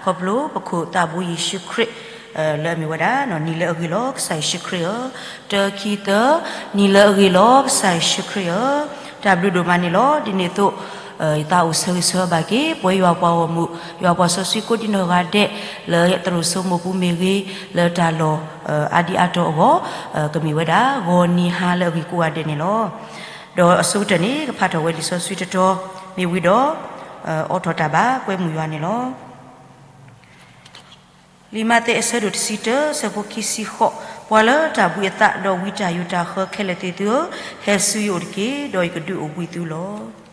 ခီဖျိပခိၣ်သးဘိယ့ၣ်ၡူးခရံာ် လၢအမ့ၢ်ဝဲဒၣ် နံၤလၢအဂ့ၤလီၤ ကစၢ်ယ့ၣ်ၡူးခရံာ်ဧၢ, တၢ ခံ သၢ, နံၤလၢအဂ့ၤလီၤ ကစၢ်ယ့ၣ်ၡူးခရံာ်ဧၢ, တၢ်ဘျုးဒိၣ်မးန့ၣ်လီၤ. ဒ်န့ၣ်အသိး ယသးအိၣ်ဆၢဂ့ၤဆၢဝါဘၣ်က့ၤ ပဝဲယွၤပှၤဂီၢ်မုၢ် ယွၤပှၤစီဆှံကိးဒံနီၢ်ဂၤဒဲး လၢသရိာ်စိမိၢ်ပူၤမ့ၢ်ဂ့ၤ လၢတၢ်လီၢ် အါဒံအါတီၤအဂီၢ် ကမ့ၢ်ဝဲဒၣ် ဂီၤနံၤဟါလၢအဂ့ၤကိးဂၤဒဲးန့ၣ်လီၤ. ဒီးအဆိကတၢၢ်န့ၣ် ကဖးထီၣ်ဝဲလံာ်စီဆှံတတီၤ မ့ၢ်ဝံၤဒီး အိးထီၣ်တၢ်ဘၣ်ကွဲမုာ်ယွၤန့ၣ်လီၤ. လံာ်မးသဲအဆၢဒိၣ်တဆံတၢ အဆၢဖိခံဆံဃိး, ပှၤလၢတၢ်ဘှံးအသး ဒီးဝံတၢ်ယိာ်တၢ်ဃၢခဲလၢာ်သ့ၣ်သုဧၢ, ဟဲဆူယအိၣ်တက့ၢ်, ဒီးယကဒုးအိၣ်ဘှံးသုလီၤ.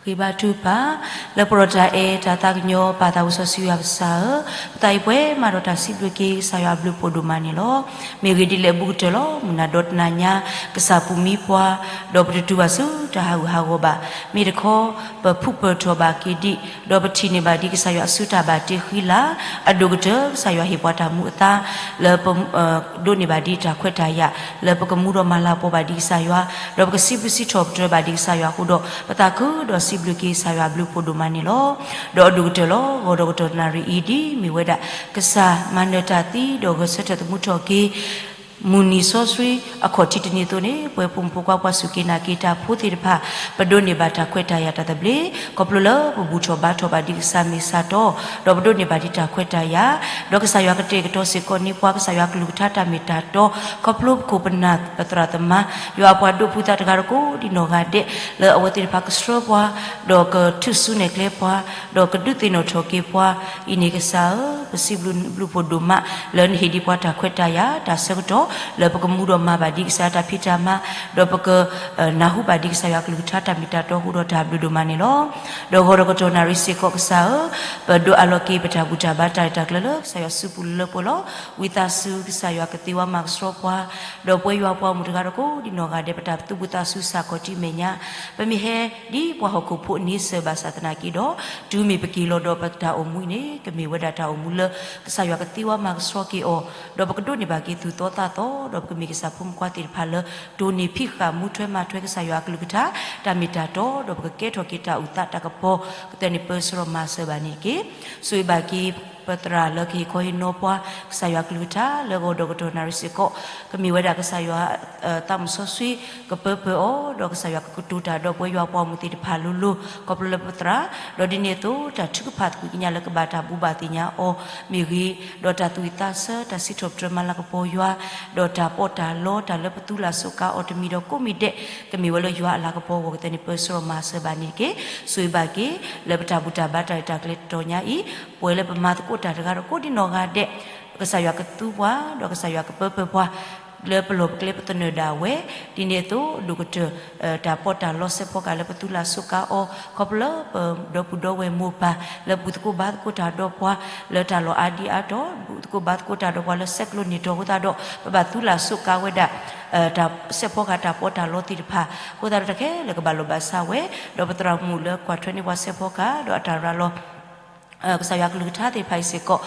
ဃ့ဘါထုကဖၣ်, လၢပှဲၤဒီးတၢ်အဲၣ်တၢ်သးကညီၤ ပၢ်သးစီဆှံယွၤပကစၢ်ဧၢ, ပသးအံၤပှဲၤမးဒီးတၢ်စံးဘျုးက့ၤ ကစၢ်ယွၤအဘျုးဖှိၣ်ဒိၣ်မးန့ၣ်လီၤ. မ့ၢ်ဂ့ၢ်ဒ်လဲၣ်အဘူးကတၢၢ်လီၤ. မုၢ်နၤဒီတနၤညါ ကစၢ်ပူၤမံပှၤ, ဒီးပတတုၤဘၣ်ဆူတၢ်ဟးဂူာ်ဟးဂီၤဘၣ်. မ့ၢ်တခီ ပဖုးပၢၢ်ထီၣ်ဘၣ်က့ၤဒံး, ဒီးပထံၣ်န့ၢ်ဘၣ်ဒံးကစၢ်ယွၤအစုတၢ်ဘၣ်တ့ဃံလၤ, အဒိၣ်ကတၢၢ် ကစၢ်ယွၤဟ့ၣ်ပှၤတၢ်မူအသါ လၢပ ဒိးန့ၢ်ဘၣ်ဒံးတၢ်ခွဲးတၢ်ယာ် လၢပကမူဒီးမၤလၤကပီၤဘၣ်ဒံးကစၢ်ယွၤ, ဒီးပကစံးဘျုးစံးထီၣ်ပတြၢၤဘၣ်ဒံးကစၢ်ယွၤအဃိဒီး ပသးခုဒီးစံးဘျုးက့ၤကစၢ်ယွၤအဘျုးဖှိၣ်ဒိၣ်မးန့ၣ်လီၤ. ဒီးအဒိၣ်ကတၢၢ်လီၤ. ဂီၤဒီးကတီၢ်နၣ်ရံၣ်အံၤ ဒ်မ့ၢ်ဝဲဒၣ် ကစၢ်မၤနၢၤတၢ်သံ ဒီးဂဲၤဆၢထၢၣ်သမူထီၣ်က့ၤ မုၢ်နံၤစီဆှံအခီၣ်ထံးတနံၤအသိးန့ၣ် ပဝဲဖိမုၣ်ဖိခွါပှၤစူၢ်က့ၤနာ်က့ၤတၢ်ဖိသ့ၣ်တဖၣ် ပဒိးန့ၢ်ဘၣ်တၢ်ခွဲးတၢ်ယာ်တၢ်သဘျ့, ခီဖျိလၢပဘူၣ်ထီၣ်ဘါထီၣ်ဘၣ်ဒံးကစၢ်မ့ၢ်စၢ်တီ, ဒီးပဒိးန့ၢ်ဘၣ်ဒံးတၢ်ခွဲးတၢ်ယာ်, ဒီးကစၢ်ယွၤကတဲာ်ကတီၤစ့ၢ်ကီးန့ၢ်ပှၤ ကစၢ်ယွၤကလုၢ်ကထါတၢ်မ့ၢ်တၢ်တီ, ခီဖျိပခိၣ်ပနၢ်ပသရၣ်သမါ ယွၤအပှၤဒိးဖှူသးတဂၤဒီးကိးဒံနီၢ်ဂၤဒဲး လၢအဝဲသ့ၣ်တဖၣ်ကဆှၢပှၤ, ဒီးကထုးစုနဲၣ်ကျဲပှၤ, ဒီးကဒုးသ့ၣ်နီၣ်ထီၣ်က့ၤပှၤ, အံၤန့ၣ်ကစၢ်ဧၢ, ပစံးဘျုးဘျုးဖှိၣ်ဒိၣ်မး လၢနဟ့ၣ်ဒံးပှၤတၢ်ခွဲးတၢ်ယာ် တၢ်ဆၢကတီၢ် လၢပကမူဒီးမၤဘၣ်ဒံးကစၢ်ယွၤတၢ်ဖံးတၢ်မၤ, ဒီးပက နၢ်ဟူဘၣ်ဒံးကစၢ်ယွၤကလုၢ်ကထါတၢ်မ့ၢ်တၢ်တီအဃိဒီးတၢ်ဘျုးဒိၣ်မးန့ၣ်လီၤ. ဒီးဂီၤဒီးကတီၢ်နၣ်ရံၣ်စ့ၢ်ကီးကစၢ်ဧၢ, ပဒိးအးလီၤက့ၤပတၢ်ဘူၣ်တၢ်ဘါတၢ်ရဲၣ်တၢ်ကျဲၤလၢကစၢ်ယွၤစုပူၤလၢပှဲၤလီၤ. ဝံသးစူၤကစၢ်ယွၤကသ့ဝါမၤကဆှီပှၤ, ဒီးပဝဲယွၤပှၤဂီၢ်မုၢ်တဂၤဒီးကိးဒံနီၢ်ဂၤဒဲး ပတၢ်သူၣ်ဘှံးသးစူၤစ့ၢ်ကီးဒ်မဲာ်ညါ, ပမ့ၢ်ဟဲဒ်ပှၤဟီၣ်ခိၣ်ဖိအန့ဆၢၣ်ဘၣ်ဆၣ်သနာ်က့ဒီး, တုၤမ့ၢ်ပက့ၤလီၤဒီးပတၢ်အိၣ်မူအံၤန့ၣ် ကမ့ၢ်ဝဲဒၣ်တၢ်အိၣ်မူလၢ ကစၢ်ယွၤကသ့ဝါမၤကဆှီက့ၤအီၤ, ဒီးပကဒိးန့ၢ်ဘၣ်က့ၤသူၣ်သီသးသီ, ဒီးပကမ့ၢ်ကစၢ်ဖိမုၣ်ဖိခွါသ့ၣ်တဖၣ်လၢ တိၢ်န့ၢ်ဖံးဃာ်မူထွဲမၤထွဲကစၢ်ယွၤအကလုၢ်ကထါ တၢ်မ့ၢ်တၢ်တီ, ဒီးပကကဲထီၣ်က့ၤတၢ်အုၣ်သးတၢ်ကပီၤ, ကသ့န့ၣ်ပၢဆှၢမၤစၢၤဘၣ်န့ၣ်တက့ၢ်. ဆိၣ်ဂ့ၤဘၣ်က့ၤ ပသရၣ်လၢကဟ့ၣ်ခီဟ့ၣ်နီၤပှၤ ကစၢ်ယွၤကလုၢ်ကထါ လၢဂီၤဒီးကတီၢ်နၣ်ရံၣ်စ့ၢ်ကီး, ကမ့ၢ်ဝဲဒၣ်ကစၢ်ယွၤ သးမုၣ်စီဆှံ ကပၢပၢအီၤ, ဒီးကစၢ်ယွၤကကတိၤတၢ်ဒီးပဝဲယွၤပှၤဂီၢ်မုၢ်သ့ၣ်တဖၣ်လိၤလိၤ ခီဖျိလၢပသရၣ်, ဒီးဒ်န့ၣ်အသိး တၢ်ထုကဖၣ်သကွံာ်ကညးလၢကဘၣ်တၢ်ဘိးဘၣ်သ့ၣ်ညါအီၤမ့ၢ်ဂ့ၤ, ဒီးတၢ်သူၣ်ဝံၣ်သးဆၢ တၢ်စံးထီၣ်ပတြၢၤမၤလၤကပီၤယွၤ, ဒီးတၢ်ပီးတၢ်လီ တၢ်လၢပသူလၢ်စိၤကါအီၤတမံၤဒီးကိးမံၤဒဲး ကမ့ၢ်ဝဲလၢယွၤအလၤကပီၤအဂီၢ် ကသ့န့ၣ်ပၢဆှၢမၤစၢၤဘၣ်န့ၣ်တက့ၢ်. ဆိၣ်ဂ့ၤဘၣ်က့ၤ လၢပတၢ်ဘူၣ်တၢ်ဘါတၢ်ရဲၣ်တၢ်ကျဲၤတတီၤညါအံၤ, ပဝဲလၢပမၤသကိးတၢ်တဂၤဒီးကိးဒံနီၢ်ဂၤဒဲး ကစၢ်ယွၤကသူပှၤ, ဒီးကစၢ်ယွၤကပၢပၢပှၤ လၢပလီၢ်ပကျဲပသနၢၣ်ဒၣ်ဝဲ, ဒ်န့ၣ်အသိး ဒိၣ်ကတၢၢ် တၢ်ပီးတၢ်လီစဲးဖီကဟၣ်လၢပသူလၢ်စိၤကါအီၤ, ခီဖျိလၢပဒီပုၢ်ဒီဝဲၢ်မိၢ်ပၢ် လၢဘူၣ်သကိးဘါသကိးတၢ်ဒီးပှၤ လၢတၢ်လီၢ်အါဒံအါတီၤ, ဘူၣ်သကိးဘါသကိးတၢ်ဒီးပှၤလၢဆဲးကျိးန့ၢ်တီၤအဃိသတးဒီး ပဘၣ်သူလၢ်စိၤကါဝဲဒၣ် တၢ်စဲးဖီကဟၣ်တၢ်ပီးတၢ်လီသ့ၣ်တဖၣ်, အဃိသတးဒီးတၢ်ခဲလၢာ်ကဘၣ်လိာ်ဘၣ်စးဝဲ, ဒီးပသရၣ်မုၣ်လၢကွၢ်ထွဲန့ၢ်ပှၤစဲးဖီကဟၣ် ဒီးအတၢ်ရၤလီၤ ကစၢ်ယွၤကလုၢ်ကထါသ့ၣ်တဖၣ်အံၤစ့ၢ်ကီး,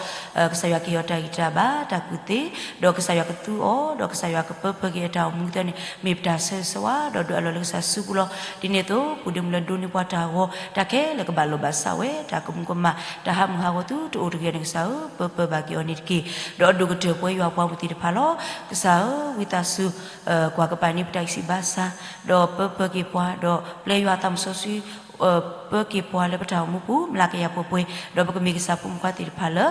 ကစၢ်ယွၤကဟ့ၣ်အီၤတၢ်ဂံၢ်တၢ်ဘါတၢ်ကူၣ်သ့, ဒီးကစၢ်ယွၤကသူအီၤ, ဒီးကစၢ်ယွၤကပၢပၢက့ၤအတၢ်အိၣ်မူသ့ၣ်န့ၣ် မ့ၢ်ပတၢ်ဆၢဂ့ၤဆၢဝါ, ဒီးဒုးအးလီၤလၢကစၢ်စုပူၤလီၤ. ဒ်န့ၣ်အသိး ပုၢ်ဒ့မုၣ်လၢဒိးန့ၢ်ပှၤတၢ်ဂီၤ တၢ်ခဲလၢာ်ကဘၣ်လိာ်ဘၣ်စးဝဲ, တၢ်ကမူၤကမၣ် တၢ်ဟးမုၢ်ဟးဂီၤသုတအိၣ်တဂ့ၤန့ၣ်ကစၢ်ဧၢ, ပၢပၢဘၣ်က့ၤအီၤန့ၣ်တက့ၢ်. ဒီးအဒိၣ်ကတၢၢ်ပဝဲယွၤပှၤမုၣ်သ့ၣ်တဖၣ်လီၤ. ကစၢ်ဧၢ, ဝံသးစူၤ ကွၢ်ကပၤန့ၢ်ပတၢ်ဂံၢ်စၢ်ဘါစၢ်, ဒီးပၢပၢက့ၤပှၤ, ဒီးပျဲယွၤအသးမုၣ်စီဆှံ ပၢက့ၤပှၤလၢပတၢ်အိၣ်မူပူၤ မျးကယၤပှဲၤပှဲၤ, ဒီးပကမ့ၢ်ကစၢ်ဖိမုၣ်ဖိခွါသ့ၣ်တဖၣ်လၢ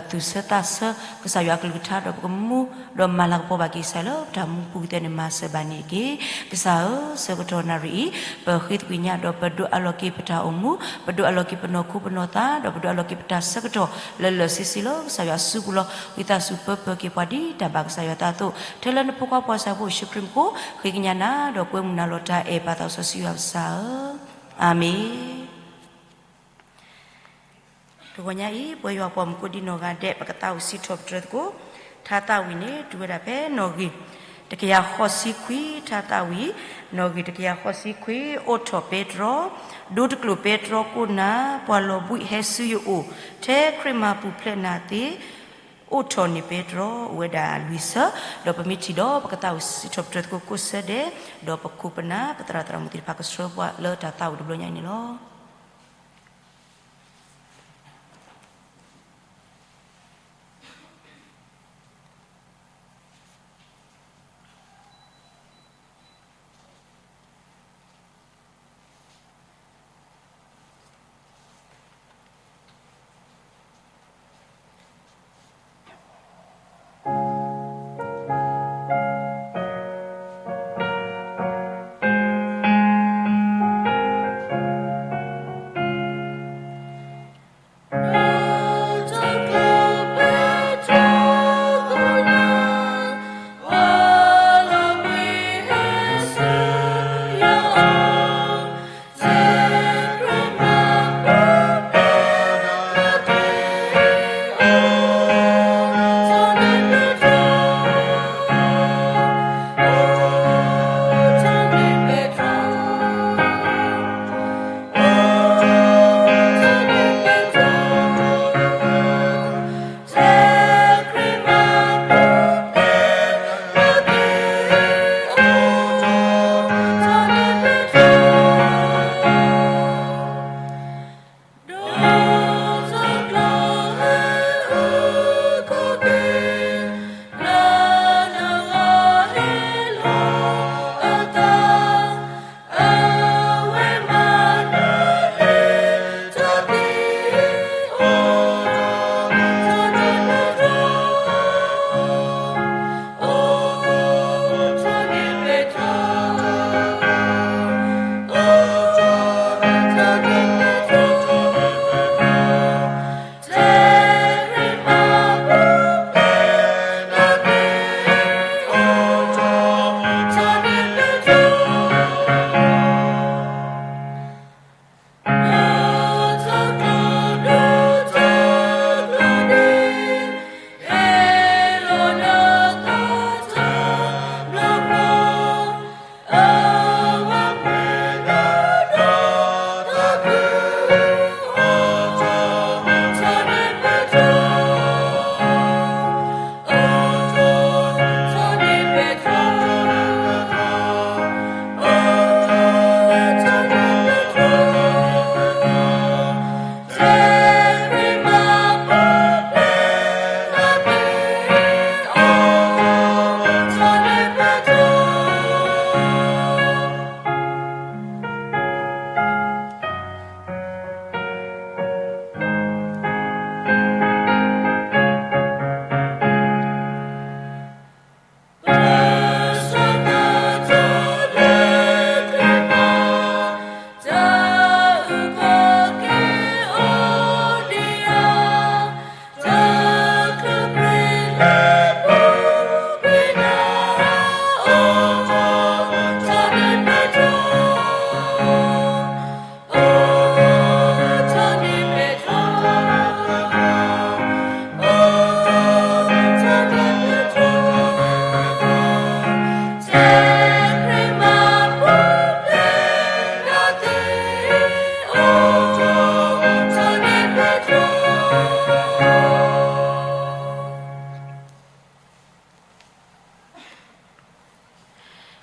သူၣ်ဆၢသးဆၢ ကစၢ်ယွၤအကလုၢ်ကထါ ဒီးပကမူ ဒီးမၤလၤကပီၤဘၣ်က့ၤကစၢ်လၢပတၢ်မူပူၤကသ့န့ၣ်မၤစၢၤဘၣ်န့ၣ်တက့ၢ်. ကစၢ်ဧၢ, ဆၢကတီၢ်နၣ်ရံၣ်အံၤ ပဃ့သကွံာ်ညါ ဒီးပဒုးအးလီၤက့ၤပတၢ်အိၣ်မူ, ပဒုးအးလီၤက့ၤပနီၢ်ခိပနီၢ်သး, ဒီးပဒုးအးလီၤက့ၤပတၢ်ဆၢကတီၢ် လၢလၢာ်ဆ့ဆ့လၢကစၢ်ယွၤစုပူၤလီၤ. ဝံသးစူၤပၢပၢက့ၤပှၤဒ်တၢ်ဘၣ် ကစၢ်ယွၤသးအသိး, ထဲလၢနဖိခွါပှၤစၢ်ဖိယ့ၣ်ၡူးခရံာ်မူခိၣ် ဃ့ကညးနၤ ဒီးကွဲမုာ်နၤလီၤတၢ်အဲၣ် ပၢ်သးစီဆှံယွၤကစၢ်ဧၢ, အၤမ့ၣ်. တဂီၤညါအံၤ ပဝဲယွၤပှၤမုၣ်ကိးဒံနီၢ်ဂၤဒဲး ပကသးဝံၣ်စံးထီၣ်ပတြၢၤသကိး ထါသးဝံၣ်န့ၣ် တုၤဝဲဒၣ်ဖဲနီၣ်ဂံၢ်တကယၤဃိးဆံခွံ, ထါသးဝံၣ် နီၣ်ဂံၢ်တကယၤဃိးဆံခွံ, အိးထီၣ်ပဲတြီ, ဒိတကျိာ်ပဲတြီကိးနၤ, ပှၤလီၤဘှံးဟဲဆူယအိၣ်, ထဲခရံာ်မၤပူၤဖျဲးနၤသ့, အိးထီၣ်န့ၢ်ပဲတြီ, အိၣ်ဝဲဒၣ်လွံၢ်ဆၢ, ဒီးပမ့ၢ်ထံၣ်ဒီးပကသးဝံၣ်စံးထီၣ်ပတြၢၤသကိးကိးဆၢဒဲး, ဒီးပခိၣ်ပနၢ် ပသရၣ်သရၣ်မုၣ်သ့ၣ်တဖၣ်ကဆှၢပှၤလၢတၢ်သးဝံၣ်တဘျီညါအံၤန့ၣ်လီၤ.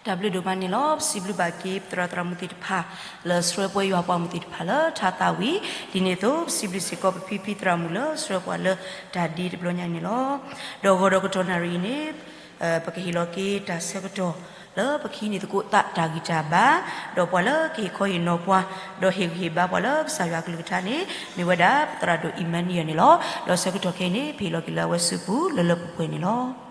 တၢ်ဘျုးဒိၣ်မးန့ၣ်လီၤ. ပစံးဘျုးဘၣ်က့ၤပသရၣ်သရၣ်မုၣ်သ့ၣ်တဖၣ် လၢဆှၢပှဲၤယွၤပှၤမုၣ်သ့ၣ်တဖၣ်လၢထါသးဝံၤ, ဒ်န့ၣ်အသိး ပစံးဘျုးစ့ၢ်ကီးပဖံဖံသရၣ်မုၣ်လၢဆှၢပှၤလၢတၢ်ဒ့တဘျီညါအံၤန့ၣ်လီၤ. ဒီးဂီၤဒီးကတီၢ်နၣ်ရံၣ်အံၤန့ၣ် ပကဟ့ၣ်လီၤက့ၤတၢ်ဆၢကတီၢ်လၢပကဟံးန့ၢ်သကိးသးတၢ်ဂံၢ်တၢ်ဘါ, ဒီးပှၤလၢကဟ့ၣ်ခီဟ့ၣ်နီၤပှၤ, ဒီးဟ့ၣ်ဂံၢ်ဟ့ၣ်ဘါပှၤလၢကစၢ်ယွၤအကလုၢ်ကထါန့ၣ် မ့ၢ်ဝဲဒၣ်ပသရၣ်ဒိၣ်အံၣ်မၤနူၤအ့လ်န့ၣ်လီၤ. ဒီးဆၢကတီၢ်ခဲအံၤန့ၣ် ပဟ့ၣ်လီၤက့ၤလၢအဝဲစုပူၤလၢလၢပှဲၤပှဲၤန့ၣ်လီၤ.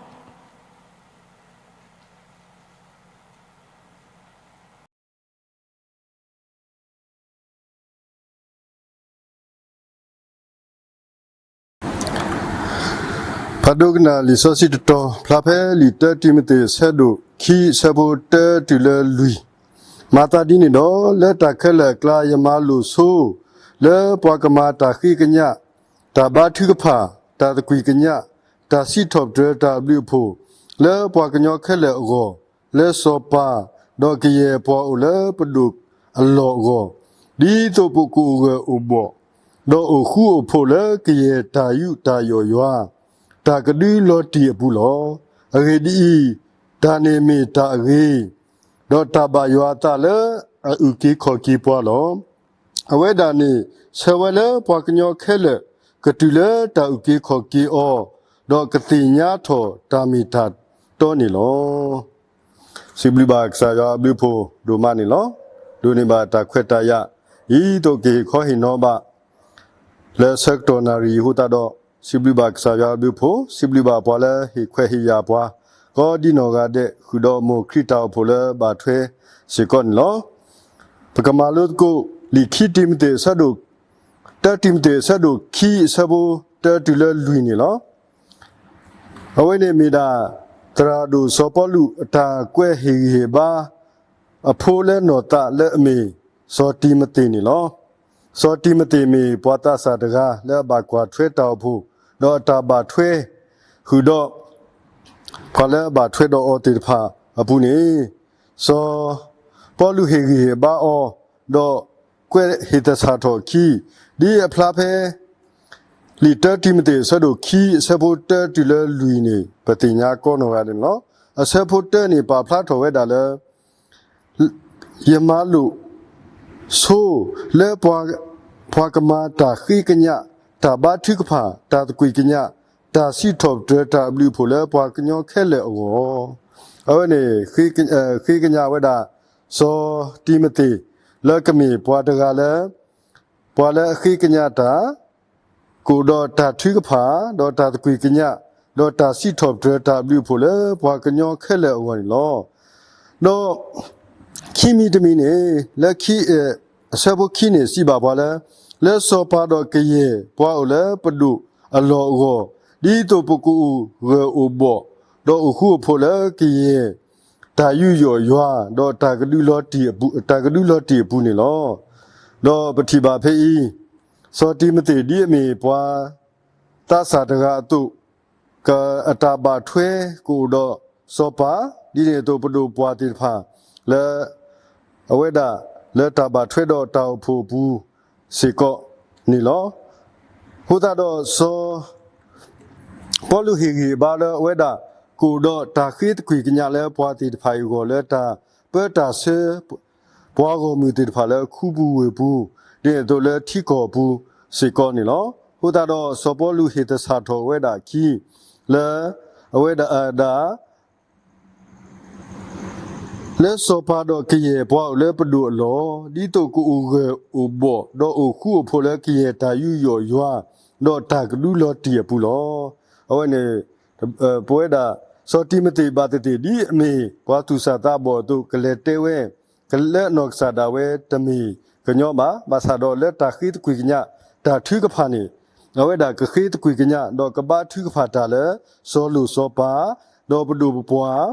ဖးဒိကနၣ်လံာ်စီဆှံတတီၤ ဖျါဖဲလံာ်တၢတံၤမသ့း အဆၢဒိၣ်ခံ အဆၢဖိတၢတုၤလၢလွံၢ်, မၤသးဒ်န့ၣ်ဒီး လၢတၢ်ခဲလၢာ်အကျါ ယမၤလိာ်ဆိ လၢပှၤကမၤတၢ်ဃ့ကညး, တၢ်ဘါထုကဖၣ်, တၢ်သကွံၢ်ကညး, တၢ်စံးထီၣ်ပတြၢၤတၢ်အဘျုးအဖှိၣ် လၢပှၤကညီခဲလၢာ်အဂီၢ်, လၢစီၤပၤ, ဒီးကယဲၢ်ပှၤအိၣ်လၢပဒိၣ်အလီၢ်အဂီၢ်, ဒ်သိးပကအိၣ်ဂၢၢ်အိၣ်ဘှီၣ်, ဒီးအိၣ်ဃူအိၣ်ဖိးလၢကယဲၢ်တၢ်ယူးတၢ်ယီၣ်ယွၤ, တၢ်ကဒုလီၤတံၢ်အပူၤလီၤ. အဂ့ၢ်ဒ်အံၤ, တၢ်န့ၣ်မ့ၢ်တၢ်အဂ့ၤ, ဒီးတၢ်ဘၣ်ယွၤအသးလၢအအုၣ်က့ၤခီၣ်က့ၤပှၤလီၤ. အဝဲဒၣ်န့ၣ် ဆၢဝဲလၢပှၤကညီခဲလၢာ် ကတုၤလၢတၢ်အုၣ်က့ၤခီၣ်က့ၤအီၤ, ဒီးကသ့ၣ်ညါထီၣ်တၢ်မ့ၢ်တၢ်တီန့ၣ်လီၤ. စံးဘျုးဘၣ်ကစၢ်ယွၤအဘျုးအဖှိၣ်ဒိၣ်မးန့ၣ်လီၤ. ဒိးန့ၢ်ဘၣ်တၢ်ခွဲးတၢ်ယာ် ဒ်သိးကဟ့ၣ်ခီဟ့ၣ်နီၤဘၣ် လၢဆၢကတီၢ်နၣ်ရံၣ်အဃိသတးဒီး, စံးဘျုးဘၣ်ကစၢ်ယွၤအဘျုးအဖှိၣ်, စံးဘျုးဘၣ်ပှၤလၢဟ့ၣ်ခွဲးဟ့ၣ်ယာ်ပှၤ ကိးဒ်နီၢ်ဂၤဒဲး ဃုာ်ဒီးမိၢ်ခရံာ်တၢ်အိၣ်ဖှိၣ်လၢဘၣ်ထွဲစ့ၢ်ကီးန့ၣ်လီၤ. ပကမၤလိသကိး လံာ်ခံတံၤမသ့း အဆၢဒိၣ်, တၢတံၤမသ့း အဆၢဒိၣ်ခံ အဆၢဖိတၢတုၤလၢလွံၢ်န့ၣ်လီၤ. အဝဲန့ၣ်မ့ၢ်ဒၣ် သရၣ်ဒိၣ်စီၤပီလူး အတၢ်ကွဲးဟ့ၣ်ဂံၢ်ဟ့ၣ်ဘါ အဖိလၢနီၢ်သးလၢအမ့ၢ် စီၤတံၤမသ့းန့ၣ်လီၤ. စီၤတံၤမသ့းမ့ၢ်ပှၤသးစၢ်တဂၤလၢအဘၣ်ကွၢ်ထွဲတၢ်အိၣ်ဖှိၣ်, ဒီးအတၢ်ဘၣ်ထွဲ ဃုာ်ဒီး ပှၤလၢအဘၣ်ထွဲဒီးအီၤသ့ၣ်တဖၣ်အပူၤန့ၣ်, စီၤပီလူးဟ့ၣ်ဂံၢ်ဟ့ၣ်ဘါအီၤ, ဒီးကွဲးဟ့ၣ်သဆၣ်ထီၣ်အခံ, ဒ်အဖျါဖဲ လံာ်တၢတံၤမသ့း အဆၢဒိၣ်ခံ အဆၢဖိတၢတုၤလၢလွံၢ်န့ၣ် ပသ့ၣ်ညါကိးနီၢ်ဂၤဒဲးန့ၣ်လီၤ. အဆၢဖိတၢန့ၣ် ပာ်ဖျါထီၣ်ဝဲဒၣ်လၢ ယမၤလိာ်ဆိ လၢပှၤကမၤတၢ်ဃ့ကညး, တၢ်ဘါထုကဖၣ်, တၢ်သကွံၢ်ကညး, တၢ်စံးထီၣ်ပတြၢၤတၢ်အဘျုးအဖှိၣ်လၢပှၤကညီခဲလၢာ်အဂီၢ်, အဝဲန့ၣ် ဃ့ကညးဝဲဒၣ် စီၤတံၤမသ့း လၢကမ့ၢ်ပှၤတဂၤလၢ ပှၤလၢအဃ့ကညးတၢ် ကအိၣ်ဒီးတၢ်ထုကဖၣ်, ဒီးတၢ်သကွံၢ်ကညး, ဒီးတၢ်စံးထီၣ်ပတြၢၤတၢ်အဘျုးအဖှိၣ်လၢပှၤကညီခဲလၢာ်အဂီၢ်န့ၣ်လီၤ. ဒီး ခံမံၤတမံၤန့ၣ် လၢ အဆၢဖိခံန့ၣ် စံးဘၣ်ပှၤလၢ လၢစီၤပၤဒီးကယဲၢ်ပှၤအိၣ်လၢပဒိၣ်အလီၢ်အဂီၢ်, ဒ်သိးပကအိၣ်ဂၢၢ်အိၣ်ဘှီၣ်, ဒီးအိၣ်ဃူအိၣ်ဖိးလၢကယဲၢ် တၢ်ယူးယီၣ်ယွၤ, ဒီးတၢ်ကဒုလီၤတံၢ်အပူၤ, တၢ်ကဒုလီၤတံၢ်အပူၤန့ၣ်လီၤ. ဒီးပထံၣ်ဘၣ်ဖဲအံၤ, စီၤတံၤမသ့း ဒ်အမ့ၢ်ပှၤသးစၢ်တဂၤအသိး, အတၢ်ဘၣ်ထွဲကအိၣ်ဒီးစီၤပၤ, ဒ်န့ၣ်အသိးပဒိၣ်ပှၢ်သ့ၣ်တဖၣ် လၢ အဝဲဒၣ်လၢတၢ်ဘၣ်ထွဲဒီးတၢ်အိၣ်ဖှိၣ်အပူၤစ့ၢ်ကီးန့ၣ်လီၤ. အဃိသတးဒီးစီၤ ပီလူးဟ့ၣ်ဂံၢ်ဟ့ၣ်ဘါလၢအဝဲဒၣ် ကအိၣ်ဒီးတၢ်ဃ့သကွံၢ်ကညးလၢပှၤသ့ၣ်တဖၣ်အံၤအဂီၢ် လၢတၢ်ပၢတၢ်ဆှၢ ပှၤဂီၢ်မုၢ်သ့ၣ်တဖၣ်လၢခူပူၤဝ့ၢ်ပူၤ, ဒ်န့ၣ်အသိးလၢထံကီၢ်အပူၤစ့ၢ်ကီးန့ၣ်လီၤ. အဃိသတးဒီးစီၤပီလူးဟ့ၣ်သဆၣ်ထီၣ်ဝဲဒၣ်အခံ လၢ အဝဲဒၣ် လၢစီၤပၤဒီးကယဲၢ်ပှၤအိၣ်လၢပဒိၣ်အလီၢ်, ဒ်သိးကအိၣ်ဂၢၢ်အိၣ်ဘှီၣ်, ဒီးအိၣ်ဃူအိၣ်ဖိးလၢကယဲၢ်တၢ်ယူးယီၣ်ယွၤ, ဒီးတၢ်ကဒုလီၤတံၢ်အပူၤလီၤ. အဝဲန့ၣ် ပဝဲဒၣ် စီၤတံၤမသ့းဘၣ်သ့ၣ်သ့ၣ် ဒ်အမ့ၢ်ပှၤသူၣ်စၢ်သးဘီၣ်အသိး ကလဲၤတဲဝဲ လၢအနီၢ်ကစၢ်ဒၣ်ဝဲတမ့ၢ်ကညီဘၣ်. ဘၣ်ဆၣ်ဒီးလၢတၢ်ဃ့သကွံၢ်ကညး တၢ်ထုကဖၣ်န့ၣ် အဝဲဒၣ်ကဃ့သကွံၢ်ကညး ဒီးကဘါထုကဖၣ်တၢ်လၢ စီၤလိၣ်စီၤပၤ ဒီးပဒိၣ်ပပှၢ်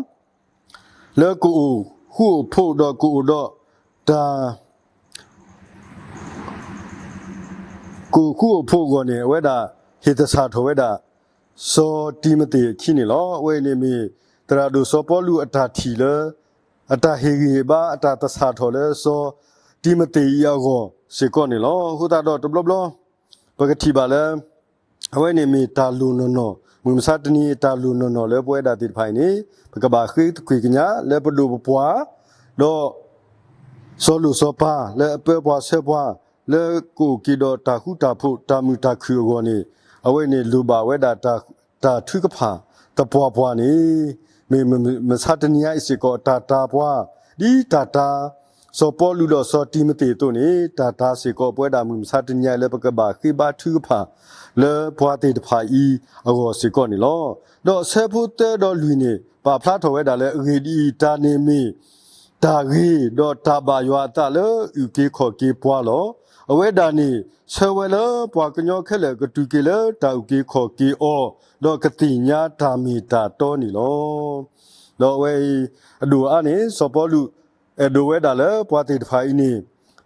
လၢကအိၣ်ဃူအိၣ်ဖိးဒီးကအိၣ်ဒီးတၢ် ကအိၣ်ဃူအိၣ်ဖိးအဂီၢ်န့ၣ် အဝဲဒၣ်ဟ့ၣ်သဆၣ်ထီၣ်ဝဲဒၣ် စီၤတံၤမသ့းအခံန့ၣ်လီၤ. အဝဲအံၤန့ၣ်မ့ၢ် သရၣ်ဒိၣ်စီၤပီလူးအတၢ်ထံၣ်လၢ အတၢ်ဟ့ၣ်ဂံၢ်ဟ့ၣ်ဘါ အတၢ်သဆၣ်ထီၣ်လၢ စီၤတံၤမသ့းအံၤအဂီၢ်စ့ၢ်ကီးန့ၣ်လီၤ. အဃိသတးဒီးတဘျီဘျီ ပကထံၣ်ဘၣ်လၢ အဝဲန့ၣ်မ့ၢ်တၢ်လိၣ်နီၢ်နီၢ် မုၢ်မဆါတနံၤအတၢ်လိၣ်နီၢ်နီၢ်လၢပဝဲဒၣ်သ့ၣ်တဖၣ်အံၤန့ၣ် ပကဘၣ်ဃ့သကွံာ်ကညးလၢပဒိၣ်ပပှၢ် ဒီး စီၤလိၣ်စီၤပၤလၢအပၢပှၤဆှၢပှၤ လၢကအိၣ်က့ၤဒီးတၢ်ဃူတၢ်ဖိး တၢ်မုာ်တၢ်ခုၣ်အဂီၢ်န့ၣ် အဝဲန့ၣ်လိၣ်ဘၣ်ဝဲဒၣ်တၢ်ထုကဖၣ်သပှၢ်ပှၢ်န့ၣ် မ့ၢ်မုၢ်မဆါတနံၤညါအံၤစ့ၢ်ကီး တၢ်တၤပှၤ ဒ်တၢ်တၤ စီၤပီလူးဒီးစီၤတံၤမသ့းအသိးန့ၣ် တၢ်တၤစ့ၢ်ကီးပဝဲဒၣ်မုၢ်မဆါတနံၤညါအံၤလၢပကဘၣ်ဃ့ဘါထုကဖၣ် လၢပှၤသ့ၣ်တဖၣ်အံၤအဂီၢ်စ့ၢ်ကီးန့ၣ်လီၤ. ဒီးအဆၢဖိသၢဒီးလွံၢ်န့ၣ် ပာ်ဖျါထီၣ်ဝဲဒၣ်လၢအဂ့ၢ်ဒ်အံၤ, တၢ်န့ၣ်မ့ၢ် တၢ်ဂ့ၤဒီးတၢ်ဘၣ်ယွၤအသးလၢအုၣ်က့ၤခီၣ်က့ၤပှၤလီၤ. အဝဲဒၣ်န့ၣ် ဆၢဝဲလၢပှၤကညီခဲလၢာ်ကတုၤက့ၤလၢတၢ်အုၣ်က့ၤခီၣ်က့ၤအီၤ, ဒီးကသ့ၣ်ညါတၢ်မ့ၢ်တၢ်တီန့ၣ်လီၤ. ဒီးအဝဲအံၤ အဒိၣ်အါန့ၣ် စီၤပီလူး အဲၣ်ဒိးဝဲဒၣ်လၢပှၤသ့ၣ်တဖၣ်အံၤန့ၣ်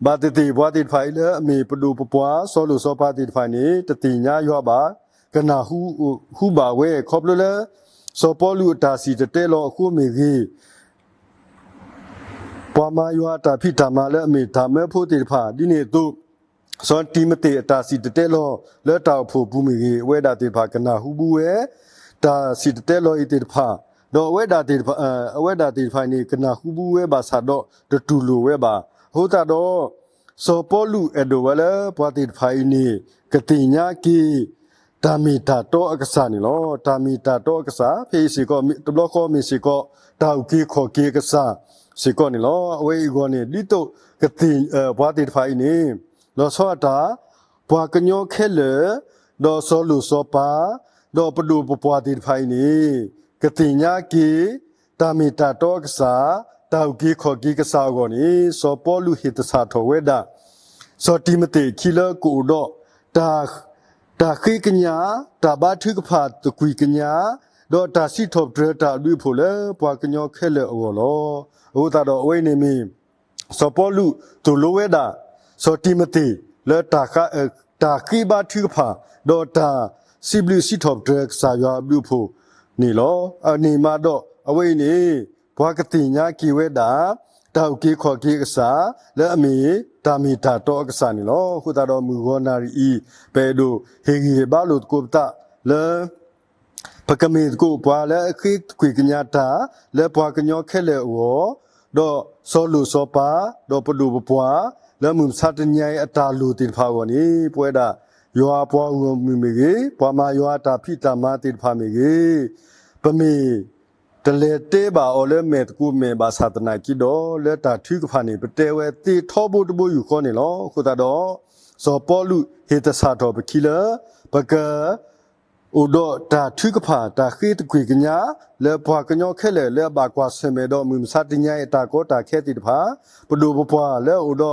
ဘၣ်သ့ၣ်သ့ၣ်ပှၤသ့ၣ်တဖၣ်အံၤလၢအမ့ၢ်ပဒိၣ်ပပှၢ် စီၤလိၣ်စီၤပၤသ့ၣ်တဖၣ်န့ၣ် တသ့ၣ်ညါယွၤဘၣ်, ကနၢ်ဟူဘၣ်ဝဲ ခီဖျိလၢ စီၤပီလူးအတၢ်စံၣ်တဲၤတဲလီၤအဃိမ့ၢ်ဂ့ၤ, ပှၤမၤယွၤအတၢ်ဖံးတၢ်မၤလၢအမ့ၢ်တၢ်မၢဖိသ့ၣ်တဖၣ် ဒ်န့ၣ်အသိး စီၤတံၤမသ့းအတၢ်စံၣ်တဲၤတဲလီၤလၢတၢ်အိၣ်ဖှိၣ်ပူၤမ့ၢ်ဂ့ၤ, အဝဲဒၣ်သ့ၣ်တဖၣ်ကနၢ်ဟူဘၣ်ဝဲ တၢ်စံၣ်တဲၤတဲလီၤအံၤသ့ၣ်တဖၣ်, ဒီးအဝဲဒၣ်သ့ၣ်တဖၣ် အဝဲဒၣ်သ့ၣ်တဖၣ်န့ၣ် ကနၢ်ဟူဘၣ်ဝဲဘၣ်ဆၣ်ဒီး တတူၢ်လိာ်ဝဲဘၣ်. အဃိသတးဒီး စီၤပီလူးအဲၣ်ဒိးဝဲလၢပှၤသ့ၣ်တဖၣ်အံၤန့ၣ် ကသ့ၣ်ညါက့ၤ တၢ်မ့ၢ်တၢ်တီအကစၢ်န့ၣ်လီၤ. တၢ်မ့ၢ်တၢ်တီအကစၢ် ဖဲအံၤစ့ၢ်ကီး တဘျီဃီမ့ၢ်စ့ၢ်ကီး တၢ်အုၣ်က့ၤခီၣ်က့ၤအကစၢ်စ့ၢ်ကီးန့ၣ်လီၤ. အဝဲအံၤအဂီၢ်န့ၣ် ဒ်သိးကသ့ၣ် ပှၤသ့ၣ်တဖၣ်အံၤန့ၣ် လီၤဆီဒၣ်တၢ် ပှၤကညီခဲလၢာ် ဒီးစီၤလိၣ်စီၤပၤ ဒီးပဒိၣ်ပပှၢ်သ့ၣ်တဖၣ်အံၤန့ၣ် ကသ့ၣ်ညါက့ၤ တၢ်မ့ၢ်တၢ်တီအကစၢ် တၢ်အုၣ်က့ၤခီၣ်က့ၤကစၢ်အဂီၢ်န့ၣ် စီၤပီလူးဟ့ၣ်သဆၣ်ထီၣ်ဝဲဒၣ် စီၤတံၤမသ့းအခံလၢကအိၣ်ဒီး တၢ် တၢ်ဃ့ကညး တၢ်ဘါထုကဖၣ်သကွံာ်ကညး ဒီးတၢ်စံးထီၣ်ပတြၢၤတၢ်အဘျုးအဖှိၣ်လၢပှၤကညီခဲလၢာ်အဂီၢ်လီၤ. အဃိသတးဒီးအဝဲအံၤန့ၣ်မ့ၢ် စီၤပီလူးသိၣ်လိဝဲဒၣ် စီၤတံၤမသ့းလၢ တၢ်ဃ့ဘါထုကဖၣ် ဒီးတၢ်စံးဘျုးစံးထီၣ်ပတြၢၤကစၢ်ယွၤအဘျုးအဖှိၣ်န့ၣ်လီၤ. န့ၣ်မးဒီးအဝဲအံၤန့ၣ် ပှၤကသ့ၣ်ညါက့ၤဝဲဒၣ် တၢ်အုၣ်က့ၤခီၣ်က့ၤအကစၢ် လၢအမ့ၢ်တၢ်မ့ၢ်တၢ်တီအကစၢ်န့ၣ်လီၤ. အဃိသတးဒီးမုၢ်ဂီၤနၣ်ရံၣ်အံၤ ပအဲၣ်ဒိးဟ့ၣ်ဂံၢ်ဟ့ၣ်ဘါလိာ်သကိးပသးလၢ ပကမ့ၢ်သကိးပှၤလၢအဃ့သကွံာ်ကညးတၢ် လၢပှၤကညီခဲလၢာ်အဂီၢ်, ဒီးစီၤလိၣ်စီၤပၤ, ဒီးပဒိၣ်ပပှၢ် လၢမုၢ်မဆါတနံၤအံၤအတၢ်လိၣ်သ့ၣ်တဖၣ်အဂီၢ်န့ၣ် ပဝဲဒၣ် ယွၤအပှၤဂီၢ်မုၢ်မ့ၢ်ဂ့ၤ, ပှၤမၤယွၤအတၢ်ဖံးတၢ်မၤသ့ၣ်တဖၣ်မ့ၢ်ဂ့ၤ, ပမ့ၢ် တလဲၤတဲဘၣ်အီၤလၢမဲာ်သကိးမဲာ်ဘၣ်ဆၣ်သနာ်က့ဒီး လၢတၢ်ထုကဖၣ်န့ၣ် ပတဲဝဲသ့ထီဘိတဘိယူၢ်ဃီန့ၣ်လီၤ. အဃိသတးဒီး စီၤပီလူးဟ့ၣ်သဆၣ်ထီၣ်ပခံလၢ ပက အိၣ်ဒီးတၢ်ထုကဖၣ် တၢ်ဃ့သကွံာ်ကညး လၢပှၤကညီခဲလၢာ်လၢအဘၣ်ကွၢ်ဆၢၣ်မဲာ်ဒီးမုၢ်မဆါတနံၤအံၤအတၢ်ကီတၢ်ခဲသ့ၣ်တဖၣ်, ပဒိၣ်ပပှၢ်လၢအအိၣ်ဒီး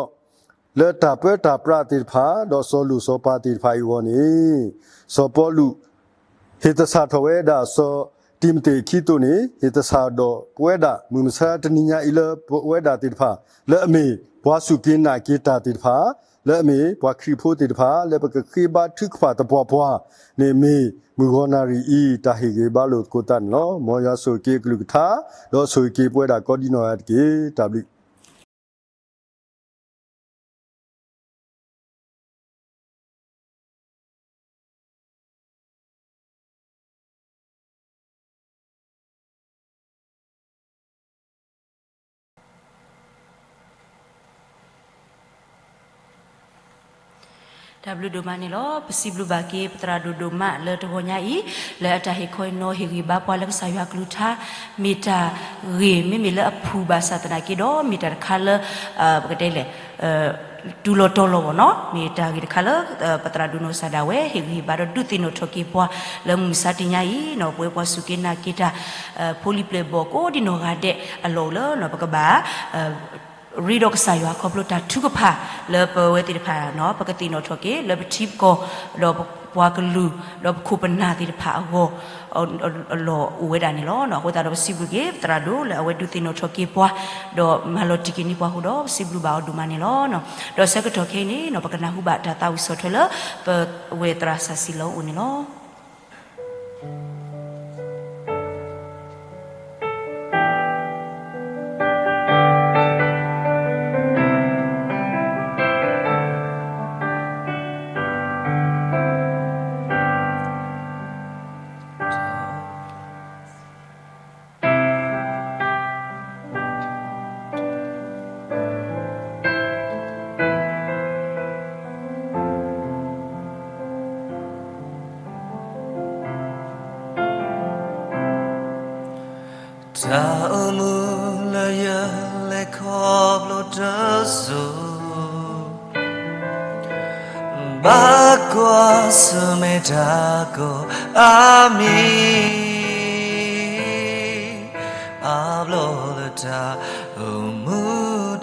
လၢတၢ်ပၢတၢ်ပြးသ့ၣ်တဖၣ် ဒီးစီၤလိၣ်စီၤပၤသ့ၣ်တဖၣ်အံၤအဂီၢ်န့ၣ် စီၤပီလူး ဟ့ၣ်သဆၣ်ထီၣ်ဝဲဒၣ်စီၤတံၤမသ့းအခံအသိးန့ၣ် ဟ့ၣ်သဆၣ်ဒီးပဝဲဒၣ်မုၢ်မဆါတနံၤညါအံၤလၢပဝဲဒၣ်သ့ၣ်တဖၣ် လၢအမ့ၢ်ပှၤစူၢ်က့ၤနာ်က့ၤတၢ်သ့ၣ်တဖၣ်, လၢအမ့ၢ်ပှၤခရံာ်ဖိသ့ၣ်တဖၣ် လၢပကဃ့ဘါထုကဖၣ်သပှၢ်ပှၢ်န့ၣ် မ့ၢ်မုၢ်ဂီၤနၣ်ရံၣ်အံၤ တၢ်ဟ့ၣ်ဂံၢ်ဘါလိာ်သကိးသးန့ၣ်လီၤ. မ်ယွၤဆိၣ်ဂ့ၤက့ၤအကလုၢ်ကထါ ဒီးဆိၣ်ဂ့ၤက့ၤပဝဲဒၣ်ကိးဒံနီၢ်ဂၤတက့ၢ်. တၢ်ဘျုးတၢ်ဘျုးဒိၣ်မးန့ၣ်လီၤ. ပစံးဘျုးဘၣ်က့ၤ ပသရၣ်ဒိၣ်ဒိၣ်မးလၢတဂီၤညါအံၤ လၢအတၢ်ဟ့ၣ်ခီဟ့ၣ်နီၤဟ့ၣ်ဂံၢ်ဘါပှၤလၢကစၢ်ယွၤကလုၢ်ကထါ မ့ၢ်တၢ်ဂ့ၤ မ့မ့ၢ်လၢအဖုၣ်ဘၣ်ဆၣ်သနာ်က့ဒီး မ့ၢ်တၢ်တခါလၢ ပကတဲလဲၣ် တူၢ်လိာ်တီၤလိာ်ဘၣ်နီၤ မ့ၢ်တၢ်ဂ့ၤတခါလၢ ပသရၣ်ဒိၣ်နီၢ်ကစၢ်ဒၣ်ဝဲ ဟ့ၣ်ဂံၢ်ဟ့ၣ်ဘါဒီးဒုးသ့ၣ်နီၣ်ထီၣ်က့ၤပှၤ လၢမုၢ်မဆါတနံၤညါအံၤနီၤ ပဝဲပှၤစူၢ်က့ၤနာ်က့ၤတၢ် ဖိလံၤပျဲၢ်ဘီၣ်ကိးဒံနီၢ်ဂၤဒဲးအလီၢ်အိၣ်လၢ ပကဘၣ် ရ့ဒီးကစၢ်ယွၤခီဖျိတၢ်ထုကဖၣ်လၢပဝဲသ့ၣ်တဖၣ်နီၤ ပကသ့ၣ်နီၣ်ထီၣ်က့ၤ လၢပထံပကီၢ် ဒီးပှၤကလုာ် ဒီးပခိၣ်ပနၢ်သ့ၣ်တဖၣ်အဂီၢ် အလီၢ်အိၣ်ဝဲဒၣ်န့ၣ်လီၤ. အဃိသတးဒီးပစံးဘျုးက့ၤ ပသရၣ်ဒိၣ်လၢအဝဲဒုးသ့ၣ်နီၣ်ထီၣ်က့ၤပှၤ ဒီးမၤလီၤတံၢ်က့ၤန့ၢ်ပှၤအဃိဒီး ပစံးဘျုးဘၣ်အီၤဒိၣ်မးန့ၣ်လီၤ. ဒီးဆၢကတီၢ်ခဲအံၤန့ၣ်နီၤ ပကနၢ်ဟူဘၣ်တၢ်သးဝံၣ်ဆီၣ်ထွဲလၢ ပဝဲသရၣ်စီဆှံလီၤအိၣ်န့ၣ်လီၤ. တၢ်အိၣ်မူလၢယလဲၤခီဖျိတစိၤ, ဘၣ်ကွၢ်ဆၢၣ်မဲာ်တၢ်ကိၢ်အါမံၤ, အါဘျီလၢတၢ်အိၣ်မူ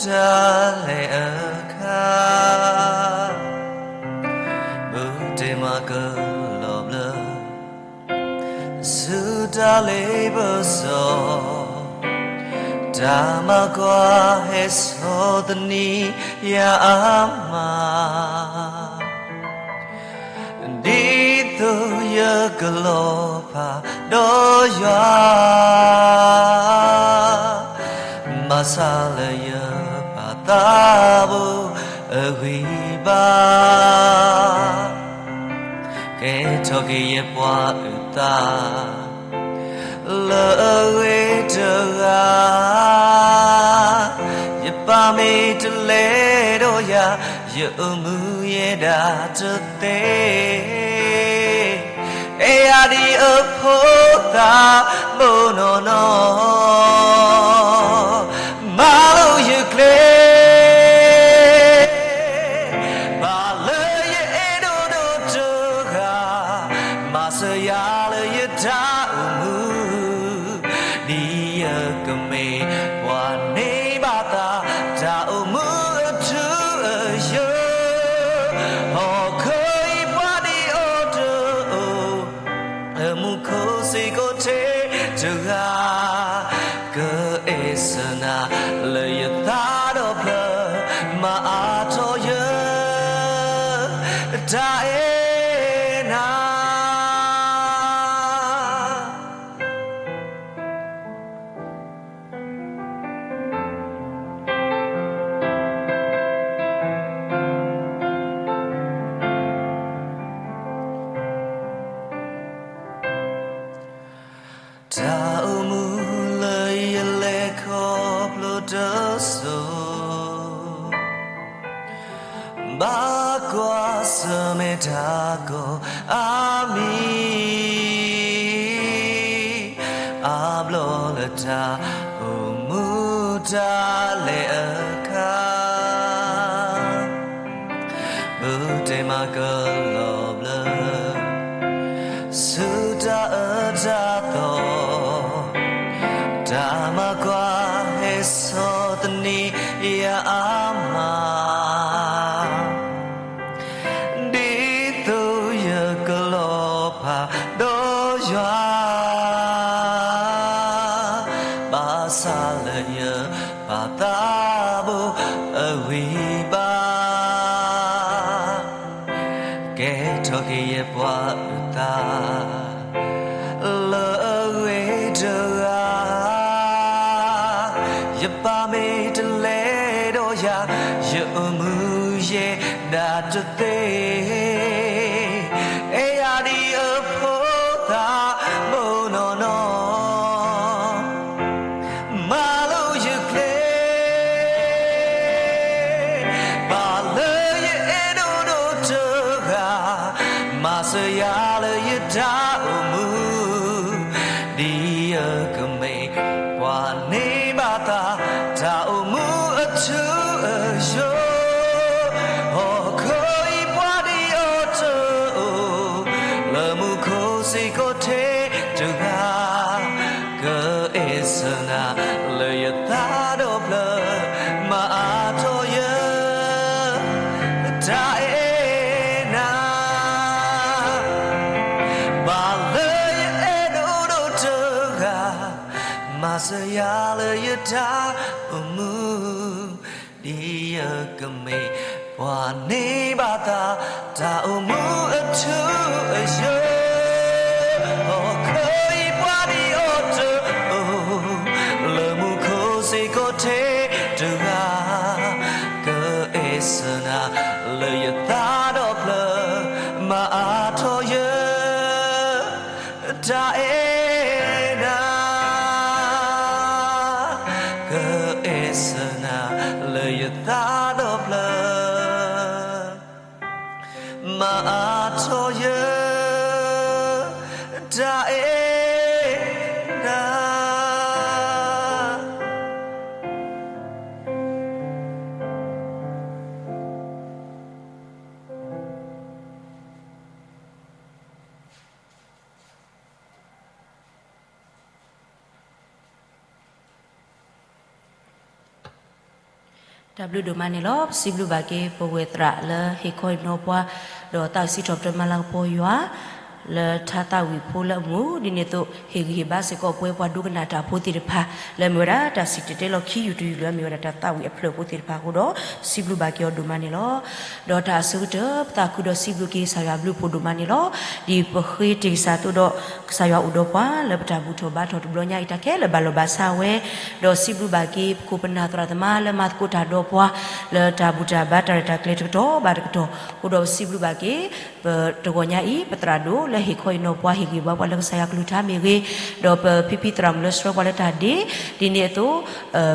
တၢ်လဲၤအခါ, ဘူးတ့ၢ်မၤကလီၤဘျၢ ဆူတၢ်လ့ပစီ, တၢ်မၤကွၢ်ဟဲစိာ်သနံးယၤအါမး, ဒ်သိးယကလီၤဖးဒီးယွၤ, ဘၣ်ဆၣ်လၢယပာ်သးဘိအဂံၢ်ဘါ, ကဲထီၣ်က့ၤယဲပှၤအုၣ်သး လၢအဂ့ၤတဂၤ, ယပၢ်မ့ၢ်တလဲၤဒီးယၤ, ယအိၣ်မူယဲဒၣ်တသ့, အဲၣ်ယၤဒ်အဖိသၣ်မိၢ်နီၢ်နီၢ်, မၤလိယကျဲ ဘၣ်လၢယအဲၣ်ဒိးဒိၣ်တဂၤ, မၤစၢၤယၤလၢယတၢ်အိၣ်မူ, ဒ်ယကမ့ၢ်ပှၤန့ၢ်ဘၣ်သး တၢ်အိၣ်မူအထူအယိာ်, ဟီၣ်ခိၣ်အံၤပှၤဒ်အီၤတအိၣ် အမူခိၣ်စ့ၢ်ကီးထဲတဂၤ, ကအဲၣ်စၢၤနၤလၢယသးဒီဖျၢၣ်, မၤအါထီၣ်ယတၢ်အဲၣ်နၤ. တၢ်အိၣ်မူလၢယလဲၤခီဖျိတစိၤ, ဘၣ်ကွၢ်ဆၢၣ်မဲာ်တၢ်ကိၢ်အါမံၤ, အါဘျီလၢတၢ်အိၣ်မူတၢ်လဲၤအခါ, ဘူးတ့ၢ်မၤကလီၤဘျၢ ဆူတၢ်အၢတၢ်သီ, တၢ်မၤကွၢ်ဟဲစိာ်သနံးယၤအါမး, ဒ်သိးယကလီၤဖးဒီးယွၤ, ဘၣ်ဆၣ်လၢယပာ်သးဘိအဂံၢ်ဘါ, ကဲထီၣ်က့ၤယဲပှၤအုၣ်သး လၢအဂ့ၤတဂၤ, ယပၢ်မ့ၢ်တလဲၤဒီးယၤ, ယအိၣ်မူယဲဒၣ်တသ့, အဲၣ်ယၤဒ်အဖိသၣ်မိၢ်နီၢ်နီၢ်, မၤလိယကျဲ ဘၣ်လၢယအဲၣ်ဒိးဒိၣ်တဂၤ, မၤစၢၤယၤလၢယတၢ်အိၣ်မူ, ဒ်ယကမ့ၢ်ပှၤန့ၢ်ဘၣ်သး တၢ်အိၣ်မူအထူအယိာ်, ဟီၣ်ခိၣ်အံၤပှၤဒ်အီၤတအိၣ်, လၢမူခိၣ်စ့ၢ်ကီးထဲတဂၤ, ကအဲၣ်စၢၤနၤလၢယသးဒီဖျၢၣ်, မၤအါထီၣ်ယတၢ်အဲၣ်နၤ, ဘၣ်လၢယအဲၣ်ဒိးဒိၣ်တဂၤ, မၤစၢၤယၤလၢယတၢ်အိၣ်မူ, ဒ်ယကမ့ၢ်ပှၤန့ၢ်ဘၣ်သး တၢ်အိၣ်မူအထူအယိာ်, ဟီၣ်ခိၣ်အံၤပှၤဒ်အီၤတအိၣ်, လၢမူခိၣ်စ့ၢ်ကီးထဲတဂၤ, ကအဲၣ်စၢၤနၤလၢယသးဒီဖျၢၣ်, မၤအါထီၣ်ယတၢ်အဲၣ်နၤ, ကအဲၣ်စၢၤနၤလၢယသးဒီဖျၢၣ်, မၤအါထီၣ်ယတၢ်အဲၣ်နၤ. တၢ်ဘျုးဒိၣ်မးန့ၣ်လီၤ. ပစံးဘျုးဘၣ်က့ၤ ပဝဲၢ်သရၣ်လၢဟ့ၣ်ခီဟ့ၣ်နီၤပှၤ, ဒီးသးဝံၣ်စံးထီၣ်ပတြၢၤမၤလၤကပီၤယွၤ လၢထါသးဝံၣ်ဖိလၢအမူး, ဒ်န့ၣ်အသိး ဟ့ၣ်ဂံၢ်ဟ့ၣ်ဘါစ့ၢ်ကီးပဝဲပှၤဒိကနၣ်တၢ်ဖိသ့ၣ်တဖၣ် လၢအမ့ၢ်ဝဲဒၣ်တၢ်စံၣ်တဲၤတဲလီၤခံယူၢ်တယူၢ်လၢအမ့ၢ်ဝဲဒၣ်တၢ်သးဝံၣ်အဖျၢၣ်ဖိသ့ၣ်တဖၣ်အဃိဒီး ပစံးဘျုးဘၣ်က့ၤအီၤဒိၣ်မးန့ၣ်လီၤ. ဒီးတၢ်အဆိကတၢၢ် ပသးခုဒီးစံးဘျုးက့ၤကစၢ်ယွၤအဘျုးအဖှိၣ်ဒိၣ်မးန့ၣ်လီၤ. ဒ်ပဃ့တ့ၢ်ကစၢ်အသိးဒီး ကစၢ်ယွၤအိၣ်ဒီးပှၤလၢပတၢ်ဘူၣ်ထီၣ်ဘါထီၣ်တဘျီညါအံၤ တၢ်ခဲလၢာ်ဘၣ်လီၢ်ဘၣ်စးဝဲ, ဒီးစံးဘျုးဘၣ်က့ၤပခိၣ်ပနၢ်သရၣ်သမါလၢမၤသကိးတၢ်ဒီးပှၤ လၢတၢ်ဘူၣ်တၢ်ဘါတၢ်ရဲၣ်တၢ်ကျဲၤတကတီၢ်ဘၣ်တကတီၢ်, အဃိဒီးပစံးဘျုးဘၣ်က့ၤ ပတဂီၤညါအံၤ ပသရၣ်ဒိၣ်လၢဟ့ၣ်ခီဟ့ၣ်နီၤပှၤ ဟ့ၣ်ဂံၢ်ဘါပှၤလၢကစၢ်ယွၤကလုၢ်ကထါမ့ၢ်ဂ့ၤ, ဒီးပဖံဖံသရၣ်မုၣ်လၢဆှၢပှၤလၢတၢ်ဒ့, ဒ်န့ၣ်အသိး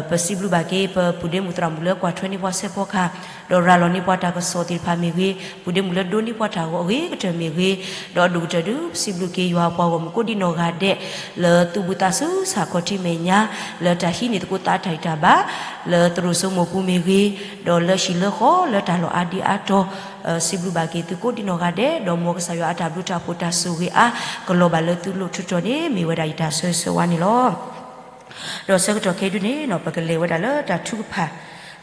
ပစံးဘျုးဘၣ်က့ၤ ပပုၢ်ဒ့မုၣ်သရၣ်မုၣ်လၢကွၢ်ထွဲန့ၢ်ပှၤဆဲးဖီကဟၣ်, ဒီးရၤလီၤန့ၢ်ပှၤတၢ်ကစီၣ်သ့ၣ်တဖၣ်မ့ၢ်ဂ့ၤ, ပုၢ်ဒ့မုၣ်လၢဒိးန့ၢ်ပှၤတၢ်ဂီၤအဂ့ၤကတၢၢ်မ့ၢ်ဂ့ၤ, ဒီးအဒိၣ်ကတၢၢ်ဒုး ပစံးဘျုးက့ၤယွၤပှၤဂီၢ်မုၢ်ကိးဒံနီၢ်ဂၤဒဲး လၢသူၣ်ဘှံးသးစူၤဆၣ်ခီၣ်ထံးမဲာ်ညါ လၢတၢ်ဟံးန့ၢ်သကိးသးတၢ်ဂံၢ်တၢ်ဘါ လၢသရိာ်စိမိၢ်ပူၤမ့ၢ်ဂ့ၤ, ဒီးလၢဟံၣ်လၢဃီလၢတၢ်လီၢ်အါဒံအါတီၤ, စံးဘျုးဘၣ်က့ၤသုကိးဒံနီၢ်ဂၤဒဲး, ဒီးမ်ကစၢ်ယွၤအတၢ်ဘျုးတၢ်ဖှိၣ်တၢ်ဆိၣ်ဂ့ၤအါ ကလီၤဘၣ်လၢသုလိၤထူးတီၤန့ၣ် မ့ၢ်ဝဲဒၣ်ယတၢ်ဆၢဂ့ၤဆၢဝါန့ၣ်လီၤ. ဒီးဆၢကတီၢ်ခဲအံၤဒုန့ၣ် ပကလဲၤဝဲဒၣ်လၢတၢ်ထုကဖၣ်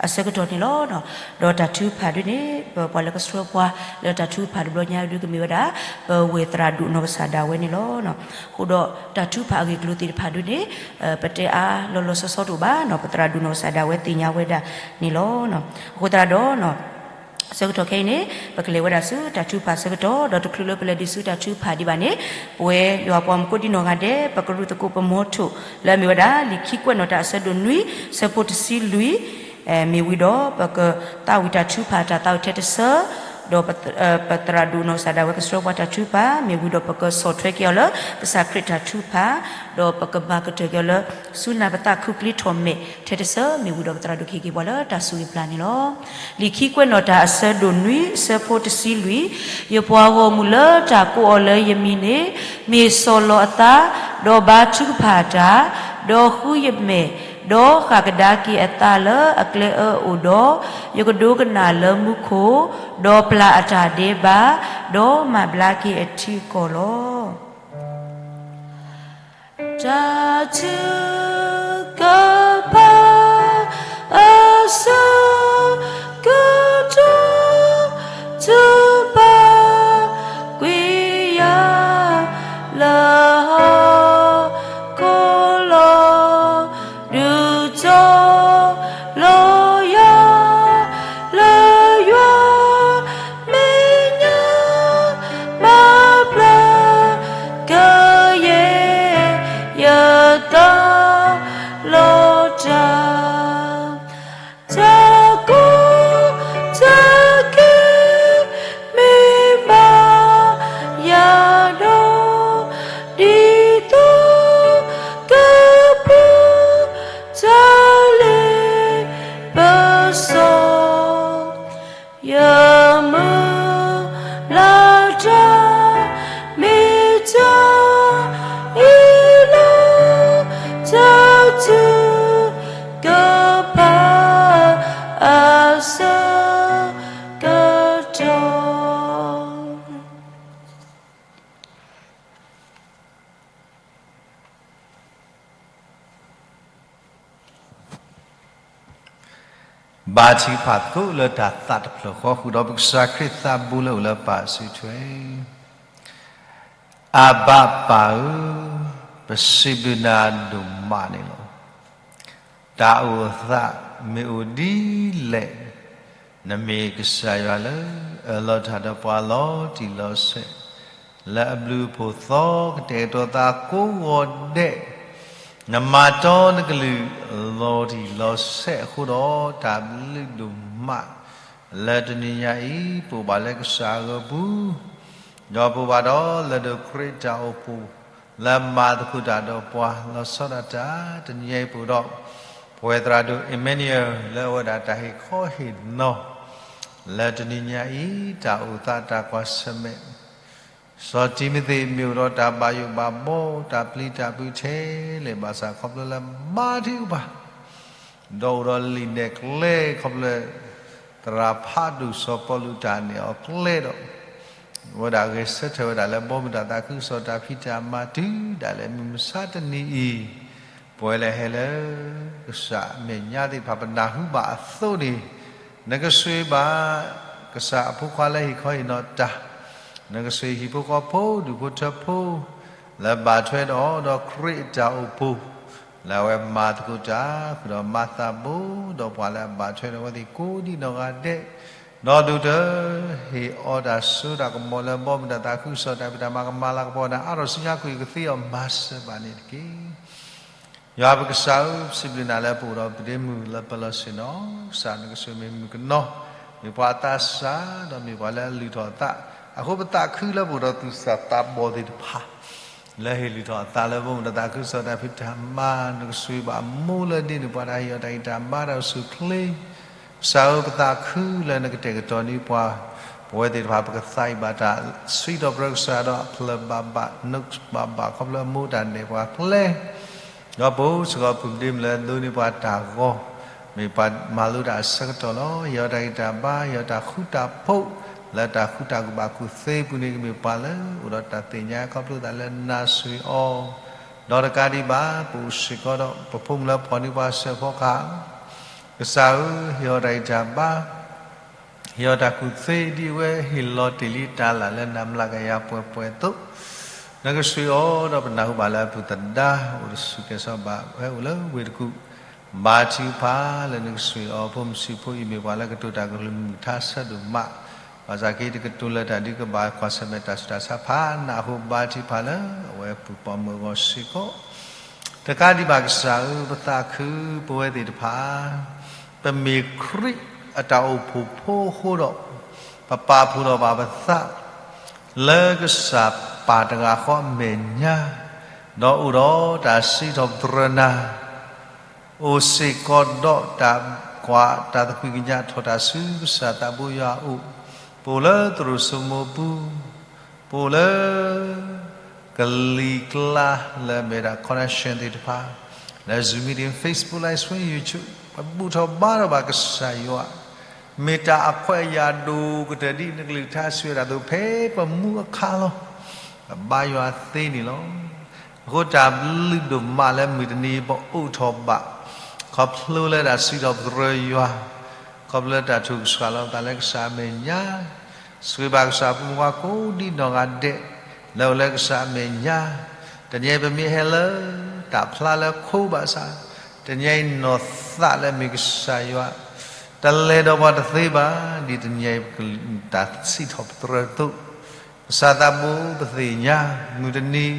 အဆၢကတီၢ်န့ၣ်လီၤ. ဒီးတၢ်ထုကဖၣ်ဒုန့ၣ် ပပှၤလၢကဆှၢပှၤလၢတၢ်ထုကဖၣ်တဘျီညါဒုကမ့ၢ်ဝဲဒၣ် ပဝဲၢ်သရၣ်ဒိၣ်နီၢ်ကစၢ်ဒၣ်ဝဲန့ၣ်လီၤ. အဃိဒီးတၢ်ထုကဖၣ်အဂ့ၢ်အကျိၤသ့ၣ်တဖၣ်ဒုန့ၣ် ပတဲအါလီၤလီၤဆီဆီတအိၣ်ဘၣ်, ပသရၣ်ဒိၣ်နီၢ်ကစၢ်ဒၣ်ဝဲသ့ၣ်ညါဝဲဒၣ်န့ၣ်လီၤ. အဃိသတးဒီး ဆၢကတီၢ်ခဲအံၤန့ၣ် ပကလဲၤဝဲဒၣ်ဆူတၢ်ထုကဖၣ်ဆၢကတီၢ်, ဒီးတချုးလၢပလဲၤဒံးဆူတၢ်ထုကဖၣ်ဒံးဘၣ်န့ၣ် ပဝဲယွၤပှၤမုၢ်ကိးဒံနီၢ်ဂၤဒဲး ပကရူၢ်သကိးပမီထိၣ် လၢအမ့ၢ်ဝဲဒၣ် လံာ်ခံကွဲးနီၣ်တၢ်အဆၢဒိၣ်နွံ ဆၢဖိတဆံလွံၢ် မ့ၢ်ဝံၤဒီး ပကသးဝံၣ်တၢ်ထုကဖၣ်တၢ်သးဝံၣ်ထဲတဆၢ, ဒီးပသရၣ်ဒိၣ်နီၢ်ကစၢ်ဒၣ်ဝဲကဆှၢပှၤတၢ်ထုကဖၣ် မ့ၢ်ဝံၤဒီးပကဆီၣ်ထွဲက့ၤအီၤလၢ ကစၢ်ခရံာ်တၢ်ထုကဖၣ်, ဒီးပကမၤကတၢၢ်က့ၤအီၤလၢ ဆူနၢ်ပသးခုကျ့ထီၣ်မဲာ်ထဲတဆၢ မ့ၢ်ဝံၤဒီးပသရၣ်ဒိၣ်ကဟ့ၣ်က့ၤပှၤလၢတၢ်စူၢ်က့ၤပျၢ်န့ၣ်လီၤ. လံာ်ခံကွဲးနီၣ်တၢ်အဆၢဒိၣ်နွံ ဆၢဖိတဆံလွံၢ်, ယပှၤဂီၢ်မုၢ်လၢတၢ်ကိးအီၤလၢယမံၤန့ၣ် မ့ၢ်ဆီၣ်လီၤအသး, ဒီးဘါထုကဖၣ်တၢ်, ဒီးဃုယမဲာ်, ဒီးဃၣ်ကဒါက့ၤအသးလၢအကျဲအၢအအိၣ်ဒီး, ယကဒိကနၣ်လၢမူခိၣ်, ဒီးပျၢ်အတၢ်ဒဲးဘး, ဒီးမၤဘျါက့ၤအထံအကီၢ်လီၤ. တၢ်ထုကဖၣ် အဆၢကတီၢ် ထုကဖၣ်ကွံာ်ယၤ လၢဟီၣ်ခိၣ်လီၤ ဒုးတီၤလီၤယၤ လၢယွၤမဲာ်ညါ မၤဘျါကယဲၢ် ယသးလီၤတၢ် တၢ်ကူၣ်တၢ်က့ၤ မ့ၢ်ဘၣ်ယၤဒီး ဒ်သိးကပူၤ တၢ်လ့ပစီ ယမုၢ်လၢ်တၢ် မ့ၢ်တၢ်အ့ၣ်လိာ် တၢ်ထုကဖၣ် အဆၢကတီၢ် ဘါထုကဖၣ်သကိးလၢတၢ်သးတဖျၢၣ်ဃီ ဃုာ်ဒီးပကစၢ်ခရံာ်သးဘိလၢအိၣ်လၢပၢ်အစုထွဲ, အဘၣ်ပၢ်ဧၢ, ပစံးဘျုးနၤဒိၣ်မးန့ၣ်လီၤ. တၢ်အိၣ်သးမ့ၢ်အိၣ်ဒ်လဲၣ်, နမ့ၢ်ကစၢ်ယွၤလၢအအၢၣ်လီၤတၢ်ဒီးပှၤလီၤတံၢ်လီၤဆဲး, လၢအဘျုးအဖှိၣ်သီကတဲာ်ကတီၤသးကိးဂီၤဒဲး, နမၤတီနကလုၢ်လီၤတံၢ်လီၤဆဲးအဃိဒီး တၢ်ဘျုးဒိၣ်မး လၢတနံၤညါအံၤ ပအိၣ်ဘၣ်လၢကစၢ်အဂီၢ်ပူၤ, ဒီးပအိၣ်ဘၣ်ဒီးလၢဒိးခရံာ်တၢ်အိၣ်ဖှိၣ် လၢမၤသကိးတၢ်ဒီးပှၤလီၤဆီဒၣ်တၢ် တနံၤညါအံၤပအိၣ်ဒီး ပဝဲသရၣ်ဒိၣ် Emmanuel လၢအဝဲဒၣ်တၢ်ဟ့ၣ်ခီဟ့ၣ်နီၤ လၢတနံၤညါအံၤ တၢ်အိၣ်သးတၢ်ကွၢ်ဆၢၣ်မဲာ် စီၤတံၤမသ့းမ့ၢ်အိၣ်ဒီးတၢ်ဘၣ်ယိၣ်ဘၣ်ဘီ တၢ်ပျံၤတၢ်ဖုးထဲလဲၣ်ဘၣ်ဆၣ် ခီဖျိလၢမၤထုကဖၣ် ဒီးအိၣ်ဒီးလံာ်နဲၣ်ကျဲ ခီဖျိလၢ သရၣ်ဖးဒိၣ်စီၤပီလူးတၢ်နဲၣ်အီၤကျဲဒီး အဝဲဒၣ်ဂဲၤဆၢထၢၣ်ဝဲဒၣ်လၢဘီမုၢ်တၢ်သးခုကစီၣ်တၢ်ဖံးတၢ်မၤတုၤဒၣ်လဲာ်မုၢ်မဆါတနံၤအံၤ ပဝဲလၢဟဲလၢ ကစၢ်အမဲာ်ညါသ့ၣ်တဖၣ် ပနၢ်ဟူဘၣ်အသိးန့ၣ်, နကဆှၢဘၣ် ကစၢ်အဖိခွါလၢဟ့ၣ်ခီဟ့ၣ်နီၤတၢ်, နကဆှၢဟံၣ်ဖိဃီဖိ ဒူၣ်ဖိထၢဖိ လၢဘၣ်ထွဲဒီး ဒီးခရံာ်အတၢ်အိၣ်ဖှိၣ်, လၢအဝဲမၤသကိးတၢ် ဃုာ်ဒီးမၤသးဘိ ဒီးပှၤလၢအဘၣ်ထွဲဒီးအဝဲသ့ၣ်ကိးဒံးနီၢ်ဂၤဒဲး, ဒီးဒိၣ်တၢ် ဟ့ၣ်အီၤတၢ်စိတၢ်ကမီၤလၢဘီမုၢ်တၢ်သးခုကစီၣ်တၢ်ဖံးတၢ်မၤကမၤလၤကပီၤနၤ အါထီၣ်ဆူညါ ကဟုကသ့အီၤမၤစၢၤဘၣ်န့ၣ်တက့ၢ်. ယွၤပကစၢ်ဧၢ, ပစံးဘျုးနၤလၢပအိၣ်ဒီးပဒ့မုၣ်လၢပလီၢ်ဆ့ၣ်နီၤ, ကစၢ်နကဆိၣ်ဂ့ၤမုၣ်ကနီၤ, မ့ၢ်ပှၤအသးစၢ် ဒီးမ့ၢ်ပှၤလၢအလုၢ်ထီၣ်အသး, အဃိပသးခုလၢပအိၣ်ဒီးသူၣ်စၢ်သးဘီၣ်သ့ၣ်တဖၣ် လၢဟ့ၣ်လုၢ်ထီၣ်အသးလၢဘီမုၢ်တၢ်သးခုကစီၣ်တၢ်ဖံးတၢ်မၤ, နကဆိၣ်ဂ့ၤဘၣ်အမိၢ်လၢဒ့န့ၣ် ပှၤတၢ်ဟ့ၣ်အီၤတၢ်ဂံၢ်တၢ်ဘါတၢ်အိၣ်ဆူၣ်အိၣ်ချ့ ကစၢ်ဧၢ, ပသးခုလၢနကတဲာ်ကတီၤန့ၢ်ပှၤ, ပဝဲသ့ၣ်တဖၣ် ပကသးအံၤဘၣ်တၢ်စံးထီၣ်ပတြၢၤကစၢ်ဒီးအဖျၢၣ်ဘၣ်ဘၣ် နဘၣ်ဘၣ် ခီဖျိမိၢ်တၢ်နဲၣ်ပှၤကျဲ, ဒီးပအိၣ်စ့ၢ်ကီးပုၢ်ပဒ့မုၣ်လၢအဒိးန့ၢ်ပှၤတၢ်ဂီၤ, မ့ၢ်ပှၤမၤလိတၢ်အဆၢကတီၢ်လီၤ. ဟ့ၣ်အီၤတၢ်ဂံၢ်တၢ်ဘါ, ဟ့ၣ်အီၤတၢ်ဃူတၢ်ဖိး, လၢတၢ်ဃူတၢ်ကူၣ်ဘၣ်ကူၣ်သ့ပူၤန့ၣ် ကမ့ၢ်ပှၤလၢအိၣ်ဒီးတၢ်သ့ၣ်ညါခီဖျိသးလၢနၤဆိၣ်ဂ့ၤအီၤ, ဒီးတကးဒံးဘၣ် ပအိၣ်စ့ၢ်ကီးဒီးပဖိမုၣ်လၢဖီၣ်န့ၢ်ပှၤစဲးဖီကဟၣ် ကစၢ်ဧၢ, ဟ့ၣ်အီၤတၢ်ဂံၢ်တၢ်ဘါ, ဟ့ၣ်အီၤတၢ်ကူၣ်သ့ဒ်အဝဲဟ့ၣ်လီၤတ့ၢ်လံတၢ်လၢ်လၢနၤမျးကယၤပှဲၤပှဲၤအသိး, နကဆိၣ်ဂ့ၤအီၤဒီးပနၢ်ဟူဘၣ်လၢအပုၢ်သဒါ အိၣ်တဆူၣ်ကဲၤစီၤဘၣ် ဟဲအိၣ်လၢဝ့ၢ်တကူၣ် ဘါထုကဖၣ်လၢနကဆိၣ်ဂ့ၤအီၤ ဖိမုၣ်ဆံးဖိအံၤမ့ၢ်ပှၤလၢကတိၤတၢ်ကလုၢ်မုာ်ထါဆၢဒိၣ်မး, ဘၣ်ဆၣ်က့ၤတကတိၤလၢတၢ်ဒုးကဘၣ် ကွၢ်ဆၢၣ်မဲာ်တၢ်ဆူးတၢ်ဆါဖးနးအဃိ ဘါထုကဖၣ်လၢအဝဲပုၢ်ပိာ်မုၣ်အဂီၢ်စ့ၢ်ကီး တကးဒံးဘၣ်ကစၢ်ဧၢ, ပသးခုပဝဲသ့ၣ်တဖၣ် ပမ့ၢ်ခရံာ်အတၢ်အိၣ်ဖှိၣ်ဖိအဃိဒီး, ပပာ်ဖှိၣ်ထီၣ်ဘၣ်ပသး လၢကစၢ်ပၢ်တဂၤဃီအမဲာ်ညါ, ဒီးအိၣ်ဒီးတၢ်စံးထီၣ်ပတြၢၤနၤ အိၣ်စ့ၢ်ကီးဒီးတၢ်ကွၢ်တၢ်သကွံၢ်ကညးထီၣ်တၢ်ဆူကစၢ်သးဘိယွၤအအိၣ်, ပအိၣ်လၢသရိာ်စိမိပူၤ, ပအိၣ်လၢ ကလံၤကျါလၢအမ့ၢ်ဒၣ် connection သ့ၣ်တဖၣ်, လၢ Zoom meeting, Facebook Live Stream, YouTube, ပဘူၣ်ထီၣ်ဘါထီၣ်ဘၣ်ကစၢ်ယွၤ, မ့ၢ်တၢ်အခွဲးအယာ်ဒိၣ်ကတၢၢ်ဒ်နကလုၢ်ကထါစံးဝဲဒၣ်အသိး ဖဲပမူအခါလီၤ. ပဘါယွၤသ့န့ၣ်လီၤ. အဃိတၢ်လုၢ်ဒိၣ်မးလၢမုၢ်တနံၤပအိးထီၣ်ဘၣ်, ခီဖျိလၢတၢ်စံးထီၣ်ပတြၢၤယွၤ, ခီဖျိလၢတၢ်ထုကဖၣ်လီၤပသးလၢကစၢ်အမဲာ်ညါ, ဆိၣ်ဂ့ၤဘၣ်ကစၢ်ဖိမုၣ်ဖိကိးဒံနီၢ်ဂၤဒဲး လၢအိၣ်လၢကစၢ်အမဲာ်ညါ, တနံၤအံၤပမ့ၢ်ဟဲလၢ တၢ်ဖျါလၢခိဘၣ်ဆၣ်, တနံၤအံၤနီၢ်သးလၢမ့ၢ်ကစၢ်ယွၤ တလဲၤဒီးပှၤတသ့ဘၣ်, ဒ်တနံၤအံၤ တၢ်စံးထီၣ်ပတြၢၤအသိး, ကစၢ်သးဘိပသ့ၣ်ညါ, မုၢ်တနံၤ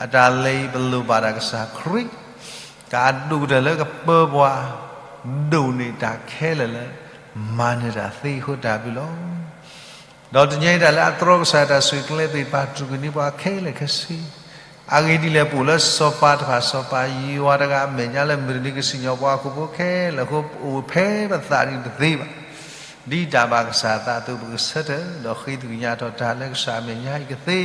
အတၢ်လဲၤအံၤပလိၣ်ဘၣ်ဒၣ်ကစၢ်ခရံာ်, တၢ်အဒိၣ်ကတၢၢ်လၢကပၢပှၤ, ဒိၣ်န့ၢ်တၢ်ခဲလၢာ်လၢ မၤနၢၤတၢ်သ့အဃိတၢ်ဘျုးလီၤ. ဒီးတနံၤအံၤ တၢ်လၢအတြီကစၢ်တၢ်ဆိၣ်ကျဲသ့ၣ်တဖၣ် တြူာ်ကန့ၢ်ပှၤခဲလၢာ်ခဲဆ့, အဂ့ၢ်ဒ်လဲၣ် ပအိၣ်လၢစီၤပၤတဖၣ် စီၤပၤယွၤတဂၤအမဲာ်ညါလၢမုၢ်တနံၤကစံၣ်ညီၣ်ပှၤဟီၣ်ခိၣ်ဖိခဲလၢာ်အဃိ ပအိၣ်ဖဲပသးဒ်တသ့ဘၣ်, ဒ်တၢ်ဘၣ်ကစၢ်အသးအသိး ပကဆၢထၢၣ် ဒီးဃ့သကွံၢ်ကညးထီၣ်တၢ်လၢကစၢ်အမဲာ်ညါအံၤကသ့ တ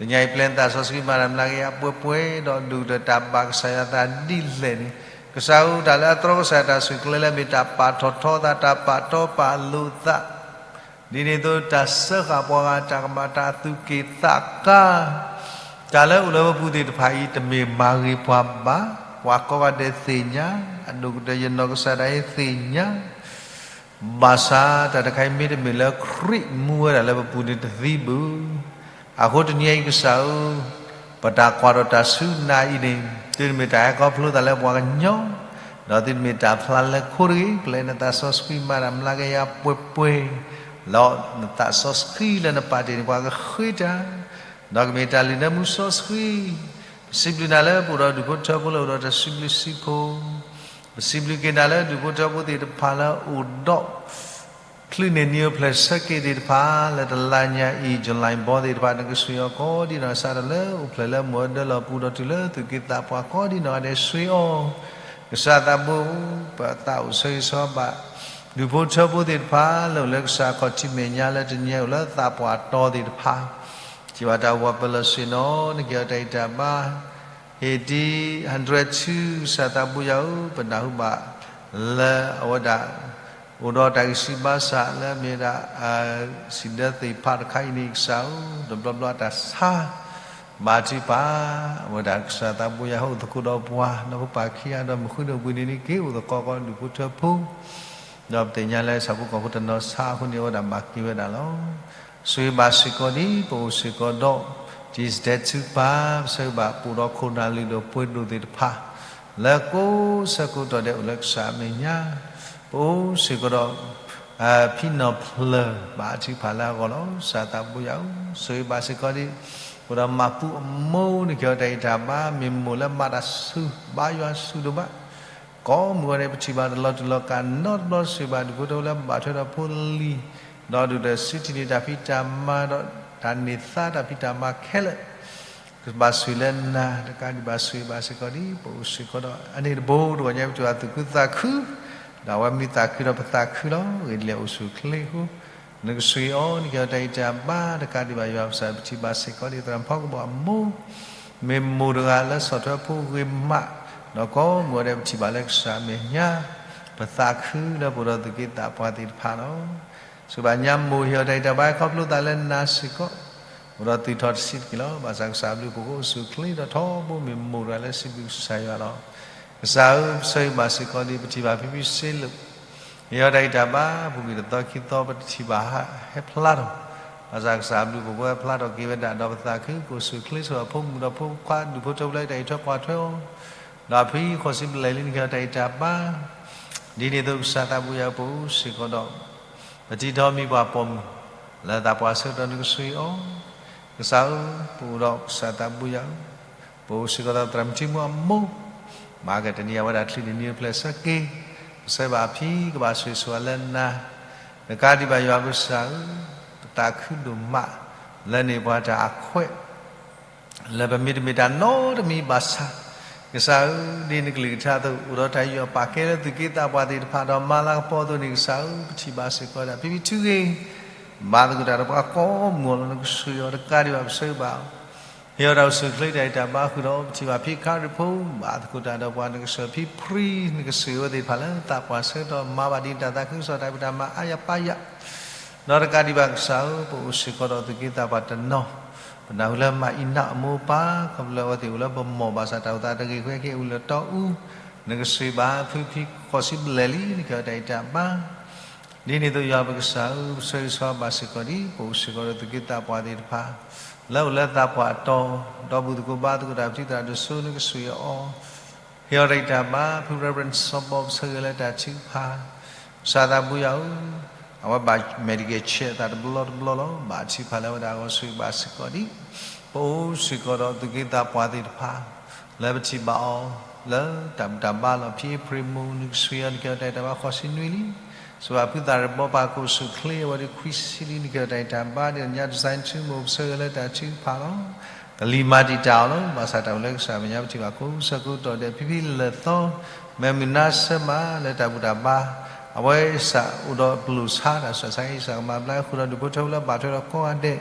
နံၤအံၤပျဲနသးစီဆှံမၤတၢ်မျးကယၤပှဲၤပှဲၤ ဒီးဒိၣ်ကတၢၢ်တၢ်ဘၣ်ကစၢ်ယွၤအသးဒ်လဲၣ်န့ၣ်, ကစၢ်ဧၢ တၢ်လၢအတြီကစၢ်တၢ်ဆိၣ်ကျဲလၢမ့ၢ်တၢ်ပာ်ထီၣ်ထီသး တၢ်ပာ်တီပာ်လိၤသး ဒ်န့ၣ်အသိး တၢ်စၢဃာ်ပှၤဂၤ တၢ်ကမၤတၢ်သူၣ်က့ၣ်သးကါ, တၢ်လၢအိၣ်လၢပပူၤသ့ၣ်တဖၣ်အံၤ တမ့ၢ်မၤဂ့ၤပှၤဘၣ်, ပှၤကိးဂၤဒဲးသ့ၣ်ညါ, အဒိၣ်ကတၢၢ်ယနီၢ်ကစၢ်ဒၣ်အံၤသ့ၣ်ညါ ဘၣ်ဆၣ်တၢ်တခါအံၤမ့တမ့ၢ်လၢခရံာ်မူဝဲဒၣ်လၢပပူၤန့ၣ်တသ့ဘၣ်. အဃိတနံၤအံၤကစၢ်ဧၢ, ပတၢ်ကွၢ်ထီၣ်တၢ်ဆူနၤအံၤန့ၣ် သုတမ့ၢ်တၢ်ဟဲခီဖျိသးလၢပှၤကညီ, ဒီးသုတမ့ၢ်တၢ်ဖျါလၢခိတဂ့ၤ, ပျဲနသးစီဆှံမၤတၢ်မျးကယၤပှဲၤပှဲၤ, လီၤနသးစီဆှံလၢနပာ်တ့ၢ်န့ၢ်ပှၤကဃ့တၢ် ဒီးကမ့ၢ်တၢ်လုၢ်နၢမူစီဆှံ, ပစံးဘျုးနၤလၢပအိၣ်ဒီးဒူၣ်ဖိထၢဖိလၢအိၣ်ဒီးတၢ်စံးဘျုးစံးဖှိၣ်, ပစံးဘျုးက့ၤနၤလၢဒူၣ်ဖိထၢဖိသ့ၣ်တဖၣ်လၢအိၣ်ဒီး ချုးန့ၢ်နံၤအိၣ်ဖျဲၣ်ဆၢက့ၤသ့ၣ်တဖၣ် လၢတလါညါအံၤ July ဘီသ့ၣ်တဖၣ် နကဆိၣ်ဂ့ၤအီၤကိးဒံနီၢ်ဂၤဒဲး စးထီၣ်လၢအိၣ်ဖျဲၣ်လၢမိၢ်အဒၢလီၢ်ပူၤဒီးတုၤလၢသူၣ်က့သးပှၢ်ကိးဒံနီၢ်ဂၤဒဲး ဆိၣ်ဂ့ၤအီၤ, ကစၢ်သးဘိ ပသးအိၣ်ဆၢဂ့ၤဆၢဝါဘၣ် ဒူၣ်ဖိထၢဖိသ့ၣ်တဖၣ် လၢအိၣ်လၢကစၢ်ခီၣ်ထံးမဲာ်ညါလၢတနံၤအံၤအိၣ်လၢသးပှၢ်တီသ့ၣ်တဖၣ်, စံးဘၣ်တၢ်အိၣ်ဖှိၣ်ပလီၢ်ဆ့ၣ်နီၤ နကဟ့ၣ်အီၤတၢ်ဂံၢ်တၢ်ဘါ ဟ့ၣ်တံ hundred two ကစၢ်သးဘိယွၤဧၢ, ပနၢ်ဟူဘၣ်လၢအဝဲဒၣ် အိၣ်ဒီးတၢ်ဂံၢ်စၢ်ဘါစၢ်လၢအမ့ၢ်ဝဲဒၣ် စံးဒၢသ့ၣ်တဖၣ်တခါအံၤန့ၣ် ကစၢ်ဧၢ, တဘျီဘျီအတၢ်ဆါ ဘါထုကဖၣ်, အဝဲဒၣ်ကစၢ်သးဘိယွၤဟဲအိၣ်သကိးဒီးပှၤ ဒီးဖိပၢ်ခံဂၤ ဒီးမုၢ်ဃုဒီးဘှံးနံၤန့ၣ်က့ၤအိၣ်သကိးကီးဒူၣ်ဖိထၢဖိ, ဒီးပသ့ၣ်ညါလၢဆၣ်ဖိကီၢ်ဖိတနီၤဆါအဃိန့ၣ် အဝဲဒၣ်ဘၣ်က့ၤဝဲဒၣ်လီၤ. ဆိၣ်ဂ့ၤဘၣ်စ့ၢ်ကီးဒ်ပအိၣ်စ့ၢ်ကီးဒီး တံၤစတဲးထုကဖၣ် ပဆိၣ်ဂ့ၤဘၣ်ပအိၣ်ဒီးခိၣ်နၢ်လုၢ်ဒိၣ်ပှ့ၤဒိၣ်သ့ၣ်တဖၣ် လၢကိးဆၢကတီၢ်ဒဲးအိၣ်လၢကစၢ်အမဲာ်ညါ, ပအိၣ်စ့ၢ်ကီးဒီး ဖံနီၢ်ဖျၢၣ်ဘါထုကဖၣ်လၢအဂီၢ်လီၤ. ကစၢ်သးဘိယွၤဧၢ, ဆိၣ်ဂ့ၤဘၣ်စ့ၢ်ကီးဒ် ပအိၣ်ဒီးမၤပူအမိၢ်န့ၣ်က့ၤအီၤတၢ်ဂံၢ်တၢ်ဘါ မ့ၢ်မိၢ်လၢမၤတၢ်ဆူၣ် ဘါယွၤဆူၣ်ဒိၣ်မး ကိးမုၢ်ဂီၤဒဲး ပထံၣ်ဘၣ်တလီၤတူာ်လီၤကာ်နီတဘျီ ဆိၣ်ဂ့ၤဘၣ်ဒူၣ်ဖိထၢဖိလၢဘၣ်ထွဲဒီးဖိလံၤ, ဒီးဒုၣ်ဒါစုထံၣ်န့ၢ်တၢ်ဖံးတၢ်မၤဒီးတၢ်န့ၢ်သါတၢ်ဖံးတၢ်မၤခဲလၢာ် ကဘၣ်ဆိၣ်ဂ့ၤလၢနၤ တကးဒံးဘၣ်ဆိၣ်ဂ့ၤဘၣ်စ့ၢ်ကီးဒ် ပအိၣ်စ့ၢ်ကီးဒီး အန့ၣ်တဘိ တဂီၤညါပထံၣ်ဘၣ်သူၣ်ခုသးခု, ဒီးအဝဲမ့ၢ်သးခုဒီးပသးခုလီၤ. ဂ့ၢ်ဒ်လဲၣ်အိၣ်ဆူၣ်အိၣ်ချ့အဃိ နကဆိၣ်ဂ့ၤအီၤ နက့ၤအီၤတၢ်ဂံၢ်တၢ်ဘါ တကးဒံးဘၣ်ယွၤပကစၢ် ပထံၣ်ဘၣ်စ့ၢ်ကီးဒ်သရၣ်ဖီကဘီၣ်အမိၢ် မ့ၢ်မိၢ်တဂၤလၢဆီၣ်ထွဲဖိဂ့ၤမး, ဒီးကိးမုၢ်ဂီၤဒဲးပထံၣ်ဘၣ်လၢကစၢ်အမဲာ်ညါ ပသးခုလၢပအိၣ်ဒီးသူၣ်က့သးပှၢ်သ့ၣ်တဖၣ်လီၤ. ဆိၣ်ဂ့ၤဘၣ်ညါမိၢ် ဟ့ၣ်အီၤတၢ်ဂံၢ်တၢ်ဘါ ခီဖျိသးလၢနၤစ့ၢ်ကီး အိၣ်ဒီးသုးထီၣ်တဆံးတက့ၢ်လီၤ. ဘၣ်ဆၣ်ကစၢ်အဘျုးအဖှိၣ်အိၣ်ဆူၣ်အိၣ်ချ့ဒီးထီဘိ မ့ၢ်မိၢ်တဂၤလၢစံးဘျုးကစၢ်ယွၤလီၤ. ကစၢ်ဧၢ, ပဆိၣ်ဂ့ၤဘၣ်စ့ၢ်ကီးဒ်ပထံၣ်ဘၣ်ဖံဖံစ့လိာ် ဟ့ၣ်အီၤတၢ်ဂံၢ်တၢ်ဘါ ပူၤကွံာ်တသီခံသီ ပတထံၣ်ဘၣ်ဟဲဖျါထီၣ်, ဘၣ်ဆၣ်ကစၢ်အဘျုးအဖှိၣ်ဟဲဖျါထီၣ်က့ၤဝဲဒၣ် ဒီးပသးခု ကအိၣ်ဆူၣ်အိၣ်ချ့ဆိၣ်ဂ့ၤအဖိမုၣ်ဒီးဖိခွါဒူၣ်ဖိထၢဖိလၢတၢ်အံးထွဲကွၢ်ထွဲအီၤ ဒီးအဖံဃီၤစံးဘျဲၣ်လံ နက့ၤအီၤတၢ်ဂံၢ်တၢ်ဘါ ဒ်န့ၣ်အသိးကစၢ်သးဘိယွၤဧၢ ပအိၣ်စ့ၢ်ကီးဒီး ပထံၣ်ထီၣ်မံၤပှၢ်ပိာ်မုၣ် လၢသးပှၢ်ဆၢကတီၢ် နကဆိၣ်ဂ့ၤအီၤ, ကစၢ်ဧၢ, ပအိၣ်ဒီးကစၢ်သးဘိယွၤဧၢ, ပအိၣ်စ့ၢ်ကီးဒီးသရၣ်မုၣ်ထံမူအမိၢ်, မၤကတနံၤအဝဲဒၣ်ချုးန့ၣ်နံၤတဖျၢၣ်ဆၢက့ၤ, ပဆိၣ်ဂ့ၤဘၣ်အဖံကဘၣ်ဆိၣ်ဂ့ၤဆိၣ်ဝါလၢနၤ, တကးဒံးဘၣ်ယွၤကစၢ်ဧၢ, ပသးခုဒိၣ်မး လၢန့ၢ်ပှၤတၢ်အခွဲး လၢပမ့ၢ်တမ့ၢ်တၢ်နီတမံၤဘၣ်ဆၣ်, ကစၢ်ဧၢ, ဒ်နကလုၢ်ကထါအသိး အိၣ်ဒီးတၢ်ယူးယီၣ်ပာ်ကဲလၢသူၣ်က့သးပှၢ်သ့ၣ်တဖၣ် ဒီးမၤလၤကပီၤအသိးန့ၣ် ကစၢ်ဧၢ, ပထံၣ်ဘၣ်စ့ၢ်ကီးဒၣ်ဖံဖံထုဂ့ၤ, ဘၣ်သကိးတၢ်ဒီးပှၤကိးမုၢ်ဂီၤလီၤ နကဆိၣ်ဂ့ၤအီၤ တကးဒံးဘၣ်ပဆိၣ်ဂ့ၤဘၣ် ဟ့ၣ်အီၤတၢ်အိၣ်ဆူၣ်အိၣ်ချ့တၢ်ဂံၢ်တၢ်ဘါဃုာ်ဒီး ပထံၣ်ဘၣ်ဖံခါရံၣ်ဖိ ဘၣ်သကိးတၢ်ဒီးပှၤ နကဆိၣ်ဂ့ၤဖံဖြံ နကဆိၣ်ဂ့ၤအဝဲသ့ၣ်တဖၣ်လၢသးပှၢ်ဆၢကတီၢ် မၤဘၣ်ဒ်နတၢ်သးခုကစီၣ်တၢ်ဖံးတၢ်မၤအါယၤပာ်ယၤ ဒီးတကးဒံးဘၣ်ကစၢ်ဧၢ, ပအိၣ်စ့ၢ်ကီးဒီးသူၣ်က့သးပှၢ်တနီၤ, ပနၢ်ဟူလၢမၤအံၤနးအမိၢ်ပၢ် ခီဖျိလၢအဝဲသ့ၣ်အိၣ်လၢပမိၢ်ဘၣ်ဆၣ် တၢ်အိၣ်သးတဂ့ၤဃဲက့ၤအိၣ်လၢတီအူ, နကဆိၣ်ဂ့ၤဘၣ်ဖုဖံဃီၤစံးဘျဲၣ်လံ နက့ၤအီၤတၢ်ဂံၢ်တၢ်ဘါ ဒ်န့ၣ်အသိးယွၤပကစၢ်ဧၢ, ပဆိၣ်ဂ့ၤဆိၣ်ဝါဘၣ်စ့ၢ်ကီးဒ် ပအိၣ်စ့ၢ်ကီးဒီးသူၣ်က့သးပှၢ်သ့ၣ်တဖၣ် လၢအိၣ်လၢသးပှၢ်အတီၤ, ဒီးဘူၣ်သကိးဘါသကိးတၢ် ပထံၣ်သရၣ်ဒိၣ်စိ နကဆိၣ်ဂ့ၤအီၤ, ဟ့ၣ်အီၤတၢ်ဂံၢ်တၢ်ဘါ, ဖု Reverend စီၤဘီ ပဆိၣ်ဂ့ၤလၢတၢ်ထုကဖၣ်, ကစၢ်သးဘိယွၤဧၢ, အဝဲဘၣ် Medicare check အသးတဘျီတဘျီလီၤ, ဘၣ်ထုကဖၣ်လၢအဝဲဒၣ်အဂီၢ် ဆိၣ်ဂ့ၤဘၣ်စ့ၢ်ကီးဒ် ပအိၣ်စ့ၢ်ကီးဒီးသူၣ်က့သးပှၢ်သ့ၣ်တဖၣ် လၢပထံၣ်ဘၣ်အီၤ လၢတၢ်ဘူၣ်တၢ်ဘါလီၤ ဖံအ့ဖြ့ၣ်မိၢ် နကဆိၣ်ဂ့ၤအီၤ နက့ၤအီၤတၢ်ဂံၢ်တၢ်ဘါဃီၤဆံနွံလံ, ဆိၣ်ဂ့ၤဘၣ်ဖုသးရ့ၣ်ဘီပၢ် ကအိၣ်ဆူၣ်အိၣ်ချ့ အဝဲဒၣ်ခွံဆံလံ နက့ၤအီၤတၢ်ဂံၢ်တၢ်ဘါ ဒ်သိးညါ design ထူမိၢ် ပဆိၣ်ဂ့ၤလၢတၢ်ထုကဖၣ်လီၤ. ကလံၤမၤတံာ်တာ်အီၤလီၤ, ဘၣ်ဆၣ်တၢ်အိၣ်လၢကစၢ်မဲာ်ညါ ပထံၣ်ဘၣ်ကိးဆၢကတီၢ်ဒဲး ဖံဖံလၢာ်သီ မ့ၢ်မုၢ်နၤဆၢမးလၢတၢ်ဘူၣ်တၢ်ဘါ, အဝဲစးအိၣ်ဒီးပလိာ်ဆါ တၢ်ဆူးတၢ်ဆါ အံၤစးကမၤဘျါဃုာ်ဒီးဒူၣ်ဖိထၢဖိလၢဘၣ်ထွဲဒီးကိးဂၤဒဲး,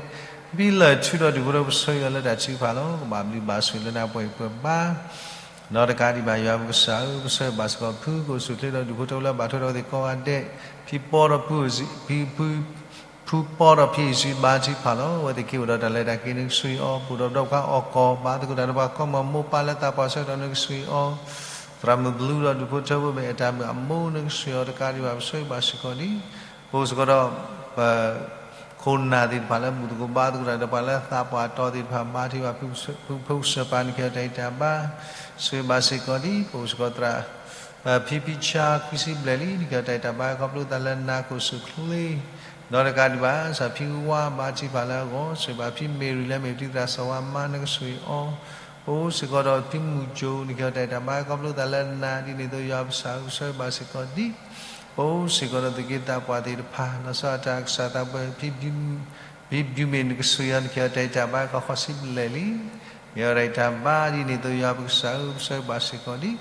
ဖံဖံလၢာ်ထူဒီးဒူၣ်ဖိထၢဖိ ပဆိၣ်ဂ့ၤအီၤလၢတၢ်ထုကဖၣ်လီၤ. ကဘၣ်ဘျုးဘၣ်ဆိၣ်လၢနၤပှဲၤဂံၢ်ပှဲၤဘါ ဒီးတကးဒံးဘၣ်ယွၤပကစၢ်ဧၢ, ပဆိၣ်ဂ့ၤဘၣ်စ့ၢ်ကီးဖု ကအိၣ်ဆူၣ်အိၣ်ချ့ဒီးဒူၣ်ဖိထၢဖိလၢဘၣ်ထွဲဒီးအဝဲသ့ၣ်ကိးဂၤဒဲး, ဖံပီဒီးဖု ဖု ဖုပီဒီးဖံအံၤစံးဘါထုကဖၣ်လီၤ. အဝဲသ့ၣ်က့ၤအိၣ်ဒီးတၢ်လဲၤတၢ်က့ၤ နကဆိၣ်ဂ့ၤအီၤ, ပအိၣ်ဒီးပဒီပုၢ်ဝဲၢ်အီၣ်ကီၢ် ဘၣ်သကိးတၢ်ဒီးပှၤကိးမုၢ်ဂီၤမိၢ်ပၢ်လၢသးပှၢ်ဆၢကတီၢ် နကဆိၣ်ဂ့ၤအီၤ, သရၣ်မုၣ်ဘျုးဒီးဒူၣ်ဖိထၢဖိ မ့ၢ်အတၢ်မုာ်အမိၢ် နကဆိၣ်ဂ့ၤအီၤ တကးဒံးဘၣ် ပဆိၣ်ဂ့ၤဘၣ်စ့ၢ်ကီးဒ် ပအိၣ်စ့ၢ်ကီးဒီး ပ ခိၣ်နၢ်သ့ၣ်တဖၣ်လၢဘူၣ်သကိးဘါသကိးတၢ်ဒီးပှၤလၢသးပှၢ်အတီၤသ့ၣ်တဖၣ် ဘါထုကဖၣ်ဖု ဖုဖိစၢၤပၤ နက့ၤအီၤတၢ်ဂံၢ်တၢ်ဘါ, ဆိၣ်ဂ့ၤဘၣ်စ့ၢ်ကီးဒ် ပအိၣ်စ့ၢ်ကီးသရၣ် ဖံဖံဆါ ခွံဆံဘျဲၣ်လံ နက့ၤအီၤတၢ်ဂံၢ်တၢ်ဘါ ခီဖျိသးလၢနၤကအိၣ်ဆူၣ်အိၣ်ချ့, ဒီးတကးဒံးဘၣ် စးဖံဝါ ဘါထုကဖၣ်လၢအဂီၢ် ဆိၣ်ဂ့ၤဘၣ်ဖံမ့ၢ်ရံၤလၢမ့ၢ်ပထံၣ်သရၣ်စီၤဝါမါ နကဆိၣ်ဂ့ၤအီၤ, ပအိၣ်စ့ၢ်ကီးဒီးဖံမုၢ်ကၠိ နက့ၤအီၤတၢ်ဂံၢ်တၢ်ဘါ ခီဖျိသးလၢနၤ ဒ်န့ၣ်အသိးယွၤပကစၢ်ဧၢ ပဆိၣ်ဂ့ၤဘၣ်စ့ၢ်ကီးဒ် ပအိၣ်စ့ၢ်ကီးဒီးသူၣ်က့သးပှၢ်သ့ၣ်တဖၣ် လီၤဆီဒၣ်တၢ်ကစၢ်သးပှၢ် ဖံ ဖံဘျုးမ့ၢ် နကဆိၣ်ဂ့ၤအီၤ နက့ၤအီၤတၢ်ဂံၢ်တၢ်ဘါ ခီဃီၤဆံဘျဲၣ်လံ, က့ၤအီၤတၢ်ဂံၢ်တၢ်ဘါ ဒ်န့ၣ်အသိးယွၤပကစၢ်ဧၢ ပဆိၣ်ဂ့ၤဘၣ်စ့ၢ်ကီးဒ်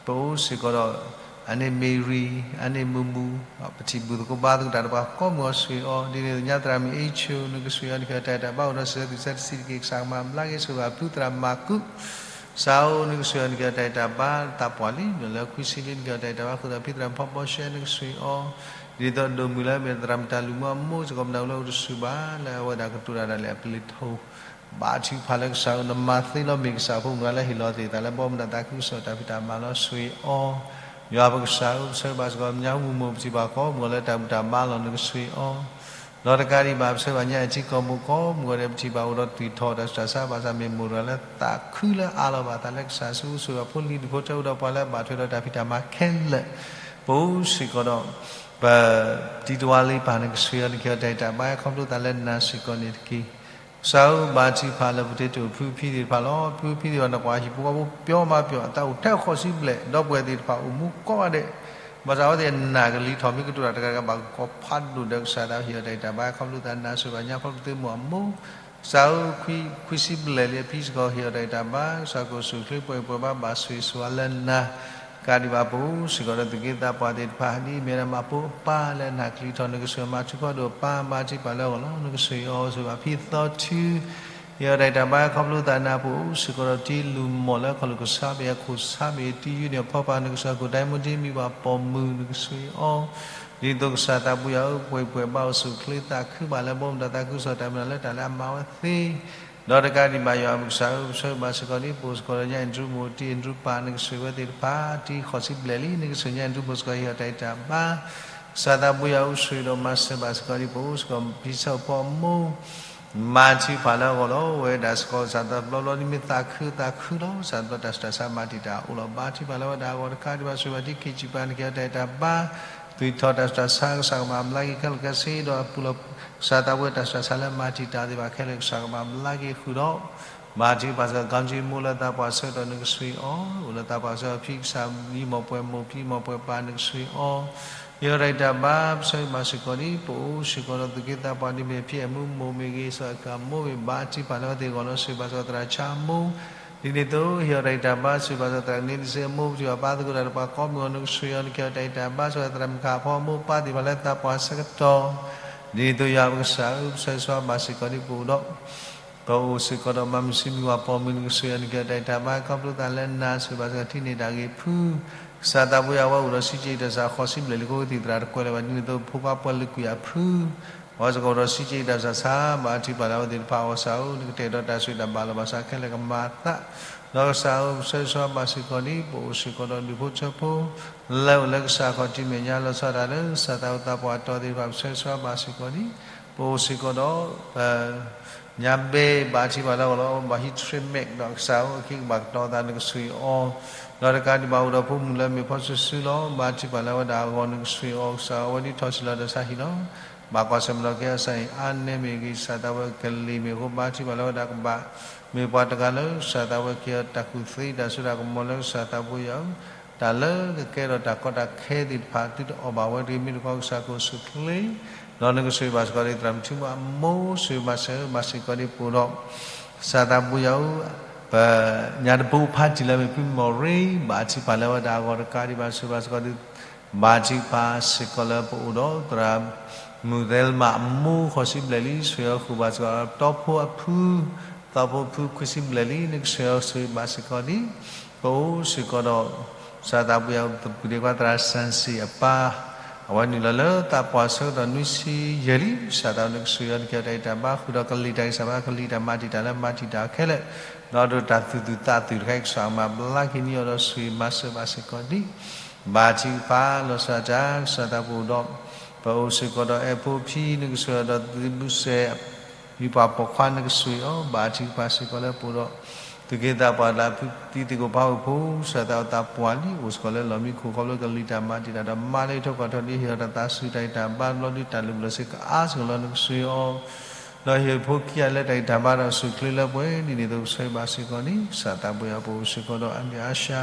ပအိၣ်စ့ၢ်ကီးဒီး အန့ၣ်မ့ၢ်ရံၤ အန့ၣ်မုၢ်မုၢ် ပထံၣ်ဘူၣ်သကိးဘါသကိးတၢ်ဒီးပှၤကိးမုၢ်ဂီၤဆိၣ်ဂ့ၤအီၤ ဒ်န့ၣ်အသိးညါသရၣ်မုၣ်အ့ဆိၣ် နကဆိၣ်ဂ့ၤအီၤ နက့ၤအီၤတၢ်ဂံၢ်တၢ်ဘါ အိၣ်ဒီးစံးဆၢသူၣ်ဆၢတဆံးတက့ၢ် ကစၢ်ကမၤဘျါက့ၤ ဆိၣ်ဂ့ၤဘၣ်ဖုသရၣ်မၤကူး စးအိၣ် နကဆိၣ်ဂ့ၤအီၤ နက့ၤအီၤတၢ်ဂံၢ်တၢ်ဘါ သးပှၢ်လံ ဒီးလၢခွံဆံလံ နက့ၤအီၤတၢ်ဂံၢ်တၢ်ဘါ ဃုာ်ဒီးဖံသရၣ်ဖီဘီရှဲ နကဆိၣ်ဂ့ၤအီၤ ဒ်သိးဒိၣ်မုၢ်လၢမ့ၢ်သရၣ်မုၣ်တၢ်လုၢ်မူအမိၢ် စ့ၢ်ကီးမနုၤလၢအိၣ်တဆူၣ်ဘၣ် လၢအဝဲဒၣ်ကတိၤတၢ်ဒၣ်လဲာ်အပျ့ၤထိၣ် ဘါထုကဖၣ်လၢကစၢ်ဧၢ နမၤသ့လီၤမ့ၢ်ကစၢ်ဖိမုၢ်ဂၤလၢဟ့ၣ်လီၤသ့ၣ်သးလၢဘီမုၢ်ဒီးသးခုကစီၣ်တၢ်ဖံးတၢ်မၤလီၤ ဆိၣ်ဂ့ၤအီၤ, ယွၤပကစၢ်ဧၢ ပဆၢဂ့ၤဘၣ်စ့ၢ်ကီး ညါမုၢ်မိၢ်ပထံၣ်ဘၣ်ကီးမုၢ်ဂီၤလၢတၢ်ဘူၣ်တၢ်ဘါလီၤ နကဆိၣ်ဂ့ၤအီၤ, ဒီးတကးဒံးဘၣ် ပဆၢဂ့ၤဘၣ်ညါအံၤထံကီၢ်မိၢ်ကီးမုၢ်ဂီၤဒီး ပထံၣ်ဘၣ်အိၣ်ဒီးသွံၣ်ထီၣ်တၢ်ဆူးတၢ်ဆါဘၣ်ဆၣ် မ့ၢ်မိၢ်တဂၤလၢသးခုလၢအါလီၤဘၣ်အသးလၢကစၢ်ဆူ ဆိၣ်ဂ့ၤဘၣ်ဖိလံၤဒူၣ်ဖိထၢဖိဒီးပှၤလၢအဘၣ်ထွဲဒီးတၢ်ဖံးတၢ်မၤခဲလၢာ်, ပအိၣ်စ့ၢ်ကီးဒီး ပတံၤတဝါလံပၢ် နကဆိၣ်ဂ့ၤအီၤ နကဟ့ၣ်အီၤတၢ်အဲၣ်တၢ်ဘါ ခီဖျိသးလၢနၤစ့ၢ်ကီးန့ၣ်တက့ၢ်. ကစၢ်ဧၢ ဘါထုကဖၣ်လၢပတ့တိာ်ဖုဖံသ့ၣ်တဖၣ်လီၤ. ဖုဖံသ့ၣ်တဖၣ်န့ၣ် ပှၤဟံၣ်ဖိဃီဖိပျီမၤပျီ အတၢ်အိၣ်ထဲဃိးဆံဘျဲၣ် ဒီပုၢ်ဝဲၢ်သ့ၣ်တဖၣ်အိၣ်မူကိးဂၤဒဲး, ဘၣ်ဆၣ်အဝဲသ့ၣ်အနာ်ကလံၤထီၣ် မ့ၢ်ကတိၤတၢ်တဂၤတဂၤဘၣ်ကကိးဖးဒိၣ်ဒီး ကစၢ်သးဟ့ၣ်အီၤတၢ်အဲၣ်တၢ်ဘါ ခီဖျိသးနၤ ဆိၣ်ဂ့ၤဘၣ်ညါ ခီဖျိသုးမုၢ်အမိၢ် ကစၢ်ဧၢ ခွံဆံဘျဲၣ်လံအဖံစ့ၢ်ကီး ဟ့ၣ်အီၤတၢ်အဲၣ်တၢ်ဘါ ကစၢ်ကအိၣ်ဆူၣ်အိၣ်ချ့ ပှဲၤအံၤပှဲၤဘါ ဘၣ်ဆိၣ်ဂ့ၤဆိၣ်ဝါလၢနၤ ကးဒံးဘၣ်ပအိၣ်စ့ၢ်ကီးဒီးသူၣ်က့သးပှၢ်သ့ၣ်တဖၣ် ဒ်အမ့ၢ်ဝဲဒၣ်မၤဖိအပၢ်လၢအနာ်ကလံၤထီၣ် နကဆိၣ်ဂ့ၤမၤထုကဖၣ်ဒိၣ်အပၢ် ဘါထုကဖၣ်လၢအဂီၢ်လီၤ နကဆိၣ်ဂ့ၤအီၤ ဆိၣ်ဂ့ၤဘၣ်ဖံသီထု ဟ့ၣ်အီၤတၢ်အဲၣ်တၢ်ဘါ ခီဖျိသးနၤ ပအိၣ်စ့ၢ်ကီးဒီးတံၤလူၤမိၢ်လၢခီၣ်လိာ်ကစၢ်ဘ့ၣ်အခိၣ်ဆါဘ့ၣ် တံၤယုၢ်န့ၣ်အဖီပၢ် နကစၢ်ခိၣ်တၢ်မူတံၤမံၤပှၤပိာ်မုၣ် နကဆိၣ်ဂ့ၤအီၤ ဒ်သိးကစၢ်သးပူၤယၤဧၢ ပှဲၤအံၤပှဲၤဘါအိၣ်ဆူၣ်အိၣ်ချ့သးခုဘၣ်လၢဘီမုၢ်ဒီးသးခုကစီၣ်တၢ်မနုၤလၢတၢ်လၢအမၤဝဲသ့ ဒီးတကးဒံးဘၣ်ယွၤပကစၢ်ဧၢ ပဆၢဂ့ၤဘၣ်စ့ၢ်ကီးဒ် ပအိၣ်စ့ၢ်ကီးဒီးညါ Andrew မိၢ်တံၤ Andrew ပၢ် နကဆိၣ်ဂ့ၤဝဲသ့ၣ်တဖၣ် တံၤဃိးဆံဘျဲၣ်လံ နကဆိၣ်ဂ့ၤညါ Andrew မိၢ်စ့ၢ်ကီး ဟ့ၣ်အီၤတၢ်အဲၣ်တၢ်ဘါ ကစၢ်သးပူၤယၤအိၣ်ဆူၣ်ဒီးမၤစၢၤဘၣ်စ့ၢ်ကီးဒ် ပအိၣ်စ့ၢ်ကီးဖံဆၢဖိအမိၢ် မၤထုကဖၣ်လၢအဂီၢ်လီၤ အိၣ်ဝဲဒၣ်စ့ၢ်ကီး ကစၢ်သးဘျီဘျီဒ်မ့ၢ်သးခုသးခုလီၤ ကစၢ်သးဘျီတၢ်ဆူးတၢ်ဆါမၤတံာ်တာ်အိၣ်လီၤ ဘါထုကဖၣ်လၢဝဲဒၣ်အဂီၢ်တကးဒံးဘၣ် ဆိၣ်ဂ့ၤဘၣ်တံၤ ခ့ၣ်ကၠံၣ်ပၢ် နကဟ့ၣ်အီၤတၢ်အဲၣ်တၢ်ဘါ သွံၣ်ထီၣ်တၢ်ဆူးတၢ်ဆါ ကစၢ်ကမၤဘျါက့ၤခဲလၢာ်ခဲဆ့ဒီးအပူၤလီၤ ကစၢ်သးပူၤတၢ်ဆူးတၢ်ဆါလၢမၤတံာ်တာ်သ့ၣ်တဖၣ်ခဲလၢာ် ကစၢ်ကမၤဘျါက့ၤဃုာ်ဒီး ဘါထုကဖၣ်စ့ၢ်ကီး ကံၣ်ကၠံမိၢ်လၢသးပှၢ်ဆၢကတီၢ် နကဆိၣ်ဂ့ၤအီၤ အိၣ်လၢသးပှၢ်ဆၢဖံကစၢ် ဖံမိၢ်ပှဲၤမိၢ် ဖံမိၢ်ပှဲၤပၢ် နကဆိၣ်ဂ့ၤအီၤ ဟ့ၣ်အီၤတၢ်အဲၣ်တၢ်ဘါ ပဆၢဂ့ၤဘၣ်စ့ၢ်ကီးဒ် ပအိၣ်စ့ၢ်ကီးဒီးသူၣ်က့သးပှၢ်ဒ်မ့ၢ်ဖံအဲၣ်မူမိၢ်မ့ၢ်ဂ့ၤ စီၤအဲၣ်ကၤမိၢ်မ့ၢ် ဘါထုကဖၣ်လၢအဝဲသ့ၣ်အဂီၢ်လီၤ ဆိၣ်ဂ့ၤဘၣ်စ့ၢ်ကီးသရၣ်ဆါမိၢ် ဒ်န့ၣ်အသိး ဟ့ၣ်အီၤတၢ်အဲၣ်တၢ်ဘါ ဆိၣ်ဂ့ၤဘၣ်စ့ၢ်ကီးသရၣ်ကန့စ့အမိၢ် ပထံၣ်ဘၣ်ပၢ်သကိးတၢ်ဒီးပှၤကိးမုၢ်ဂီၤ နကဆိၣ်ဂ့ၤအီၤ နကဟ့ၣ်အီၤတၢ်အဲၣ်တၢ်ဘါ ဆိၣ်ဂ့ၤသရၣ်မုၣ်ခးဖီအမိၢ် ပၢ်သ့ၣ်တဖၣ်လၢသးပှၢ်ဆၢကတီၢ် ဒ်န့ၣ်အသိးယွၤပကစၢ်ဧၢ ပဆၢဂ့ၤဆိၣ်ဂ့ၤဘၣ်စ့ၢ်ကီးဒ်ပအိၣ်ဒီး ပအိၣ်စ့ၢ်ကီးဒီးမၤမုၢ်ဆံမုၢ်ဝါပိာ်မုၣ် နကဆိၣ်ဂ့ၤအီၤ နကဟ့ၣ်အီၤတၢ်အဲၣ်တၢ်ဘါ ခီဖျိသးလၢနၤ ဆိၣ်ဂ့ၤဘၣ်စ့ၢ်ကီး ထံၣ်န့ၢ်တၢ်ဂ့ၤဖု ကစၢ်သးပူၤယၤ အဝဲအိၣ်ဒီးဆံးက့တၢ်ဆူး ဃိးဆံဘျဲၣ်လံ ကအိၣ်ကသံၣ်သရၣ်တကွဲးလၢၤဘၣ် ဒ်န့ၣ်အသိး ဖိခွါပှၤလုၢ်ကွံာ်အဖု အဝဲစ့ၢ်ကီးအိၣ်ဒီးဆံးက့တၢ်ဆူးဆါ ဘါထုကဖၣ်လၢအဝဲသ့ၣ်တဖၣ် အီၣ်စၢ်ဧၢ နကတဲာ်ဒီးတၢ်ဆိၣ်ဂ့ၤတၢ်ဘၣ်လီၤ ဘၣ်ဆၣ်ခဲလၢာ်ကမၤသး ဒီးကစၢ်ဧၢ ပဆၢဂ့ၤဆိၣ်ဂ့ၤဘၣ်စ့ၢ်ကီးဒ် ပအိၣ်စ့ၢ်ကီးဒီးဒူၣ်ဖိထၢဖိ လၢအိၣ်လၢကစၢ်ခီၣ်ထံးမဲာ်ညါ လီၤဆီဒၣ်တၢ်လၢကစၢ်သးဝဲသးပှၢ်အတီၤသ့ၣ်တဖၣ် ပဆၢဂ့ၤဆိၣ်ဂ့ၤဘၣ်စ့ၢ်ကီးဒ် ပအိၣ်စ့ၢ်ကီးဒီး ပ ညါဘဲ ဘါထုကဖၣ်လၢအဂီၢ်လီၤ ဘၣ်ဟံး treatment ဒီးကစၢ်ဧၢ အခံကဘၣ်ကတီၤသး နကဆိၣ်ဂ့ၤအီၤ ဒီးတကးဒံးဘၣ်အိၣ်ဒီးဖိမုၣ်လၢအမ့ၢ်ဖီၣ်စုစုလီၤ ဘါထုကဖၣ်လၢအဝဲဒၣ်အဂီၢ် နကဆိၣ်ဂ့ၤအီၤ ကစၢ်ဧၢ အဝဲဒၣ်ထီၣ်ဆံးလီၤတၢ်ဆါဟံၣ်လီၤ ဘၣ်ကွၢ်ဆၢၣ်မဲာ်ဒီးကဲအီၤဆါဟံၣ် အါနဲမ့ၢ်ဂ့ၤ ကစၢ်သးဝဲကလံၤမ့ၢ်အဃိ ဘါထုကဖၣ်လၢအဝဲဒၣ်ကဘၣ် မ့ၢ်ပှၤတဂၤလၢကစၢ်သးဝဲကဲအီၤတၢ်ကူၣ်သ့တၢ်စိတၢ်ကမီၤလၢကစၢ်သးပူၤယၤဧၢ တၢ်လၢကကဲထီၣ်တၢ်ကီတၢ်ခဲသ့ၣ်တဖၣ် သုတအီၣ်ဘၣ်ဝဲတဂ့ၤ မ့ၢ်တခီ ကစၢ်ကအိၣ်ဆူၣ်အိၣ်ချ့ ဒီးနကဆိၣ်ဂ့ၤဘၣ်စ့ၢ်ကီးဒ်သရၣ်မုၣ်ထံမိၢ်အမိၢ် ဆိၣ်ဂ့ၤဘၣ်စ့ၢ်ဂ့ၤ ဘၣ်စ့ၢ်ကီးဒ်ပအိၣ်ဒီး ကစၢ်သးပူၤယၤဧၢ ပ ညါတပူၤဖးတံၢ်လၢမ့ၢ်ဖုမီၢ်ရ့ ဘါထုကဖၣ်လၢအဝဲဒၣ်အဂီၢ်တကးဒံးဘၣ် ဆိၣ်ဂ့ၤဘၣ်စ့ၢ်ကီးဒ် ဘါထုကဖၣ်စ့ၢ်ကီးလၢပအိၣ်ဒီးသရၣ်မုၣ်သဲလမၣ်အမိၢ် ဃိးဆံဘျဲၣ်လံ ဆိၣ်ဂ့ၤအီၤဃုာ်ဘၣ်စ့ၢ်ကီး တီဖိအဖု သီဖိဖု ခွံဆံဘျဲၣ်လံ နကဆိၣ်ဂ့ၤအီၤ ဆိၣ်ဂ့ၤဘၣ်စ့ၢ်ကီးဒ် ပအိၣ်စ့ၢ်ကီးဒီး ကစၢ်သးပူၤယၤဧၢ ပပုၢ်ဒ့ခွါသရၣ်စၣ်စံၣ်အပၢ် အဝဲနုာ်လီၤလၢသးပှၢ်ဆၢကတီၢ်နွံဆံယဲၢ်လံ ကစၢ်သးဝဲ နကဆိၣ်ဂ့ၤအီၤ နကဟ့ၣ်အီၤတၢ်အဲၣ်တၢ်ဘါ ဃုာ်ဒီးကလံၤတၢ်ဂံၢ်စၢ်ဘါ ကလံၤတၢ်မၤတံာ်တာ်လၢမၤတံာ်တာ်ခဲလၢာ် ဒီးဒိးတၢ်သူၣ်သူၣ်သးသူၣ်တခါအံၤ ကစၢ်မၤဘျါက့ၤန့ၢ်အီၤဒီး ဆိၣ်ဂ့ၤမၤစၢၤဘၣ်စ့ၢ်ကီးဒ် ဘါထုကဖၣ်လီၤဆီဒၣ်တၢ် ကစၢ်သးပူၤဒီး ပအိၣ်စ့ၢ်ကီးဒီးအဲၣ်ဖိဖံ နကဆိၣ်ဂ့ၤအီၤဒီးသုးဘုစဲး မံၤပှၢ်ပိာ်ခွါနကဆိၣ်ဂ့ၤအီၤ ဘါထုကဖၣ်စ့ၢ်ကီးလၢပအိၣ်ဒီး သုးက့သးပှၢ်လၢအဖုတံၤသကိးဖးဝ့ၢ်ဖိ ကစၢ်သးဝဲသးပှၢ်လံ အိၣ်စ့ၢ်ကီးလၢလီၢ်မံခိၣ် ခီဖျိကလံၤတၢ်မၤတံာ်တာ်ဒီး မၤလၢထီၣ်ကွၢ်ထီၣ်ဒ် ဟ့ၣ်အီၤတၢ်သးစူၤတၢ်ဂံၢ်တၢ်ဘါတဘျီဒ် တၢ်လုၢ်ဘျၢစ့ၢ်ကအါစ့ၢ်ကီးလီၤ နကဆိၣ်ဂ့ၤအီၤ ဒီးဟ့ၣ်ဖိခံဂၤလၢတၢ်ဂံၢ်တၢ်ဘါဒီး ဆူၣ်ချ့လၢပှဲၤ ဒ်န့ၣ်အသိး ပဆၢဂ့ၤဘၣ်စ့ၢ်ကီးန့ၣ် ကစၢ်သးပှၢ်ယၤ ပအိၣ်စ့ၢ်ကီးဒီး အါန့ၢ်အါဆှါ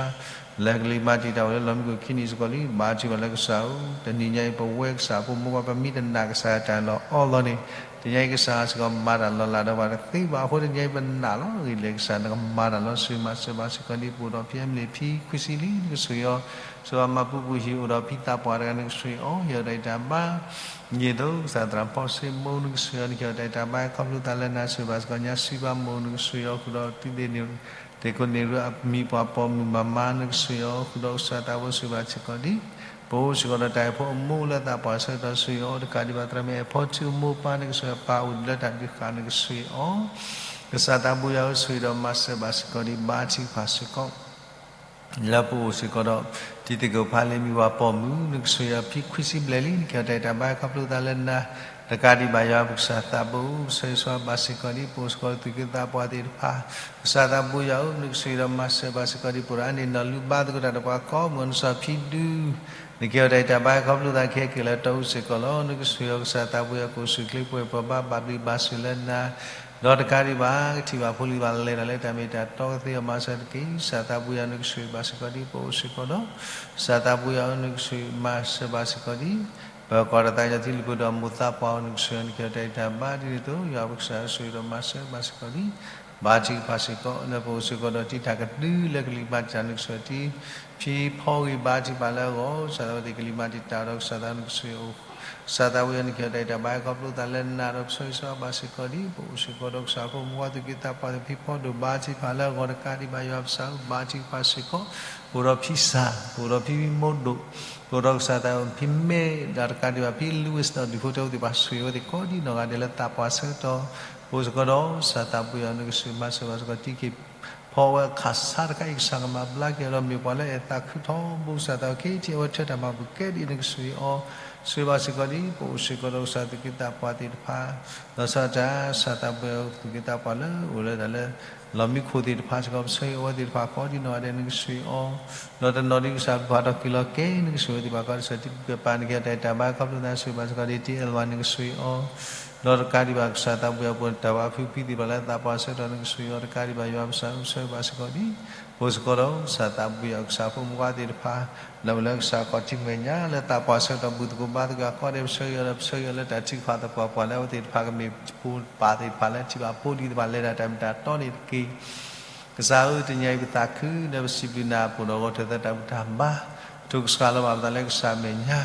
လၢကလံၤမၤတံာ်တာ်ဝဲလၢလီၢ်မံခိၣ်ခံနံၣ်စ့ၢ်ကီးလံ ဘါထုကဖၣ်လၢကစၢ်ဧၢ တနံၤညါအံၤ ပဝဲကစၢ်ဖိမိၢ်ပှၢ် ပမ့ၢ်တနာ်ကစၢ်တၢ်လီၢ်အီလီၢ်န့ၣ် တနံၤညါအံၤကစၢ်စ့ၢ်ကီးမၤတၢ်လီၤလးဒီးပှၤတသ့ဘၣ် အဃိတနံၤညါအံၤပနာ်လီၤ ဂ့ၤလဲၣ်ကစၢ် နကမၤတၢ်လီၤ ဆိၣ်ဂ့ၤမၤစၢၤဘၣ်စ့ၢ်ကီးဒ်ပအိၣ်ဒီး ဖံအမလ့ၣ်ဖံခွံဆံလံ နကဆိၣ်ဂ့ၤအီၤ ဆိၣ်ဂ့ၤမၤပူၤပူၤဟံၣ်အိၣ်ဒီးဖံသးပှၢ်တဂၤ နကဆိၣ်ဂ့ၤအီၤ ဟ့ၣ်အီၤတၢ်ဂံၢ်တၢ်ဘါ ဒ်သိးကစၢ်သရၣ်ဖီစ့မိၢ် နကဆိၣ်ဂ့ၤအီၤ နကဟ့ၣ်အီၤတၢ်ဂံၢ်တၢ်ဘါ ခီဖျိသးလၢနၤ ဆိၣ်ဂ့ၤဘၣ်စ့ၢ်ကီး ညါစံဘၣ်မိၢ် နကဆိၣ်ဂ့ၤအီၤ ဃုာ်ဒီးသုးသ့ၣ်န့ၣ် သ့ၣ်ခိၣ်န့ၣ်ရူ အမံၤပှၢ်ပိာ်မုၣ်မၤမါ နကဆိၣ်ဂ့ၤအီၤ ဃုာ်ဒီးကစၢ်သးဝဲ ဆိၣ်ဂ့ၤဘၣ်စ့ၢ်ကီးဒ် ပအိၣ်စ့ၢ်ကီးဒီးတၢ်အဲၣ်ဖိအမိၢ်လၢသးပှၢ်ဆၢကတီၢ် ဆိၣ်ဂ့ၤအီၤ တကးဒံးဘၣ် သရၣ်မုၣ်အဲၣ်ဖီထုအမိၢ်ပၢ် နကဆိၣ်ဂ့ၤအပၢ်အိၣ်လၢတၢ်ဒုးဃာ် နကဆိၣ်ဂ့ၤအီၤ ကစၢ်သးဘိယွၤဧၢ, ဆိၣ်ဂ့ၤဒီးမၤစၢၤဘၣ်စ့ၢ်ကီးဒံး ဘါထုကဖၣ်စ့ၢ်ကီး လၢပအိၣ်စ့ၢ်ကီးဒီး တံၤသကိးဖးလ့ၤမံၤဝါပိာ်မုၣ် နကဆိၣ်ဂ့ၤအီၤဖဲခွံဆံဘျဲၣ်လံ, နကဲထီၣ်တၢ်အဲၣ်တၢ်ဘါခီဖျိသးလၢနၤ, တကးဒံးဘၣ်ယွၤပကစၢ်သးဘိ ပဆၢဂ့ၤဆၢဝါဘၣ်စ့ၢ်ကီးဒံး ပအိၣ်စ့ၢ်ကီးဒီးသူၣ်က့သးပှၢ်သ့ၣ်တဖၣ်, ကစၢ်သးဘိယွၤဧၢ, နကဆိၣ်ဂ့ၤဒီးမၤစၢၤဘၣ်စ့ၢ်ကီးဒံး ပှၤအါန့ၢ်နီၢ်လူၤဘါသကိးတၢ်ဒီးပှၤကိးမုၢ်နံၤ ဖံဒု နကဲထီၣ်တၢ်အဲၣ်တၢ်ဘါခီဖျိသးခဲက့ၤလၢတၢ်အိၣ်စ့ၢ်ကီးလီၤ. နကဆိၣ်ဂ့ၤအီၤကစၢ်သးဘိယွၤ ကအိၣ်ဆူၣ်အိၣ်ချ့ ပှဲၤပှဲၤဘါ ဘၣ်ဘျုးဘၣ်ဆိၣ်လၢနၤ, ဒီးတကးဒံးဘၣ် ကထံၣ်ဘၣ်ဖိလံၤဘၣ်လဲၤတၢ်လၢတၢ်မ့ၢ်တၢ်တီကသ့အီၤ မၤစၢၤတက့ၢ်. ကစၢ်သးဘိယွၤ နကဆိၣ်ဂ့ၤဘၣ်စ့ၢ်ကီးဒံး ပအိၣ်စ့ၢ်ကီးဒီး, ကစၢ်သးဘိယွၤဧၢ, နကဆိၣ်ဂ့ၤမၤစၢၤဘၣ်စ့ၢ်ကီးဒံး ပကီၢ်ဒီးသးကညီၤထံလုၢ်ဖိဒီးမိၢ်သးပှၢ်ဧၢ, နကဆိၣ်ဂ့ၤအီၤ နကဲထီၣ်တၢ်အဲၣ်တၢ်ဘါဒ်န့ၣ်အသိး ယွၤပကစၢ်ဆိၣ်ဂ့ၤဒီးမၤစၢၤဘၣ်စ့ၢ်ကီးဒံး ဘါထုကဖၣ်စ့ၢ်ကီး လၢပအိၣ်စ့ၢ်ကီးဒီးတံၤတၢ်ကဒုလၢကလံၤမးတံၤတၢ် နကဆိၣ်ဂ့ၤအီၤတံၤ ဖံဖီဂ့ၤဘါထုကဖၣ်လၢအဂီၢ် ကစၢ်သးဝဲသ့ၣ်ကလံၤမးတံၤတၢ်ဒီး ကစၢ်သးနကဆိၣ်ဂ့ၤအီၤ ကစၢ်သးဘိယွၤ နကဲထီၣ်တၢ်အဲၣ်တၢ်ဘါခီဖျိသးလၢနၤဒီး ပဆၢဂ့ၤဆၢဝါဘၣ်စ့ၢ်ကီးဒံး ပအိၣ်စ့ၢ်ကီးဒီးကစၢ်ဖိမုၣ်ဖိသူၣ်က့သးပှၢ်သ့ၣ် ဖံဖီဒိၣ်ဘါထုကဖၣ်လၢအဂီၢ် တကးဒံးဘၣ်ယွၤပကစၢ်ဧၢ ဘါထုကဖၣ်စ့ၢ်ကီး ပအိၣ်ဒီးဖံစၢ် ပအိၣ်ဒီးဖံမံၤမိၢ်ဒိၣ် ပအိၣ်ဒီးကစၢ်သးဖံမဲ ဒီးတကးဒံးဘၣ်ဖံလံဝ့ၢ်စတီၣ် ဒူၣ်ဖိထၢဖိသ့ၣ်တဖၣ် ဆိၣ်ဂ့ၤအဝဲသ့ၣ်ကိးဒံးနီၢ်ဂၤဒဲးလၢသးပှၢ်ဆၢကတီၢ် ပအိၣ်စ့ၢ်ကီးဒီး ကစၢ်သးဘိယွၤ နကဆိၣ်ဂ့ၤမၤစၢၤဘၣ်စ့ၢ်ကီး တံၤက့ၤဖီဝဲအခၣ်ဆါတခါအံၤ ကစၢ်ကမၤဘျါက့ၤအီၤဒီး မ့ၢ်ပှၤလၢအဲၣ်သးခုထီဘိ ကစၢ်သးက့ၤထံၣ်အဝဲထွဲတၢ်မၤပူၤကဲဒ်အံၤ နကဆိၣ်ဂ့ၤအီၤ ဆိၣ်ဂ့ၤဘၣ်စ့ၢ်ကီးဒံး ပအိၣ်စ့ၢ်ကီးဒီးကစၢ်သူၣ်က့သးပှၢ်သ့ၣ်တဖၣ် လီၤဆီဒၣ်တၢ် ကစၢ်သးဘိယွၤ သူၣ်က့သးပှၢ်လၢအိၣ်လၢတၢ်လၢ လီၢ်မံခိၣ်သ့ၣ်တဖၣ်စ့ၢ်ကီး ပဆၢဂ့ၤအဝဲသ့ၣ်တဖၣ်ကိးဒံးနီၢ်ဂၤဒဲး နကဆိၣ်ဂ့ၤအီၤ ဒီးတနီၤဒ်ကစၢ်ဘျုးဖးထီၣ်က့ၤလီၤကဲ နကဆိၣ်ဂ့ၤအဝဲသ့ၣ်တဖၣ်ကိးဒံး စၢၤတံၤပကပၤ နကဲထီၣ်တၢ်အဲၣ်တၢ်ဘါခီဖျိသး ဆိၣ်ဂ့ၤဘၣ်စ့ၢ်ကီးဒံး တံၤအဲၣ်ဝါ နကဆိၣ်ဂ့ၤအီၤ ဒီးတကးဒံးဘၣ် ကစၢ်သးဘိယွၤ ပတၢ်ဘါဖုဖံသ့ၣ်တဖၣ်လၢသးပှၢ်ဆၢကတီၢ် နကဆိၣ်ဂ့ၤအီၤ တကးဒံးဘၣ် ယွၤပကစၢ် ပဆၢဂ့ၤဘၣ်စ့ၢ်ကီးဒံး ပအိၣ်စ့ၢ်ကီးဒီး ကစၢ်သးဘိယွၤ ကစၢ်ဖိမုၣ်ဖိသ့ၣ်တဖၣ် လၢအိၣ်လၢကစၢ်ခီၣ်ထံးမဲာ်ညါ လၢသးပှၢ်ဆၢကတီၢ် ဘူၣ်သကိးဘါသကိးအကိးဒဲး ပဆၢဂ့ၤအီၤဒီး ပဆၢဂ့ၤအီၤလၢတၢ်ထုကဖၣ်သပှၢ်ပှၢ် လၢအဝဲသ့ၣ်တဖၣ်ကမ့ၢ်ဖိပၢ်သ့ၣ်တဖၣ်လၢထံၣ်ဘၣ်ဖိလံၤသ့ၣ်တဖၣ် လဲၤတၢ်တၢ်မ့ၢ်တၢ်တီန့ၣ်တက့ၢ်. ကစၢ်ဧၢ တနံၤအံၤပသးခု ဒီးပစံးဘျုးနၤ ပအိၣ်ဒီးဂီၤထၢၣ်သၢတၢ်ဘူၣ်တၢ်ဘါ ထိၣ်ကစှၤလီၤဘၣ်ပသးလၢကစၢ်မဲာ်ညါ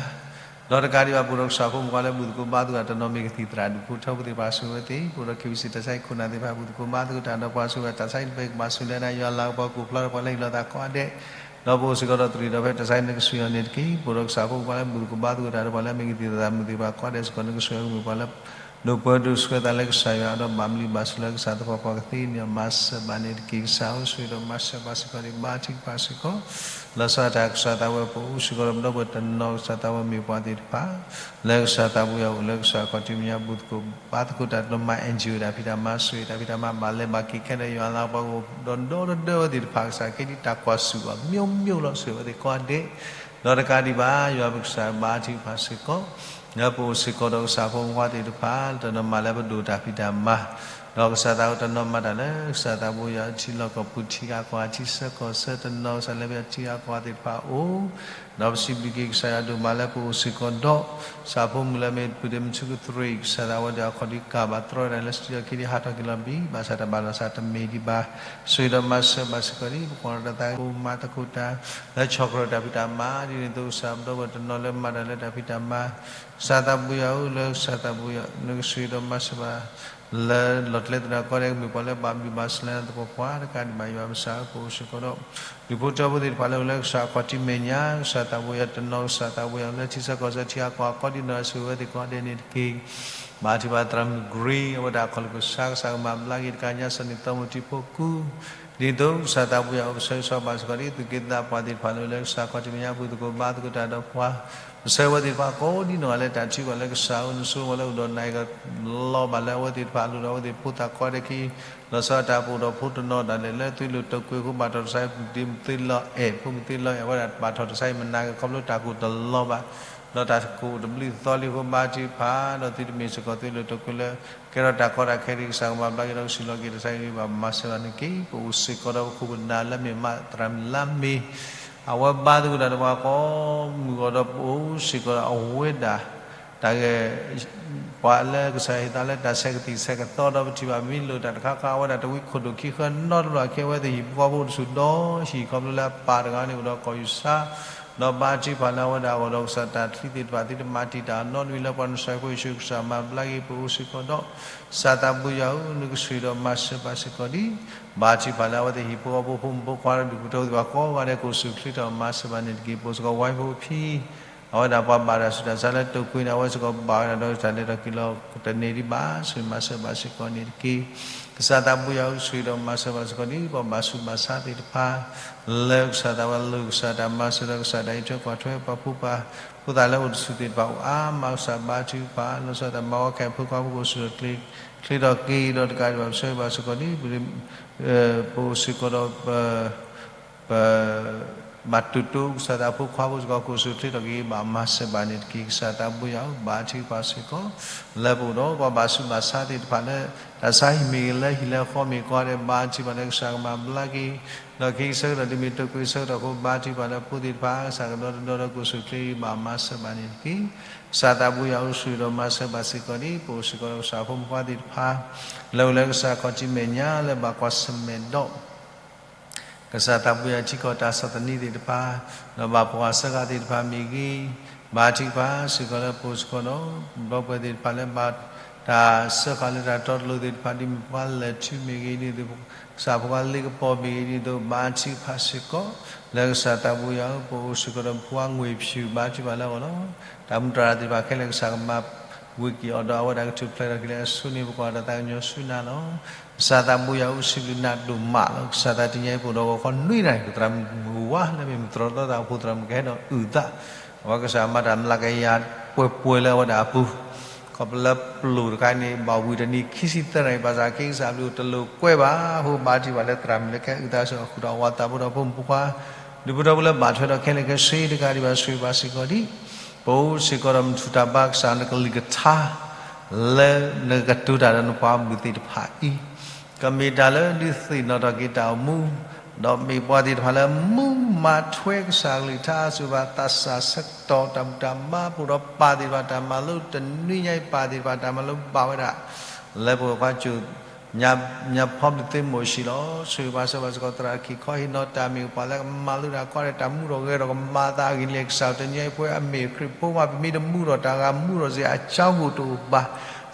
ဒီးတကးဒံးဘၣ် ပအိၣ်ဒီးကစၢ်ဖိမုၣ်ဖိလၢဘူၣ်သကိးဘါသကိးတၢ် တနီၤမ့ၢ်ကသံၣ်သရၣ် ဒူၣ်ဖိထၢဖိသ့ၣ်တဖၣ် ဆိၣ်ဂ့ၤအဝဲသ့ၣ် ပအိၣ်ဒီး ခ့ဝံစံၣ် တၢ်ဆါဟံၣ်ခိၣ်နၢ်သ့ၣ်တဖၣ် ဘူၣ်သကိးဘါသကိးတၢ်ဒီးပှၤ ဆိၣ်ဂ့ၤတၢ်ဆါဟံၣ်တဖၣ် ကဘၣ်ဆိၣ်ဂ့ၤလၢနၤ ယွၤလၤကပီၤ ကအိၣ်ဖျါထီၣ်ပှၤလၢဟံၣ်လီၤသးကိးဂၤဒဲး ဒီးပအိၣ်စ့ၢ်ကီးဒီးတရံးဒီးဖဲတၢ်ဆါဟံၣ် နကဆိၣ်ဂ့ၤအီၤန့ၣ်တက့ၢ်. ပအိၣ်ဒီးကစၢ်ဖိမုၣ်ဖိလၢဘူၣ်သကိးဘါသကိးတၢ်ဒီးပှၤလၢအမ့ၢ်ကသံၣ်သရၣ်မုၣ်သ့ၣ်တဖၣ်ကိးဂၤဒဲးစ့ၢ်ကီး နကဆိၣ်ဂ့ၤအီၤကမ့ၢ်ပှၤလၢ ဒိၣ်ပၢဒိၣ်ဆှၢသးလၢကစၢ်ယွၤ ဒီးဘၣ်ဘျုးဘၣ်ဆိၣ်လၢကစၢ်သပှၢ်ပှၢ်ကသ့န့ၢ်အီၤ မၤစၢၤဘၣ်န့ၣ်တက့ၢ်. ကစၢ်ဧၢ ဆိၣ်ဂ့ၤဒီးမၤစၢၤဘၣ်စ့ၢ်ကီးဒံး ဘါထုကဖၣ်စ့ၢ်ကီး လီၤဆီဒၣ်တၢ် ကစၢ်သးဝဲ ပအိၣ်စ့ၢ်ကီးဒီးပဒီပုၢ်ဝဲၢ်တနီၤ ကစၢ်သးဝဲမ့ၢ်ပှၤသ့ၣ်တဖၣ် လၢကစၢ်သးဘိယွၤအိၣ်လၢကစၢ်ခီၣ်ထံးမဲာ်ညါ ဘူၣ်သကိးဘါသကိးတၢ် တနီၤမၤ NGO တၢ်ဖံးတၢ်မၤ ဆိၣ်ဂ့ၤတၢ်ဖံးတၢ်မၤ ဘၣ်လဲၤဘၣ်က့ၤခဲလၢာ် ယွၤလၤကပီၤကအိၣ်ဒီးဒီတဒၢဝဲသ့ၣ်တဖၣ် ကစၢ်က့ၤဒ်တၢ်ကွၢ်ဆူၣ်အီၤ မျိုးမျိုးလီၤ ဆိၣ်ဂ့ၤအဝဲသ့ၣ်ကိးဂၤဒဲး ဒီးတကးဒံးဘၣ် ယွၤပကစၢ်ဘါထုကဖၣ်စ့ၢ်ကီး လၢပအိၣ်စ့ၢ်ကီးဒီးကစၢ်ဖိမုၣ်ဖိသ့ၣ်တဖၣ် တနီၤမၤလၢပဒိၣ်တၢ်ဖံးတၢ်မၤ ဒီးကစၢ်သးဝဲတနီၤမၤတၢ်လၢ ကစၢ်သးဘိယွၤထံလီၢ်ကီၢ်ပူၤ ထံဂၤကီၢ်ဂၤ ထံဆၢကီၢ်ဆၢ တနီၤကစၢ်လၢပထံဂၤကီၢ်ဂၤသ့ၣ်တဖၣ်အအိၣ် ဒီးပစံးဘျုးက့ၤကစၢ်ယွၤဒိၣ်မးလၢပအိၣ်စ့ၢ်ကီးဒီး ကစၢ်ဖိမုၣ်လၢမ့ၢ်ပုၢ်ဒ့မုၣ်ဆူကတြ့ၣ် ကစၢ်သးဝဲဒီးအခီၣ်ဒံးကၢ်ဘၣ်တြီတၢ်လၢစတံဒီးခံဒံးဟးထီၣ်က့ၤလီၤဘံၣ် ဘၣ်ဆၣ်တၢ်ဘၣ်လီၤစၢ်တမ့ၢ်ဒံးဘၣ် ဆိၣ်ဂ့ၤဒီးမၤစၢၤဘၣ်စ့ၢ်ကီးဒံး ပကွၢ်လီၤတၢ်သးကိးမၤသကိးတၢ် လၢဆီၣ်ကြၢးတၢ်ဖံးတၢ်မၤ ဒ်န့ၣ်အသိးကစၢ်ပဒီပုၢ်ဝဲၢ်တနီၤလၢမၤတၢ်လၢတၢ်ဖံးတၢ်မၤ ကစၢ်သးဘိယွၤဧၢ လၢကစၢ်သးဘိယွၤ နကဆိၣ်ဂ့ၤဒီးမၤစၢၤဘၣ် လၢလီၤကျဲသဒၢကိးဂၤဒဲးကမ့ၢ်ပှၤလၢဘၣ်ဘျုးဘၣ်ဆိၣ်လၢနၤသပှၢ်ပှၢ် တကးဒံးဘၣ်ယွၤပကစၢ်ဧၢ ပအိၣ်စ့ၢ်ကီးဒီး ဒူၣ်ဖိထၢဖိသ့ၣ်တဖၣ်လၢအိၣ်လၢကစၢ်ခီၣ်ထံးမဲာ်ညါ ကစၢ်သးဘိယွၤတနီၤ ကစၢ်သးဘိယွၤလၢထံဆၢကီၢ်ဆၢထံဂၤကီၢ်ဂၤကိးဒံးနီၢ် ဆိၣ်ဂ့ၤအဝဲသ့ၣ်ကိးဂၤဒဲးန့ၣ်တက့ၢ် ဘါထုကဖၣ်သရၣ်မုၣ်ကရ့ အဝဲဒၣ်ခီၣ်လိာ်ကစၢ် ကစၢ်ကမၤဘျါက့ၤတကးညါ စီၤနံၣ်သီမိၣ်ထံဖိကူ ဒ်သိးကစၢ်သးဘိယွၤအိၣ်ပဆၢဂ့ၤဆၢဝါဘၣ်စ့ၢ်ကီးဒံး သူၣ်က့သးပှၢ်သ့ၣ်တဖၣ်လၢအိၣ်လၢကစၢ်ခီၣ်ထံးမဲာ်ညါ ဘူၣ်သကိးဘါသကိးတၢ်ဒီးပှၤ ပဆၢဂ့ၤအဝဲသ့ၣ်တဖၣ်ကိးဒံးနီၢ်ဂၤလၢတၢ်ထုကဖၣ်လၢကစၢ်ဧၢ နဆိကမိၣ်လၢအိၣ်ဒီးနၤအံၤကလီၤဘၣ်လၢအဝဲသ့ၣ်တဖၣ်အလိၤဒီးအဝဲသ့ၣ်ဖိသၣ်ကိးဂၤဒဲးခံ လီၤဆီဒၣ်တၢ်ပအိၣ်ဒီးဖိတနီၤဒၣ်လဲာ်လၢသွံၣ်လိာ်တိာ်ကွဲၤအဃိ ဘၣ်ထီၣ်တၢ်ဆါဟံၣ် ပူၤတ့ၢ်မုၢ်သ့လီၤအဲၣ် ဖိမုၢ်သ့လီၤအဲၣ် အဝဲဒၣ်ဘၣ်ထီၣ်တၢ်ဆါဟံၣ်မနၤက့ၤ ခီဖျိတၢ်ကအိၣ်တလီၤဘၣ် ဒီးတၢ်ကအိၣ်တဘျုးသီလံအဃိ ဘါထုကဖၣ် ဒီးသုတမ့ၢ်စ့ၢ်ကီးသွံၣ်လိာ်တိာ်ကွဲၤလၢ ကဲထီၣ်တၢ်ကီတၢ်ခဲဒံး ကစၢ်ကမၤဘျါက့ၤဒီးကစူၢ်လီၤက့ၤတၢ်ဆါဟံၣ်ဂ့ၤဘၣ် မၤစၢၤဘၣ်န့ၣ်တက့ၢ်. ပအိၣ်စ့ၢ်ကီးဒီးပခိၣ်ပနၢ်လၢမ့ၢ်မးသရၣ်မုၣ်လါမ့ၤ အဝဲဘါသကိးတၢ်ဒီးပှၤကိးမုၢ်ဂီၤဒီးပအိၣ်စ့ၢ်ကီးဒီးအဝဲဒၣ် တၢ်ဂ့ၢ် ပှၤလၢကစၢ်ဟ့ၣ်သးလၢတၢ်ဆဲးကသံၣ်ဆဲးကသီဒီး ပထံၣ်ဘၣ်မ့ၢ်လိာ်တၢ်တခါခါ အဝဲဒၣ်တဝံခိၣ်ဒိၣ်ခံဃၢနီတဘျီ အခဲအံၤ အဝဲသ့ၣ်ဟံၣ်ဖိဃီဖိအိၣ်တဆူၣ်ဒီးဟံၣ် ခီဖျိလၢအပၢ်တဂၤန့ၣ်အိၣ်ဒီးကီၢ်ယူၢ်စါ ဒီးဘါထုကဖၣ်လၢအဝဲဒၣ်အဂီၢ်ဒီး ကစၢ်တၢ်ချံသ့ၣ်တဖၣ် သုတမၤတံာ်တာ်အနီတမံၤလၢပှၤနစၢၤဖိယ့ၣ်ၡူးကစၢ်မၤဘျါက့ၤ ပအိၣ်စ့ၢ်ကီးဒီး ကစၢ်သးဘိယွၤဧၢ နကဆိၣ်ဂ့ၤဒီးမၤစၢၤဘၣ်စ့ၢ်ကီးဒံး ဘါထုကဖၣ်လၢအဝဲသ့ၣ်ဟံၣ်ဖိဃီဖိ ဖိမုၣ်ဖိခွါဒီးဒူၣ်ဖိထၢဖိသ့ၣ်တဖၣ်ကိးဂၤဒဲး ကအိၣ်ဆူၣ်ချ့ထီၣ်မၤစၢၤဘၣ်န့ၣ်တက့ၢ်. ပအိၣ်စ့ၢ်ကီးဝဲဖိဖံ အဝဲဒၣ်ပှၤဘၣ်တၢ်ဆူးတၢ်ဆါလၢတိာ်ကွံာ်န့ၣ် အဝဲစ့ၢ်ကီးဘၣ်ဝဲဒၣ်ဒီးတၢ်လဲၤထီၣ်က့ၤလီၤတန့ၢ်ဒံးဘၣ်, ဆိၣ်ဂ့ၤမၤစၢၤဘၣ်စ့ၢ်ကီးန့ၣ်တက့ၢ်. ကစၢ်သးဘိယွၤဧၢ, ဆိၣ်ဂ့ၤဒီးမၤစၢၤဘၣ်စ့ၢ်ကီးဒ် ပှၤဘၣ်ဆူးဘၣ်ဆါသ့ၣ်တဖၣ် လၢကစၢ်သးဝဲလိၤကစၢ်တၢ်မၤစၢၤဒီးကစၢ်တၢ်အံးထွဲကွၢ်ထွဲ ပှၤဖိသၣ်လၢအိၣ်တဆူၣ်သ့ၣ်တဖၣ်အိၣ်အါမး ကစၢ်ဘါထုကဖၣ် လီၤဆီဒၣ်တၢ်မၤဝဲခဲအံၤ ဖိခွါဖိကအိၣ်ဆူၣ်အိၣ်ချ့ ချ့ထီၣ်က့ၤဒီးတကးဒံးဘၣ် ပဆၢဂ့ၤဘၣ်စ့ၢ်ကီးဒ် ပအိၣ်စ့ၢ်ကီးဒီး ပ ပ ဘၣ်တိၢ်တိၢ်ကစၢ်သးဖိခွါဖိစ့ၢ်ကီး ကအိၣ်ဆူၣ်အိၣ်ချ့ထီၣ်က့ၤ ဘၣ်မၤစၢၤဘၣ်န့ၣ်တက့ၢ်. ကစၢ်သးဘိယွၤဧၢ, ဘါထုကဖၣ်စ့ၢ်ကီး လၢပအိၣ်ဒီးပှၤဘၣ်ဆူးဘၣ်ဆါသ့ၣ်တဖၣ်လၢ တၢ်ဆါဟံၣ်မ့ၢ်ဂ့ၤ လၢဟံၣ်လၢဃီမ့ၢ်ဂ့ၤ ကိးဂၤဒဲး ဘါထုကဖၣ်လၢကစၢ်ကမၤဘျါက့ၤ ဒီးကဟ့ၣ်ဆၢကတီၢ်ဒ်မ့ၢ်တိာ်ကွံာ်ဆၢကတီၢ်အဃိ ဘါထုကဖၣ်လၢဖိသ့ၣ်တဖၣ် ကစၢ်ကဒီတဒီဒီးကအိၣ်ဆူၣ်အိၣ်ချ့ ဘၣ်မၤစၢၤဘၣ်န့ၣ်တက့ၢ်. ကစၢ်သးဘိယွၤဧၢ, ဆိၣ်ဂ့ၤဒီးမၤစၢၤဘၣ်စ့ၢ်ကီးဒ် ပအိၣ်စ့ၢ်ကီးဒီးကစၢ်ဖိမုၣ်ဖိခွါသ့ၣ်တဖၣ် လၢအိၣ်လၢကစၢ်ခီၣ်ထံးမဲာ်ညါလၢဘၣ်ကွၢ်ဆၢၣ်မဲာ်ဒီး ကစၢ်သးဘိယွၤထံကီၢ်တၢ်ဆီၣ်သနံးသ့ၣ်တဖၣ်, ဒီးဘၣ်ပှၤစၢဃာ်သ့ၣ်တဖၣ်မ့ၢ်ဂ့ၤ, ဘါထုကဖၣ်စ့ၢ်ကီးလၢပအိၣ်စ့ၢ်ကီးဒီး ဒီပုၢ်ဝဲၢ်သ့ၣ်တဖၣ်လၢဘၣ်တၢ်စၢဃာ်လၢတၢ်တီတလိၤသ့ၣ်တဖၣ် ဒ်မ့ၢ်ပှၤလဲၤထူမ့ၢ်ဂ့ၤဒ်သိး ကစၢ်ဖိခွါလ့ကပီၤမ့ၢ်ဂ့ၤဒ်သိး ဘါထုကဖၣ်စ့ၢ်ကီး လၢကစၢ်သးဘိယွၤဧၢ, ပအိၣ်စ့ၢ်ကီးဒီးဖိခွါငွေဖြူ ဘါထုကဖၣ်လၢအဂီၢ်လီၤ. တၢ်မူတၢ်ရၢ်သ့ၣ်တဖၣ်ခဲလၢာ် ကစၢ်ကမၤဝံၤက့ၤအီၤဒီး အဝဲဒၣ်ကထူၣ်ဖျဲးထီၣ်က့ၤလၢအဆိန့ၣ် ပကွၢ်တၢ်သးကညီၤဆူနၤလီၤ. ကစၢ်သးဘိယွၤဧၢ, စံးဘျုးနၤဒိၣ်မးလီၤ. ကစၢ်သးတနံၤအံၤပအိၣ်ဒီးဂီၤခီနွံနၣ်ရံၣ် ပသရၣ်မုၣ်ဝါလၢမ့ၢ်မတြီၤသီသးအဖိ သရၣ်မုၣ်ကဟဲဒီးအုၣ်သး, အဝဲကစၢ်မၤတၢ်မျးကယၤပှဲၤပှဲၤလၢအဝဲဒၣ်အပူၤ ခီဖျိလၢပျိာ်တခါန့ၣ် ဘၣ်ဝံၤတနံၤခံဆံသၢနၣ်ရံၣ် ဘၣ်ဆၣ်က့ၤကစၢ်ဘျုးတလိၣ်ကွဲဘၣ်အဃိ ဘါထုကဖၣ်လၢသရၣ်မုၣ်လၢကဟဲအုၣ်သးဆူအဃုာ်ဒီးအဝၤသးဖိဒီးဖိမုၣ်ဖိခွါ ဒူဖိထၢဖိလၢဘၣ်ထွဲဒီးခဲလၢာ်ခဲဆ့တကးဒံးဘၣ် ဆိၣ်ဂ့ၤဘၣ်စ့ၢ်ကီးဒ် ပအိၣ်စ့ၢ်ကီးဒီးမထူၣ်တၢ်ဘါကစၢ်နကလုၢ်ကထါ လၢနကတိၤတၢ်ဒီးနပှၤမုၣ်သ့ၣ်တဖၣ်အံၤ ကမ့ၢ်တၢ်လၢဒုးသ့ၣ်နီၣ်ထီၣ်က့ၤတၢ်အိၣ်မူ, ဒီးမ့ၢ်ပှၤသ့ၣ်တဖၣ်လၢမူမၤထွဲကစၢ်ကလုၢ်ကထါ စူၢ်ဘၣ်သးစၢ်ဆၢကတီၢ်တၢ်ဘူၣ်တၢ်ဘါ ပအိၣ်ဒီးပၢ်သ့ၣ်တဖၣ်တၢ်မၤလိ တနွံညါအံၤပၢ်သ့ၣ်တဖၣ်တၢ်မၤလိဘၣ်ဝဲဒၣ် လၢပဝဲၢ်ခွါကၠိ ညါဖီဘျုးသ့ၣ်မိၤၡ့လီၤ. ဆိၣ်ဂ့ၤဘၣ်စၢၤဘၣ်စ့ၢ်ကီး သရၣ်ခံခီဟ့ၣ်နီၤတၢ်မ့ၢ်ပှၤလၢကမၤလိတၢ်ကီတၢ်မူထီၣ်ဂဲၤထီၣ်ကမၤသးအဂ့ၢ်န့ၣ် ကစၢ်တနံၤအံၤပဝဲအမ့ၢ်ခရံာ်ဖိမး ပမ့ၢ်တမူထီၣ်တၢ်ဂၤမူထီၣ်စ့ၢ် အကၠီကိၣ်တအိၣ်ဘၣ်.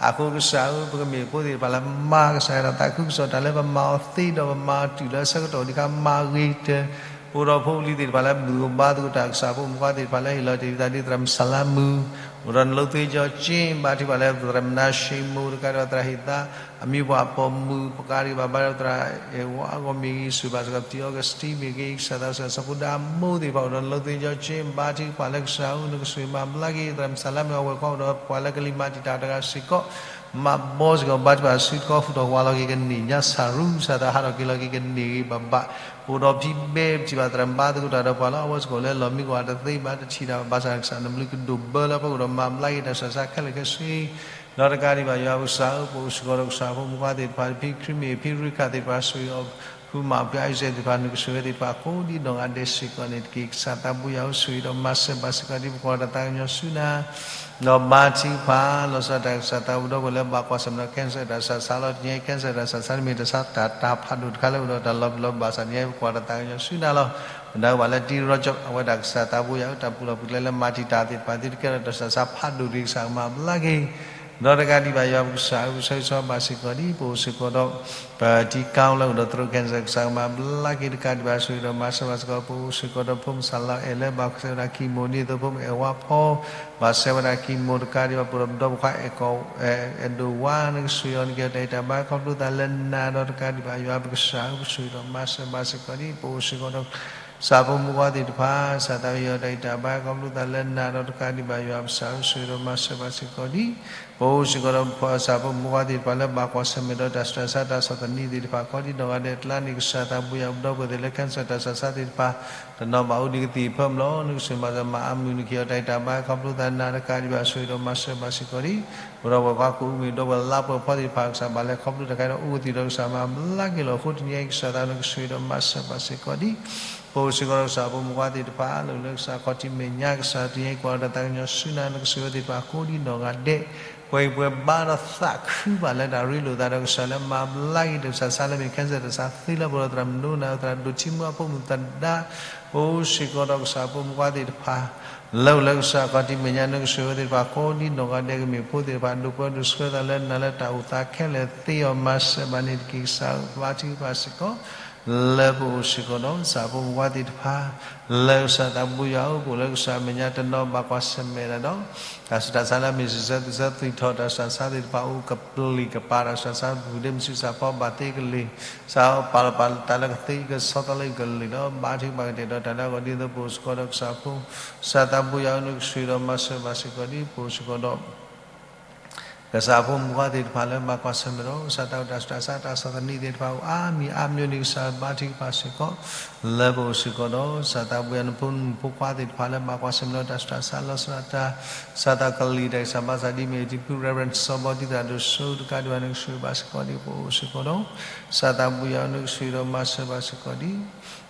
အဃိကစၢ်ဧၢ ပကမ့ၢ်ဖိသ့ၣ်တဖၣ်လၢမၤကစၢ်ယွၤတၢ်သးခုကစီၣ်တၢ်လၢပမၤအီၤသ့ဒီးပမၤအီၤတုၤလၢဆၢကတီၢ်ဒံးခါမၤဂ့ၤတၢၢ် ဖိဒီးဖိပလံၤသ့ၣ်တဖၣ်လၢဘူၣ်ကဘါသကိးတၢ် ကစၢ်ဖိမုၣ်ဖိခွါသ့ၣ်တဖၣ်လၢဟ့ၣ်လီၤတ့ၢ်သးဒ်သရၣ်မုၣ်စလါမုၢ် အိၣ်ဒီးနလိသ့ကၠီကၠ့ ဘါထုကဖၣ်လၢသရၣ်မနၤၡ့မိၢ်တကးဒံးဘၣ် သရၣ်ဟ့ၣ်သါ အမံၤပှၢ်ပိာ်မုၣ် ပကးဒံးဘၣ်ဘါဒီးသရၣ်အဲၣ်ဝါအဂီၢ်မ့ၢ်ဂ့ၤ ဆိၣ်ဂ့ၤဘၣ်စ့ၢ်ကီး ပတံၤအီကစတံမ့ၢ်ဂ့ၤ ကစၢ်သးစီၤစီၤဖိဒါမိၢ်သ့ၣ်တဖၣ် အိၣ်ဒီးနလိသ့ကၠီကၠ့ ဘါထုကဖၣ်လၢကစၢ်ဧၢ နကဆိၣ်ဂ့ၤမၤဘျါက့ၤ သရၣ်မုၣ်စလါမုၢ်အဝဲၢ်ခွါအိၣ်ဒီးပှၤလၢကလံၤမၤတံာ်တာ်တဂၤစ့ၢ်ကီး မၤဘီစ့ၢ်ကီး ဘါထုကဖၣ်စုတကီၢ် ဃုာ်ဒီးဝးလီၤက့ၤကန့ၢ်ညါဆၣ်ရူ ကစၢ်သးဟးထီၣ်က့ၤလီၤက့ၤကန့ၢ်ဂ့ၤဘၣ်ဘၣ် ပအိၣ်ဒီးဖံးဘဲပထံၣ်ဘၣ်သရၣ်မုၣ်ဘါသကိးတၢ်ဒီးပှၤလၢအဝဲစ့ၢ်ကီးလၢလီၢ်မံကီၢ်တသ့ဘၣ် တထံၣ်တၢ်ဘၣ်ဆၣ်ကစၢ်နဘျုးကဒိၣ်ဘၢလၢပအိၣ်ဒီးမၤဘျါက့ၤတၢ်ဆူးတၢ်ဆါခဲလၢာ်ခဲဆ့ ဒီးတကးဒံးဘၣ်ယွၤပကစၢ်ဧၢ ပအိၣ်စ့ၢ်ကီးဒီးကစၢ်ဖိမုၣ်ဖိခွါသ့ၣ်တဖၣ် ဖံခရံာ်မ့ၢ်ဖံရူခၣ်သ့ၣ်တဖၣ် ဆိၣ်ဂ့ၤအီၤ ဖုမၤဖုအါယံၤစဲးသ့ၣ်တဖၣ် နကဆိၣ်ဂ့ၤသ့ၣ်တဖၣ် ကိးဒံးနီၢ်ဂၤဒဲးစ့ၢ်ကီးန့ၣ်တက့ၢ်. ကစၢ်သးဘိယွၤဧၢ ဆိၣ်ဂ့ၤဒီးမၤစၢၤဘၣ်စ့ၢ်ကီးဒ်ပကွၢ်တၢ်သးကညီၤဆူနၤ ဒီးဘါထုကဖၣ် လီၤဆီဒၣ်တၢ်ကစၢ်သးပူၤဒီပုၢ်ဝဲၢ်လၢဘၣ်ကွၢ်ဆၢၣ်မဲာ်ဒီး cancer တၢ်ဆူးတၢ်ဆါလီၤ တနံၤအံၤ cancer တၢ်ဆူးတၢ်ဆါန့ၣ်မ့ၢ်တၢ်ဆူးတၢ်ဖးဒိၣ်တခါလၢအိၣ်ဒီးတၢ်လီၤပျံၤလီၤဘၣ်ဆၣ် တနံၤအံၤပကွၢ်တၢ်သးကညီၤဆူနၤလီၤ. ပဒၣ်ဘၣ်လၢတံၤရီကၠီ အဝဲဒၣ်ကစၢ်သးဘိယွၤဧၢ တၢ်ပူၤလီၢ်ပူၤကျဲလၢမၤတံာ်တာ်သ့ၣ်တဖၣ် သုတကဲထီၣ်တၢ်ဆူးတၢ်ဆါဖးဒိၣ်တဂ့ၤ ကစၢ်ကမၤဘျါက့ၤ ဒီးတကးဒံးဘၣ်ယွၤပကစၢ်ဧၢ ပဆၢဂ့ၤဆၢဝါဘၣ်စ့ၢ်ကီးဒ် ပအိၣ်စ့ၢ်ကီးဒီး ပတံၤကါအိၣ်လၢအိၣ်ဒီးသရိာ် cancer ကစၢ်ကမၤဘျါက့ၤတကးဒံးဘၣ် ဆိၣ်ဂ့ၤဒီးမၤစၢၤဘၣ်စ့ၢ်ကီး ပအိၣ်စ့ၢ်ကီးဒီးဖိမုၣ်စၢ်လီၤအဲၣ်လၢဘၣ်ဆဲးဝဲဒၣ် chemo ဒ်သိးဖိမုၣ်အဲၣ်ဝါဖီ ဘၣ်ဆဲးဝဲဒၣ် chemo တကးဒံးဘၣ် ပအိၣ်ဒီးပဒီပုၢ်ဝဲၢ်ခွါအဲၣ်ကီၢ် အဲၣ်ဒိၣ်ဝါ နကဆိၣ်ဂ့ၤအီၤ နကဟ့ၣ်အီၤတၢ်အံးတၢ်ဘါခီဖျိသးလၢနၤဒီးတကးဒံးဘၣ်ယွၤပကစၢ်ဧၢ ပဆိၣ်ဂ့ၤဒီးမၤစၢၤဘၣ်စ့ၢ်ကီးဒ် ပအိၣ်စ့ၢ်ကီးဒီး ကစၢ်ဖိမုၣ်ဖိခွါသ့ၣ်တဖၣ် ကစၢ်သးဝံၣ်အီၤတၢ်အံးတၢ်ဘါခီဖျိသးလၢနၤဒီးတကးဒံးဘၣ်ယွၤပကစၢ်ဧၢ ဆိၣ်ဂ့ၤဒီးမၤစၢၤဘၣ်စ့ၢ်ကီးဒ် ပအိၣ်စ့ၢ်ကီးဒီးကစၢ်ဖိမုၣ်ဖိခွါသ့ၣ်တဖၣ်လၢဘၣ်ကွၢ်ဆၢၣ်မဲာ်ဒီးတၢ်ဆူးတၢ်ဆါတၢ်ဆီၣ်သနံးသ့ၣ်တဖၣ် ကိးဒံးနီၢ်ဂၤဒဲးအကျါန့ၣ် ကစၢ်သးဘိယွၤပဒီပုၢ်ဝဲၢ်သ့ၣ်လၢ cancer တၢ်ဆူးတၢ်ဆါသ့ၣ်တဖၣ် တနီၤဘၣ်အိၣ်ဒံးကသံၣ်အဖၢမုၢ်လီၤ နကဆိၣ်ဂ့ၤမၤစၢၤမၤအါမုၢ် နကဟ့ၣ်အီၤတၢ်အံးတၢ်ဘါခီဖျိသးနၤတကးဒံးဘၣ် ဆိၣ်ဂ့ၤဒီးမၤစၢၤဘၣ်စ့ၢ်ကီးဒ် ပဒီပုၢ်ဝဲၢ်ခွါကိးမုၢ်ဒီပုၢ်ဝဲၢ်လါပှဲၤဖီသ့ၣ်တဖၣ် ကစၢ်ဘၣ်လဲၤခီဖျိတၢ်ခါဒီးအိၣ်ကသံၣ်ဒီးကစၢ်မၤဘျါက့ၤလီၤအဃိ တနံၤအံၤကစၢ်သးနကဆိၣ်ဂ့ၤဒီးမၤစၢၤဘၣ်စ့ၢ်ကီးဒ် ပအိၣ်စ့ၢ်ကီးဒီးကစၢ်ဖိမုၣ်ဖိခွါသ့ၣ်တဖၣ် လၢအိၣ်လၢကစၢ်ခီၣ်ထံးမဲာ်ညါ ကစၢ်တနံၤအံၤကွၢ်ဒီးတၢ်သးကညီၤဆူနၤ နကဆိၣ်ဂ့ၤသ့ၣ်တဖၣ် ကိးဒံးနီၢ်ဂၤဒဲး ပှဲၤပှဲၤဘါဒီးသးခုဘၣ်လၢတၢ်ရ့လိာ်သးဒီးကစၢ်လၢမၤဘျါက့ၤတၢ်ဆူးတၢ်ဆါလၢမ့ၢ် cancer တၢ်ဆူးတၢ်ဆါသ့လၢပဂီၢ် သရၣ်မုၣ်ဒိကနၣ် သရၣ်ဒိၣ်ထံမူအဖိမုၣ်သဒါ ပအိၣ်စ့ၢ်ကီးဒီးကစၢ်ဖိမုၣ်ဖိခွါသ့ၣ်တဖၣ် လၢအိၣ်လၢကစၢ်ခီၣ်ထံးမဲာ်ညါ နကဆိၣ်ဂ့ၤသ့ၣ်တဖၣ် ကိးဒံးနီၢ်ဂၤဒဲးကမ့ၢ်ဖိသ့ၣ်တဖၣ် ဒိးပၢဒိးဆှၢသးလၢနၤလၢတၢ်အိၣ်သးခဲလၢာ်သ့အီၤ မၤစၢၤဘၣ်န့ၣ်တက့ၢ် ကစၢ်ဧၢ ဘါထုကဖၣ်စ့ၢ်ကီး လၢပအိၣ်စ့ၢ်ကီးဒီး ကစၢ်ဖိမုၣ်ဖိခွါသ့ၣ်တဖၣ် လၢကစၢ်သးဘိယွၤဧၢ, ပအိၣ်လၢကစၢ်အမဲာ်ညါတနီၤ ဘၣ်ကွၢ်ဆၢၣ်မဲာ်ဒၣ်ဒီး တၢ်ဆူးတၢ်ဆါလၢအမ့ၢ်စံးဆၢသုးဆၢ သူၣ်ထီၣ်တၢ်ဆူးတၢ်ဆါသ့ၣ်တဖၣ် အိၣ်ကပျံၤကပၤတၢ်ဆူးတၢ်ဆါ ပူၤဒ့မုၢ်ဆံးစၢ်ဖီဘၣ်သ့ကလံၤ စးပာ်လီၤပာ်တၢ်လၢကသ့ကဆီသီလၢကလံၤဒီး ဘါထုကဖၣ်ကတဲာ်ဒီးတၢ်လၢအဂီၢ် ဒ်သိးပအိၣ်စ့ၢ်ကီးဒီးကစၢ်ဖိ ကစၢ်သးဘိယွၤဧၢ နကဆိၣ်ဂ့ၤဒီးမၤစၢၤဘၣ်စ့ၢ်ကီးဒံး ပအိၣ်စ့ၢ်ကီးဒီး ကစၢ်ဖိမုၣ်ဖိခွါသ့ၣ်တဖၣ်လၢဘၣ်ကွၢ်ဆၢၣ်မဲာ်ဒီး ကစၢ်တၢ်အိၣ်တၢ်ဆူးတၢ်ဆါ တၢ်ဆီၣ်သနံးသ့ၣ်တဖၣ် အိၣ်အါမံၤအါမံၤန့ၣ် ကစၢ်ဘါထုကဖၣ်စ့ၢ်ကီး လၢပအိၣ်စ့ၢ်ကီးဒီး ကစၢ်သးဘိယွၤ နဖိမုၣ်ဖိခွါသ့ၣ်တဖၣ်လၢဘၣ်ကွၢ်ဆၢၣ်မဲာ်ဒီးတၢ်ဆူးတၢ်ဆါ လီၤဆီဒၣ်တၢ် ကစၢ်သးကလံၤတၢ်ကစၢ်ဘါစၢ်ဒ်မ့ၢ် တံၤဖု Reverend စီၤဘီ တံၤသရၣ်ဒိၣ်စိတကးဒံးဘၣ် နကဆိၣ်ဂ့ၤဘၣ်စ့ၢ်ကီးဒံး ပအိၣ်စ့ၢ်ကီးဒီး ကစၢ်သးဘိယွၤ နကဆိၣ်ဂ့ၤဒီးမၤစၢၤဘၣ်စ့ၢ်ကီးဒံး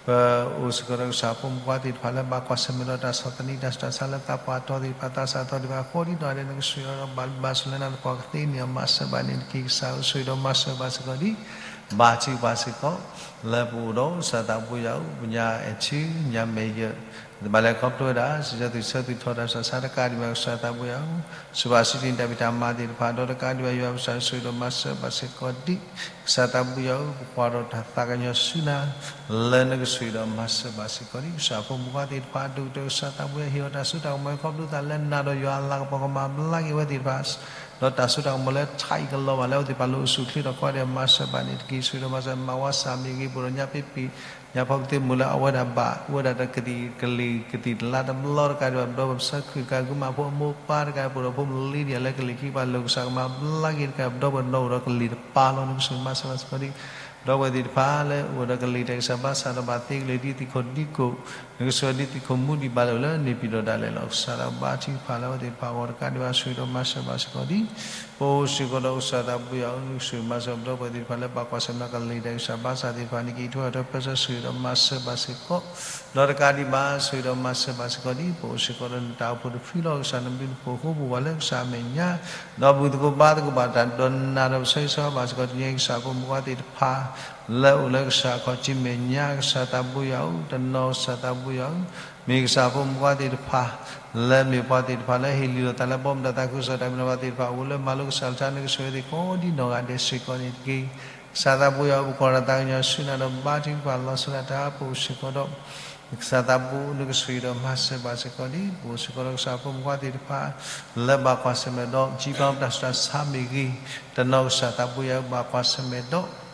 ပအိၣ်စ့ၢ်ကီးဒီးကစၢ်ဖိမုၣ်ဖိခွါသ့ၣ်တဖၣ်လၢ ဘၣ်ကွၢ်ဆၢၣ်မဲာ်ဒီးတၢ်ဆီၣ်သနံး တၢ်ဆူးတၢ်ဆါလၢသးပှၢ်တီၤသ့ၣ်တဖၣ် သးစၢ်တီၤသ့ၣ်တဖၣ်အဃိ ဒ်သိးန့ၣ် နကဆိၣ်ဂ့ၤဒီးဘၣ်ဘၣ်ဆိၣ်လၢနၤသပှၢ်ကသ့န့ၣ် မၤစၢၤဘၣ်န့ၣ်တက့ၢ်. ကစၢ်ဧၢ ဆိၣ်ဂ့ၤဒီးမၤစၢၤဘၣ်စ့ၢ်ကီးဒံး ဘါထုကဖၣ်စ့ၢ်ကီး လၢပအိၣ်ဒီးကစၢ်သးဘိယွၤဧၢ ပညါအဲၣ်ထံ ညါမဲာ်ယၢၢ် ဘၣ်လဲၤခီဖျိဝဲဒၣ် စံးဆၢသူၣ်ဆၢသူၣ်ထီၣ်တၢ်ဆူးတၢ်ဆါတကးဒံးဘၣ် ကစၢ်သးဘိယွၤဧၢ စူၢ်ဘၣ်စံးတံၢ်တၢ်ဖံးတၢ်မၤသ့ၣ်တဖၣ် ဒီးတကးဒံးဘၣ် ယွၤပကစၢ် ဆိၣ်ဂ့ၤဒီးမၤစၢၤဘၣ်စ့ၢ်ကီးဒံး ကစၢ်သးဘိယွၤဧၢ ပကွၢ်ဒီးတၢ်သးကညီၤဆူနၤ လၢနကဆိၣ်ဂ့ၤဒီးမၤစၢၤဘၣ်စ့ၢ်ကီးဒံး ကစၢ်ဖိမုၣ်ဖိခွါသ့ၣ်တဖၣ် ဒိၣ်ကတၢၢ် ကစၢ်သးဘိယွၤ ဟ့ၣ်အီၤတၢ်စိတၢ်ကမီၤ ခီဖျိသးလၢနၤဒီးယွၤအလၤကပီၤ ကမၤဘျါက့ၤအဝဲသ့ၣ်တဖၣ် ဒီးတၢ်စိတၢ်ကမီၤလၢထးအံၤကလီၤဘၣ်လၢအဝဲသ့ၣ်တဖၣ်လိၣ်အဆူၣ်ချ့ထီၣ်ခီဒီး မၤစၢၤဘၣ်န့ၣ်တက့ၢ်. ဆိၣ်ဂ့ၤဒီးမၤစၢၤ မၤဝါစၢ်မ့ၢ်ဂ့ၤ ပအိၣ်ဒီးညါပ့ပံၤ ညါဖီကသ့မိၢ်လၢအဝဲဒၣ်ဘၣ် အိၣ်ဝဲဒၣ်တကသံၣ်ကလံၤကသံၣ်တလါတဘျီတကးဒံးဘၣ် ပဒီပုၢ်ဝဲၢ်ပဆၢခုၣ်တကး ဂုၤမၤဖိအမိၢ်ပၢ်တကး ပအိၣ်ဒီးဖိမုၣ်လံဒံး လၢကလံၤခံကပၤလိၤ ကစၢ်ကမၤဘျါက့ၤတကး ပဒီပုၢ်ဝဲၢ်နီၣ်အိၣ်ဒီးကလံၤတပၤလီၤ နကဆိၣ်ဂ့ၤမၤစၢၤဘၣ်စ့ၢ်ကီးဒံး ဒီပုၢ်ဝဲၢ်သ့ၣ်တဖၣ်လၢအိၣ်ဒီးကလံၤတၢ်ကစၢ်ဘါစၢ်ဒီးဘၣ်သ့ကလံၤ ဒ်သံၣ်ခိၣ်ဒံကိၣ် နကဆိၣ်ဂ့ၤဒ်သံၣ်ခိၣ်မူဒံးဘၣ်လၢ အိၣ်လၢန့ၣ်ပံၤဒီးဒၣ်လဲာ်လီၤ. ကစၢ်သးဘါထုကဖၣ်လၢအဝဲသ့ၣ်တဖၣ်အဂီၢ်တကးဒံးဘၣ် ဆိၣ်ဂ့ၤဒီးမၤစၢၤဘၣ်စ့ၢ်ကီးဒံး ပအိၣ်စ့ၢ်ကီးဒီးကစၢ်သးဘိယွၤဧၢ နကဆိၣ်ဂ့ၤမၤစၢၤ ပဒီပုၢ်ဝဲၢ်သ့ၣ်တဖၣ်လၢဘၣ်ကွၢ်ဆၢၣ်မဲာ်ဒီးကလံၤတၢ်ကစၢ်ဘါစၢ်သ့ၣ်တဖၣ် နက့ၤထွဲအီၤဒီးပၢဆှၢ ဆိၣ်ဂ့ၤဒီးမၤစၢၤဘၣ်စ့ၢ်ကီး ဒီးတကးဒံးဘၣ် ဆိၣ်ဂ့ၤဒီးမၤစၢၤဘၣ်စ့ၢ်ကီးဒံး ပအိၣ်စ့ၢ်ကီးဒီးနတၢ်အိၣ်ဖှိၣ်တဖုလီၤ. ကစၢ်နဘျုးနဖှိၣ်အဃိ ပအိၣ်ဝဲလၢကစၢ်အမဲာ်ညါ ဒီးဘူၣ်သကိးဘါသကိးဘၣ်တၢ်ဒီးနၤဒီးပဆၢဂ့ၤဆၢဝါဘၣ်စ့ၢ်ကီး တနံၤအံၤ ကစၢ်ဖိမုၣ်ဖိခွါသ့ၣ်တဖၣ် လၢအိၣ်လၢကစၢ်ခီၣ်ထံးမဲာ်ညါ ကစၢ်သးဘိယွၤဧၢ တနီၤကစၢ်သးဘိယွၤဧၢ မ့ၢ်ကစၢ်ဖိမုၣ်ဖိခွါသ့ၣ်တဖၣ် လၢမ့ၢ်ပှၤသ့ၣ်တဖၣ်လၢဟ့ၣ်လီၤသးလၢဘီမုၢ်ဒီးသးခုကစီၣ်တၢ်မ့ၢ်တၢ်တီသ့ၣ်တဖၣ် အိၣ်လၢမၤလိကစၢ်လၢထါ နကဆိၣ်ဂ့ၤသ့ၣ်ကိးဒံနီၢ်ဂၤဒဲးစ့ၢ်ကီးန့ၣ်တက့ၢ်. ကစၢ်သးဘိယွၤဧၢ ပကွၢ်ဒီးသးကညီၤဆူနၤဒီးဘါထုကဖၣ်လီၤဆီဒၣ်တၢ် ပအိၣ်စ့ၢ်ကီးဒီး ကစၢ်သးဘိ နကဆိၣ်ဂ့ၤဒီးမၤစၢၤဘၣ်စ့ၢ်ကီးဒံး ပအိၣ်စ့ၢ်ကီးဒီးကစၢ်ဖိမုၣ်ဖိခွါသ့ၣ်တဖၣ် လၢဘၣ်ကွၢ်ဆၢၣ်မဲာ်ဒီး ကံဘါတၢ်ဆူးတၢ်ဆါမ့ၢ်ဂ့ၤ တနီၤကစၢ်သးဘိယွၤဧၢ ဘၣ်ကွၢ်ဆၢၣ်မဲာ်ဒီး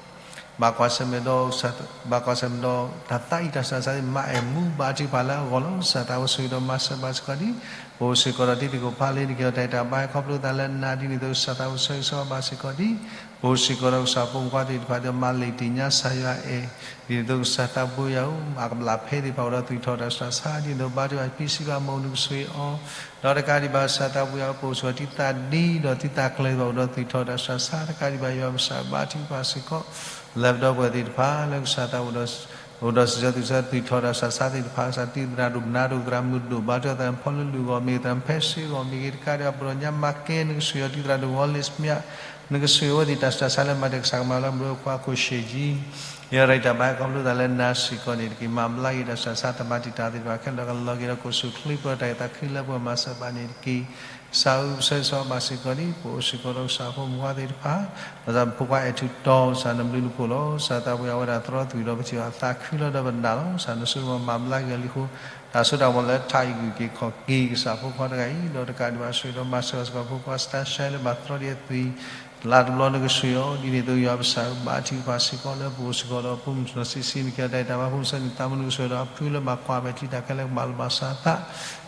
ဘၣ်ကွၢ်ဆၢၣ်မဲာ်ဒီး ဘၣ်ကွၢ်ဆၢၣ်မဲာ်ဒီး တၢ်သးအံၣ်တၢ်ဆူးတၢ်ဆါသ့ၣ် မၤအဲၣ်မူဘါထုကဖၣ်လၢအဂီၢ်လီၤ. ကစၢ်သးဘိဆိၣ်ဂ့ၤဒီးမၤစၢၤဘၣ်စ့ၢ်ကီးဒံး ပအိၣ်စ့ၢ်ကီးဒီးတံၤသကိးဖးလံ နက့ၤအီၤတၢ်အံၣ်တၢ်ဘါ ခီဖျိသးလၢနၤဒ်န့ၣ်အသိး ကစၢ်သးဘိဆိၣ်ဂ့ၤဆိၣ်ဂ့ၤဘၣ်စ့ၢ်ကီးဒံး ပအိၣ်စ့ၢ်ကီးဒီးကစၢ်ဖိမုၣ်ဖိခွါသ့ၣ်တဖၣ်ဒီး မၤလံာ်တ့ၢ်ညါစၢ်ယွၤအဲၣ် ဒ်န့ၣ်အသိးကစၢ်သးဘိယွၤဧၢ အကဘျၣ်ဖဲသ့ၣ်တဖၣ်အိၣ်ဒီးသူၣ်ထီၣ်တၢ်ဆူးတၢ်ဆါ ဒ်န့ၣ်အသိးဘါထုကဖၣ် ဖံစံးဘၣ်မိၢ် နကဆိၣ်ဂ့ၤအီၤ ဒီးတကးဒံးဘၣ် ကစၢ်သးဘိယွၤဧၢ ပအိၣ်စ့ၢ်ကီးတံၤသးဒံဒီးတံၤသးကျၢၤသ့ၣ်တဖၣ် အိၣ်ဒီးသူၣ်ထီၣ်တၢ်ဆူးတၢ်ဆါ တကးဒံးဘၣ် ယွၤကစၢ်ဘါထုကဖၣ်စ့ၢ်ကီး လၢပဒီပုၢ်ဝဲၢ်သ့ၣ်တဖၣ် လၢကစၢ်သးဘိ အိၣ်ဒီးစံးဆၢသူၣ်ဆၢသူၣ်ထီၣ်တၢ်ဆူးတၢ်ဆါသ့ၣ်တဖၣ် ကစၢ်တံၤသရၣ်ဒိၣ် ပနၢ်ဒိၣ် သရၣ်မုၣ်ဒိၣ် ဘါထုကဖၣ် သရၣ်ဖီလူလူအဂီၢ်မ့ၢ်ဂ့ၤ သရၣ်ဖဲစ့အဂီၢ်မ့ၢ်ဂ့ၤ တကးဒံးဘၣ် ပဒီပုၢ်ဝဲၢ်ညါမၤကဲ နကဆိၣ်ဂ့ၤအီၤ တံၤသရၣ်ဒိၣ် ဝီလ့စမ့း နကဆိၣ်ဂ့ၤအဝဲသ့ၣ်တၢ်ဆူးတၢ်ဆါလၢမၤတၢ်ကစၢ်ကမၤလၢ မရူအခွါခိၣ်ရှ့ၣ်ကၠံ ယရံၣ်တၢ်ဘါ ခီဖျိသးလၢနၤစ့ၢ်ကီးန့ၣ်တက့ၢ်. မၤဘျါက့ၤတၢ်ဆူးတၢ်ဆါ တၢ်ဘၣ်တံာ်တာ်သ့ၣ်တဖၣ်ခဲလၢာ် ကလီၤက့ၤဒီးကိၣ်ဆူၣ်ချ့ ပှဲၤတၢ်အဲၣ်တၢ်ကွံလၢပှၤမၤစၢၤဘၣ်န့ၣ်တက့ၢ်. ကစၢ်ဧၢ ပဆၢဂ့ၤဆိၣ်ဂ့ၤဘၣ်စ့ၢ်ကီးဒံး ပအိၣ်စ့ၢ်ကီးဒီးကစၢ်ဖိမုၣ်ဖိခွါသ့ၣ်တဖၣ် ဒီးဖိခွါအဲၣ်ထူးတီၤ ကစၢ်နဘျုးနဖှိၣ်လီၤ. ကစၢ်သးဘိယွၤ အဝဲဒၣ်သရီသုးဒီးပထံၣ်အီၤအသးခုလီၤဒီးပနာ်လီၤ. ကစၢ်နဆိကမိၣ်မၤဘျါက့ၤအီၤလံအဃိ တၢ်စိတၢ်ကမီၤလၢထးအံၤဂုာ်က့ၤခီၣ်က့ၤ ကစၢ်ဖိခွါတဂၤအံၤ ဒီးတကးဒံးဘၣ်ဆိၣ်ဂ့ၤဒီးမၤစၢၤဘၣ်စ့ၢ်ကီးဖိခွါ စတၢ်ရှဲလၢဘၣ်သရီဒ်အသွံၣ် တလါတဘျီနကဆိၣ်ဂ့ၤအီၤ ဒ်န့ၣ်အသိးယွၤပကစၢ်ဧၢ ဘါထုကဖၣ်စ့ၢ်ကီးလၢပအိၣ်စ့ၢ်ကီးဒီး ဖိမုၣ်စီၤဆံးဆံး နက့ၤအီၤတၢ်အံၣ်တၢ်ဘါ ဖိမုၣ်စီၤနံၣ်သးမူ နကဆိၣ်ဂ့ၤဒီးအဖုလၢဘၣ်ကွၢ်မဲာ်ချံတၢ်ခဲလၢာ်ကဘၣ်လိာ်ဘၣ်စးသး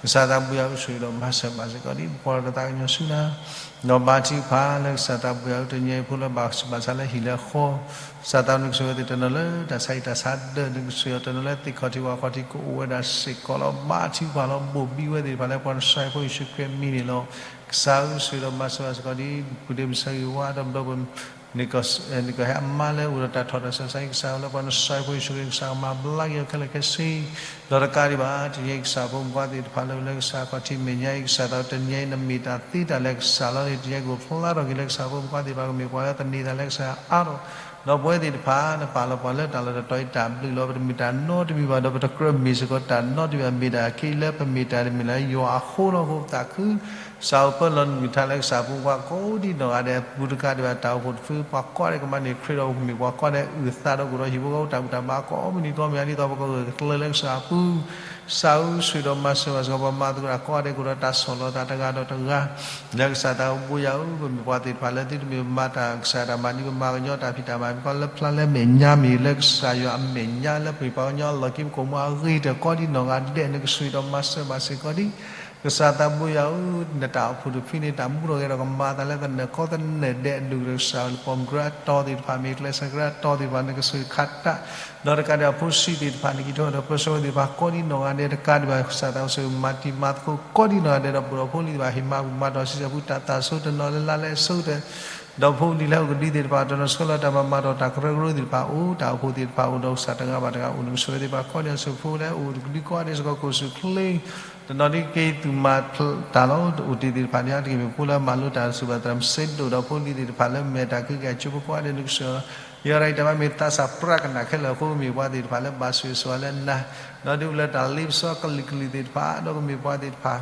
ကစၢ်သးဘိယွၤ ပဆိၣ်ဂ့ၤဒီးမၤစၢၤဘၣ်စ့ၢ်ကီးဒံး ပကွၢ်ဒီးတၢ်သးကညီၤဆူနၤ ဒီးဘါထုကဖၣ်လၢကစၢ်သးဘိယွၤ တနံၤအံၤဖိလၢဘၣ်ဆူးဘၣ်ဆါလၢဟံၣ်လၢဃီ ကစၢ်သးဘိယွၤ နကဆိၣ်ဂ့ၤအဝဲသ့ၣ်တနီၤလၢတၢ်ဆါဟံၣ်တၢ်ဆါဒၢး နကဆိၣ်ဂ့ၤအီၤတနီၤလၢသ့ၣ်ခီၣ်ထံးဝၣ်ခီၣ်ထံးကအိၣ်ဝဲဒၣ်စ့ၢ်ကီးလီၤ. ဘါထုကဖၣ်လီၤ ဘိၣ်ဘံဝဲသ့ၣ်တဖၣ်လၢပှၤနစီၤဖိယ့ၣ်ၡူးခရံာ်အမံၤန့ၣ်လီၤ. ကစၢ်ဧၢ ဆိၣ်ဂ့ၤဒီးမၤစၢၤဘၣ်စ့ၢ်ကီးဒံး ပူၤဒ့မုၢ်ဆၢဂ့ၤဝါဒီးပဒီပုၢ်ဝဲၢ် နကဟဲအမါလၢအိၣ်ဒီးတၢ်ထီၣ်တၢ်ဆူးတၢ်ဆါအံၤ ကစၢ်လၢပှၤနစီၤဖိယ့ၣ်ၡူးခရံာ် ကစၢ်ကမၤဘျါက့ၤအီၤခဲလၢာ်ခဲဆ့ ဒီးတကးဒံးဘၣ် တနံၤအံၤကစၢ်ဖိမုၣ်ဖိခွါသ့ၣ်တဖၣ်လၢအိၣ်လၢကစၢ်ခီၣ်ထံးမဲာ်ညါအံၤ ကစၢ်သးတနံၤအံၤ နမ့ၢ်တၢ်သ့တၢ်လၢကစၢ်လီၤန့ၣ် တနံၤအံၤကအိၣ်ဖျါထီၣ်က့ၤလၢကစၢ်ဖိမုၣ်ဖိခွါသ့ၣ်တဖၣ် ကမ့ၢ်ပှၤလၢသန့ၤတၢ်လၢကစၢ်အါထီၣ် ဒီးပဝဲသ့ၣ်တဖၣ် နပာ်လီၤပှၤလၢတၢ်လီၢ်တတီၤအံၤတၢ်ဘျုးလီၤ. ပတမ့ၢ်တၢ်နီတမံၤဘၣ်ဒီး ပတကြၢးမ့ၢ်စ့ၢ်ကီးတၢ်နီတမံၤဘၣ် မ့ၢ်တၢ်ခဲအံၤလၢပမ့ၢ်တၢ်တမံၤလၢယွၤအဃိလီၤ. အဃိပသးခု စးအိၣ်ပၢလီၤနမံၤထါလၢကစၢ်ဖိမုၣ်ဖိကိးဒံနီၢ်ဂၤဒဲး ပူၤတကးဒံးဘၣ် တၢ်အိၣ်ဖှိၣ်တဖု ပှၤကိးဂၤဒဲးကမၤန့ၢ်ခရံာ်ဒီး မ့ၢ်ပှၤကိးဂၤဒဲးအုၣ်သးဒီး ကအိၣ်ဒီးဟံၣ်ဖိဃီဖိတၢ်ဘူၣ်တၢ်ဘါကိးမုၢ်နံၤကိးမုၢ်နံၤ ဒ်သိးပကဂၢၢ်ကျၢၤလၢကစၢ်အပူၤ ကစၢ်ဧၢ ဆိၣ်ဂ့ၤဒီးမၤစၢၤဘၣ်စ့ၢ်ကီး ပှၤမၤသကိးတၢ်ကိးဂၤဒဲး ကအိၣ်ဒီးတၢ်ဆီၣ်လီၤသးတဂၤဒီးတဂၤ လၢကစၢ်သးဘိယွၤဧၢ, ပမ့ၢ်ပှၤသ့ၣ်တဖၣ်လၢသုတမ့ၢ်မၤတၢ် ကစၢ်တၢ်မၤန့ၢ်ပမၤကညီတၢ်ဖံးတၢ်မၤ မ့ၢ်ကီလၢဖျါလၢမဲာ်ညါမ့ၢ် လၢကစၢ်ယွၤအမဲာ်ညါ လၢပှၤကညီအလီၢ်ခံ ပကိာ်မူအဂ့ၤတၢၢ်ကိးဒံနီၢ်ဂၤဒဲး နကဆိၣ်ဂ့ၤဒီးမၤစၢၤဘၣ်စ့ၢ်ကီးဒံး ကစၢ်သးဘိယွၤဧၢ, နတၢ်အိၣ်ဖှိၣ်တဖုန့ၣ် တၢ်မူထီၣ်ဂဲၤထီၣ်ကမၤအသးလၢသနၢၣ်ကီသနၢၣ်ဒဲး အဒိၣ်ကတၢၢ်ကစၢ် လၢပှၤကရၢအတီၤသ့ၣ်တဖၣ် မ့ၢ်ကျဲးစၢးကရၢအတီၤသ့ၣ်တဖၣ် နကဆိၣ်ဂ့ၤခးတၢ် ဒီးတကးဒံးဘၣ်ဖိဆံးသ့ၣ်တဖၣ် နကံးထီၣ်ဒီးပၢဆှၢဝဲသ့ၣ်တဖၣ် ကိးဒံနီၢ်ဂၤဒဲး တကးဒံးဘၣ် ကစၢ်သးဘိယွၤဧၢ မၤတံၤမၤသကိးကိးဒံနီၢ်ဂၤဒဲး ဒီးပှၤဒီးဖိလံၤသ့ၣ်တဖၣ် ဟ့ၣ်မၤဘူၣ်မၤတီၢ် ဆံဆဲၣ်ပူၤ တၢ်သးဆိတနီၤလၢလါလၢအဆိကတၢၢ် ဒီးဖိလံၤလၢအအိၣ်ကဒုသ့ၣ်တဖၣ် တနီၤဆှၢလီၤတၢ်မၤမၤတီၢ်တၢ်ကရၢကရိသ့ၣ်တဖၣ်အိၣ် တၢ်အိၣ်ဖှိၣ်သ့ၣ်တဖၣ်အိၣ်ဒီးကစၢ်တဂၤဘၣ်တဂၤအိၣ် နကဆိၣ်ဂ့ၤသ့ၣ်တဖၣ် ကိးဒံနီၢ်ဂၤဒဲး ဖိလၢအအိၣ်ကဒုကိးဂၤဒဲးစ့ၢ်ကီး ကအိၣ်ဆူၣ်ချ့ တနီၤဒ်က့ၤသူၣ်မၤတၢ်လီၤ အိၣ်တ့ၢ်သ့ၣ်တဖၣ်န့ၣ် အါတက့ၢ်မ့ၢ်ဖိလၢအမၤလိတၢ်စူၢ်ဘၣ်သရၣ်မုၣ်စ့ဒိၣ် ဒီးဖိလံၤသ့ၣ်တဖၣ်လၢမဲာ်တၢ်ကဟုကယာ်ကၠိဖိကိးဂၤဒဲး နကဆိၣ်ဂ့ၤ ယွၤရၤအံၤတၢ်မၤမ့ၢ်သးစၢ်ပြးကနၣ်ခဲလၢာ်အဃိ မ့ၢ်ပှၤသ့ၣ်တဖၣ်လၢဘၣ်ဆိၣ်ဂ့ၤဆိၣ်ဝါလၢနၤ ဒီးဒ်အိၣ်လၢတၢ်လ့ပစီကလုာ်ကလုာ်သ့ၣ်တဖၣ် ဒီးကမ့ၢ်ပှၤသ့ၣ်တဖၣ်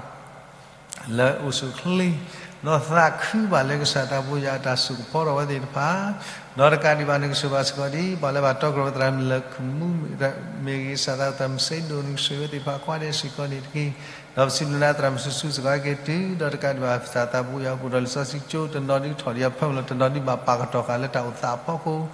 လၢအိၣ်ဆူၣ်ချ့ ဒီးသးခုဘၣ်လၢကစၢ်သးဘိယွၤအတၢ်ဆိၣ်ကဖီထီၣ်ဝဲသ့ၣ်တဖၣ် ဒီးတကးဒံးဘၣ် နကဆိၣ်ဂ့ၤဘၣ်စ့ၢ်ကီးဒ် ပှၤလၢဘၣ်တီကြၢးဝဲသရၣ်မုၣ်လၢၢ်မူ မ့ၢ်ဂ့ၤ ကစၢ်သးဘိယွၤသရၣ်မုၣ်စ့ဒိၣ် နကဆိၣ်ဂ့ၤဝဲသ့ၣ်တဖၣ်ကိးဂၤဒဲးစ့ၢ်ကီးန့ၣ်တက့ၢ်. ဒီးပစံးဘျုးနၤသရၣ်မုၣ်စုဆူစ့ၢ်ကီး က့ၤတုၤ ဒီးတကးဒံးဘၣ် ကစၢ်သးဘိယွၤအိၣ်ဒီးလံာ်စီဆှံကၠိ တနီၤဒ်ကထီၣ်ဒံးအဖၢမုၢ်လီၤ တနီၤဒ်ဘၣ်ပာ်ကတီၢ်ဃာ်လၢတၢ်အိၣ်သးအဖီခိၣ်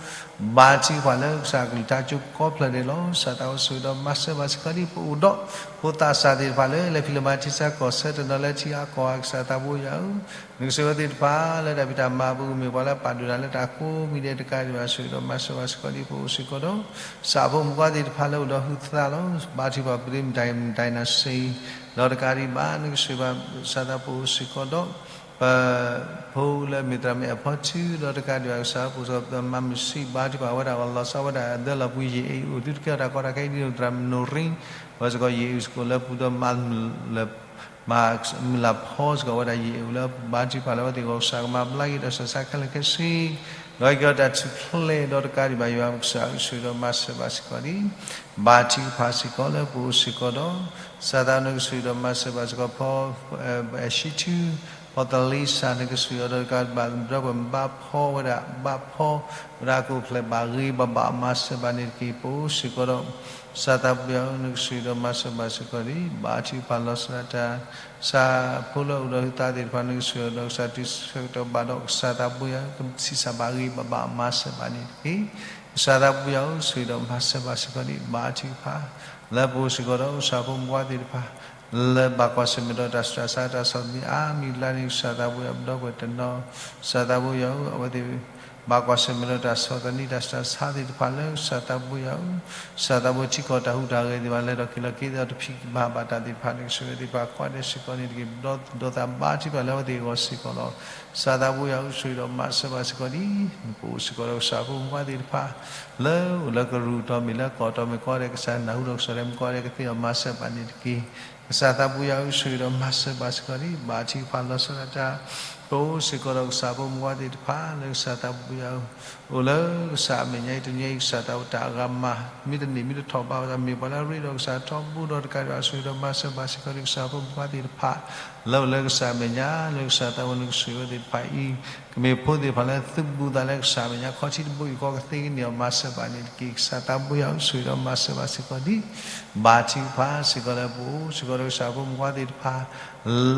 ဘါထုကဖၣ်လၢကစၢ်အကလုၢ်ကထါကၠိကိးဖျၢၣ်န့ၣ်လီၤ. ကစၢ်သးဘိယွၤဆိၣ်ဂ့ၤဒီးမၤစၢၤဘၣ်စ့ၢ်ကီးဒ် ပအိၣ်ဒီးဖိသးစၢ်သ့ၣ်တဖၣ်လၢ လဲၤဖံးလၢမၤထံဆၢကီၢ်ဆၢ တနီၤလၢထံအါကီၢ်အါ ကစၢ်သးဘိယွၤဧၢ, နကဆိၣ်ဂ့ၤဝဲသ့ၣ်တဖၣ်လၢတၢ်ဖံးတၢ်မၤအပူၤ မ့ၢ်ပှၤလၢပာ်ဒိၣ်တၢ်လၢတၢ်ကိးမံၤဒဲး တကးဒံးဘၣ် ဆိၣ်ဂ့ၤဒီးမၤစၢၤဘၣ်စ့ၢ်ကီးဒ် ပအိၣ်စ့ၢ်ကီးဒီး ကစၢ်ဖိမုၣ်ဖိသ့ၣ်တဖၣ်လၢအိၣ်ဒီးဟုသးလီၤ. ဘါထုကဖၣ်ပဒ့မတၤမတၤနၤစ့ ဒီးတကးဒံးဘၣ် နကဆိၣ်ဂ့ၤဘၣ် ကစၢ်သးဘိယွၤအိၣ်စ့ၢ်ကီးဒီး ပဖိလၢအမ့ၢ်သရၣ်မုၣ်အဲၣ်ဖီထူ ဒီးတကးဒံးဘၣ် ကစၢ်ဖိစီၤပၤမၤမုၢ်ဆံး ဘါထုကဖၣ်ဝဲဒၣ် လီၤဆီဝဲဒၣ်အဒၢလီၤပူၤ ယံာ်အ့ၣ်အိၣ်သုတကဲထီၣ်တၢ်ကီတၢ်ခဲအံၤ ဒ်သိးသရၣ်မုၣ်နိၣ်ရံ ဝဲစ့ၢ်ကီး ယံာ်အ့ၣ်အိၣ်စ့ၢ်ကီးလၢပူၤဒီး မၤမုၢ်လၢ်ဖီစ့ၢ်ကီးဝဲဒၣ် ယံာ်အ့ၣ်အိၣ်လၢ ဘါထုကဖၣ်လၢအဝဲသ့ၣ်အဂီၢ် ကစၢ်ကမၤဘျါက့ၤတၢ်ဆူးတၢ်ဆါခဲလၢာ်ခဲဆ့ ဒီးက့ၤအီၤတၢ်ထူၣ်ဖျဲး ဒီးတကးဒံးဘၣ် ယွၤကစၢ်ဆိၣ်ဂ့ၤဒီးမၤစၢၤဘၣ်စ့ၢ်ကီးဒ် ဘါထုကဖၣ်စ့ၢ်ကီးလၢပအိၣ်စ့ၢ်ကီးဒီး ကစၢ်သးနကဆိၣ်ဂ့ၤဒီးမၤစၢၤဘၣ်စ့ၢ်ကီးဖီ အဲၣ်ၡံထူ ဖီသလ့စၢ် နကဆိၣ်ဂ့ၤအီၤဒီးတကးဒံးဘၣ် ဒီပုၢ်ဝဲၢ်ဘါဖီဝဲဒၣ် ဘါဖီဝဲဒၣ်အကျိၤအကျဲဘၣ်ဂ့ၤဘၣ်ဘၣ် မၤစၢၤဘၣ်န့ၣ်တက့ၢ် ပအိၣ်စ့ၢ်ကီးဒီး ကစၢ်သးဘိယွၤဧၢ နကဆိၣ်ဂ့ၤဒီးမၤစၢၤဘၣ်စ့ၢ်ကီးဒ် ဘါထုကဖၣ်လီၤဆီဒၣ်တၢ် ကစၢ်ဖိလၢအိၣ်ဒီးဟုသးသ့ၣ်တဖၣ် နကဆိၣ်ဂ့ၤအီၤဒီးကစၢ်တုၤဆၢကတီၢ်ဘၣ်ဒီး ကစၢ်သးဘိယွၤ ဆံးစၢ်ဘၣ်ဂ့ၤဘၣ်ဘၣ် မၤစၢၤဘၣ်န့ၣ်တက့ၢ်. ကစၢ်သးဘိယွၤဧၢ ဆိၣ်ဂ့ၤဒီးမၤစၢၤဘၣ်စ့ၢ်ကီးဒ် ဘါထုကဖၣ် လၢပအိၣ်စ့ၢ်ကီးဒီး ကစၢ်ဖိမုၣ်ဖိသ့ၣ်တဖၣ် လၢဘၣ်ကွၢ်ဆၢၣ်မဲာ်ဒီးတၢ်ဆူးတၢ်ဆါတၢ်ဆီၣ်သနံးအါမံၤလၢ်န့ၣ် ကစၢ်သးဘိယွၤ ပဒီပုၢ်ဝဲၢ်တနီၤ ကစၢ်သးဘိယွၤဧၢ အဝဲသ့ၣ် ဘၣ်ကွၢ်ဆၢၣ်မဲာ်ဒီးတၢ်ဆီၣ်သနံးတၢ်ဆူးတၢ်ဆါသ့ၣ်တဖၣ်လၢ ကစၢ်သးဘိယွၤဧၢ, ကစၢ်သးဘိထံကီၢ်တၢ်ဟူးတၢ်ဂဲၤသ့ၣ်တဖၣ် လဲၤထီၣ်က့ၤလီၤက့ၤဒီးတဖံးဘၣ်ဘၣ်တၢ်သ့ၣ်တဖၣ် နကဆိၣ်ဂ့ၤသ့ၣ်တဖၣ်ကိးဂၤဒဲးစ့ၢ်ကီးန့ၣ်တက့ၢ် ပဒီသဒၢသးဘါထုကဖၣ်လၢအဝဲသ့ၣ်အဂီၢ်စ့ၢ်ကီးလီၤ. ကစၢ်သးဘိယွၤဧၢ ဆိၣ်ဂ့ၤဒီးမၤစၢၤဘၣ်စ့ၢ်ကီးဒ် နကအိၣ်စ့ၢ်ကီးဒီးကစၢ်ဖိမုၣ်ဖိသ့ၣ်တဖၣ် လၢအိၣ်လၢကရူၢ်တီၤမ့ၢ်လၢကီၢ်တီၤမ့ၢ်ကိးဂၤဒဲး ကစၢ်နၢ်ဟူဒီးကစၢ်ဒဲးမ့ၢ်ကိးဂၤဒဲး ကသ့အီၤမၤစၢၤဘၣ်န့ၣ်တက့ၢ်. ကစၢ်သးဘိယွၤဧၢ ဆိၣ်ဂ့ၤဒီးမၤစၢၤဘၣ်စ့ၢ်ကီးဒ် ဘါထုကဖၣ်လီၤဆီဒၣ်တၢ် ပအိၣ်စ့ၢ်ကီးဒီးကစၢ်ဖိမုၣ်ဖိသ့ၣ်တဖၣ်လၢကစၢ်သးဘိယွၤဧၢ အိၣ်လၢကစၢ်အမဲာ်ညါအံၤ တနံၤအံၤ ကစၢ်သးဘိတၢ်အဂၤမၤ မ့ၢ်တန့ၢ်မ့ၢ်တထီၣ်ဘၣ်ဝဲဒၣ် မ့ၢ်ပှၤလၢအရ့ဒီးကစၢ်ထီဘိဒီးတကးဒံးဘၣ် ဆိၣ်ဂ့ၤဒီးမၤစၢၤဘၣ်စ့ၢ်ကီးဒ် ကစၢ်ဖိမုၣ်ဖိသ့ၣ်တဖၣ် လၢအိၣ်လၢကစၢ်အမဲာ်ညါ လၢကစၢ်သးဘိနကဆိၣ်ဂ့ၤဝဲသ့ၣ်တဖၣ်အံၤ ကမ့ၢ်ဖိသ့ၣ်တဖၣ်လၢသုးဘူးသးလၢကစၢ်အမဲာ်ညါ အခီၣ်ထံးတဘိယူၢ်ဃီကသ့ကန့ၢ်အီၤမၤစၢၤဘၣ်န့ၣ်တက့ၢ်. ကစၢ်သးဘိယွၤဧၢ ဆိၣ်ဂ့ၤဒီးမၤစၢၤဘၣ်စ့ၢ်ကီးဒ် ဘါထုကဖၣ်စ့ၢ်ကီးလၢပအိၣ်စ့ၢ်ကီးဒီးကစၢ်ဖိမုၣ်ဖိသ့ၣ်တဖၣ်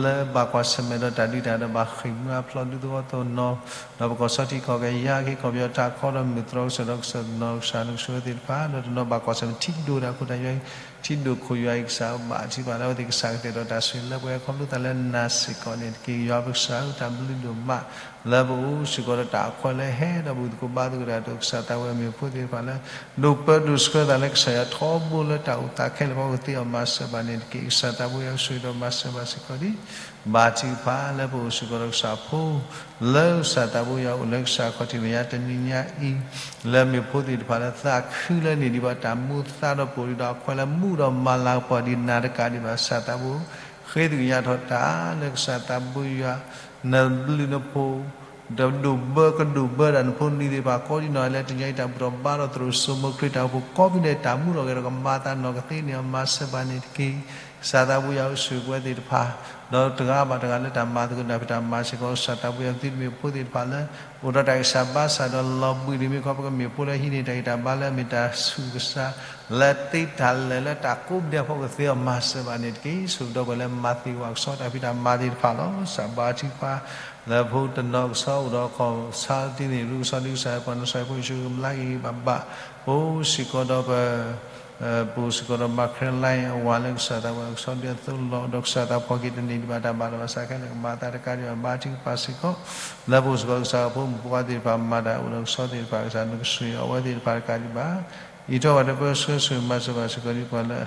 လၢဘၣ်ကွၢ်ဆၢၣ်မဲာ်ဒီးတၢ်ဒုးတၢ်ဒီးဘၣ်ဃ့ၢ်မှံဟးဖျိးဒူသဝီသဝီတနီၤ ဒီးပကီၢ်ဆီထံးကီၢ်ကယၤက့ၤ ကီၢ်ပယီၤတၢ်ခီဒီးမုၢ်တြီၢ်ကစၢၢ်ဒီးကစၢၢ်တနီၤ ကစၢ်နကဆိၣ်ဂ့ၤသ့ၣ်တဖၣ် ဒီးတနီၤဘၣ်ကွၢ်ဆၢၣ်မဲာ်ထံဒိၣ်တၢ်ခိၣ်တၢ်ယွၤအံၤ ထံဒိၣ်ခိၣ်ယွၤအံၤ ကစၢ်ဘါထုကဖၣ်လၢအဝဲသ့ၣ်ကစၢ်ကတဲာ်ဒီးတၢ်ဆိၣ်ဂ့ၤလၢပှဲၤခီဖျိသးလၢနၤစ့ၢ်ကီးန့ၣ်တက့ၢ်. ယွၤပကစၢ်ဧၢ တၢ်ဘျုးဒိၣ်မး လၢပအိၣ်စ့ၢ်ကီးဒီးတၢ်အခွဲးလၢဟဲဒီးဘူၣ်သကိးဘါသကိးတၢ်ဒီးကစၢ်သးဝဲမ့ၢ်ဖိသ့ၣ်တဖၣ်လၢ ဒိးပၢဒိးဆှၢသးလၢကစၢ်ယွၤထီဘိလၢတၢ်အိၣ်သးခဲလၢာ်အဖီခိၣ်ကသ့အီၤမၤစၢၤဘၣ်န့ၣ်တက့ၢ်. ကစၢ်သးဘိယွၤဆိၣ်ဂ့ၤဒီးမၤစၢၤဘၣ်စ့ၢ်ကီးဒ် ဘါထုကဖၣ်လၢပအိၣ်စ့ၢ်ကီးဒီးကစၢ်ဖိ လၢကစၢ်သးဘိယွၤအိၣ်လၢကစၢ်ခီၣ်ထံးမဲာ်ညါတနံၤညါအံၤ လၢမ့ၢ်ဖိသ့ၣ်တဖၣ်လၢသးခုလၢန့ၢ်ဒံးဘၣ်တၢ်မူသးဒီးပိာ်ဒံးဒီးအခွဲးလၢ မူဒီးမၤလၤကပီၤဒံးနၤတကးဒံးဘၣ် ကစၢ်သးဘိ ဃ့သကညးထီၣ်တၢ်လၢကစၢ်သးဘိယွၤ နဘျုးနဖှိၣ် ဒီးဒိၣ်ဘၢကဒိၣ်ဘၢဒၣ်နဖိနလံၤသ့ၣ်တဖၣ်ကိးဒံနီၢ်ဂၤဒဲး လၢတနံၤအံၤတၢ်ဘူၣ်ထီၣ်ဘါထီၣ်သရိာ်စိမိၤခရံာ်တၢ်အိၣ်ဖှိၣ်ကိးမံၤဒဲး တၢ်မူထီၣ်ဂဲၤထီၣ်ကမၤအသးနီၢ်ကသ့န့ၣ် မၤစၢၤဘၣ်န့ၣ်တက့ၢ်. ကစၢ်သးဘိယွၤအိၣ်ဆိၣ်ဂ့ၤပဝဲသ့ၣ်တဖၣ် ဒီးတဂၤဘၣ်တဂၤလၢတၢ်မၤသကိးတၢ်ဖံးတၢ်မၤစ့ၢ်ကီး ကစၢ်သးဘိယွၤသုတမ့ၢ်ဖိသ့ၣ်တဖၣ်လၢ အိၣ်ဒီးတၢ်ဂံၢ်စၢ်ဘါစၢ်ဒီးလီၤဘှံးတမံၤခီ ပကမ့ၢ်ဖိလၢဟံးန့ၢ်တၢ်ဂံၢ်တၢ်ဘါလၢအမ့ၢ်တၢ်ဆူၣ်ကစၢ် လၢသ့တၢ်လၢာ်လၢတၢ်ကိးမံၤဒဲးအဖီခိၣ်ကသ့အီၤ မၤစၢၤဘၣ်န့ၣ်တက့ၢ်. ဆိၣ်ဂ့ၤဒီပုၢ်ဝဲၢ်လၢမၤသ့ၣ်ဝဲကဆီတၢ်ဖံးတၢ်မၤသ့ၣ်တဖၣ်လီၤ. ကစၢ်ဘါထုကဖၣ် လၢဖိတနီၤကဆီအိၣ်ဒီးကီၢ်ဆါတံၢ်န့ၣ် ရူကဆီဒုကစၢ်ပှၤနီၢ်စဲးဖိယ့ၣ်ၡူးကမျၢၢ်ဂ့ၤဂ့ၤဘၣ်ဘၣ် ပအိၣ်စ့ၢ်ကီးဒီးပ ပအိၣ်စ့ၢ်ကီးဒီး မၤခရဲလါအဝၤလၢကစၢ်သးဝဲ ကဆီဒုအသိးလီၤ ဒီးကစၢ်သးဖီၣ်က့ၤတန့ၢ်ဒံးဘၣ်တၢ်ဘၣ်တၢ်ဘၣ်ဆၣ်ခဲလၢာ်ကမၤအသးတကးဒံးဘၣ် ဘါထုကဖၣ်စ့ၢ်ကီး လၢပအိၣ်စ့ၢ်ကီးကစၢ်ဖိမုၣ်ဖိခွါသ့ၣ်တဖၣ်မၤတၢ်အိၣ်ဒီးကဆီသ့ၣ်တဖၣ် ကစၢ်နကဆိၣ်ဂ့ၤအဝဲသ့ၣ်တဖၣ်တကးဒံးဘၣ် အံးထီၣ်ဘၣ်ဒီးပၢဆှၢဆိၣ်ဂ့ၤမၤစၢၤဘၣ်စ့ၢ်ကီးဒံးပှၤလၢ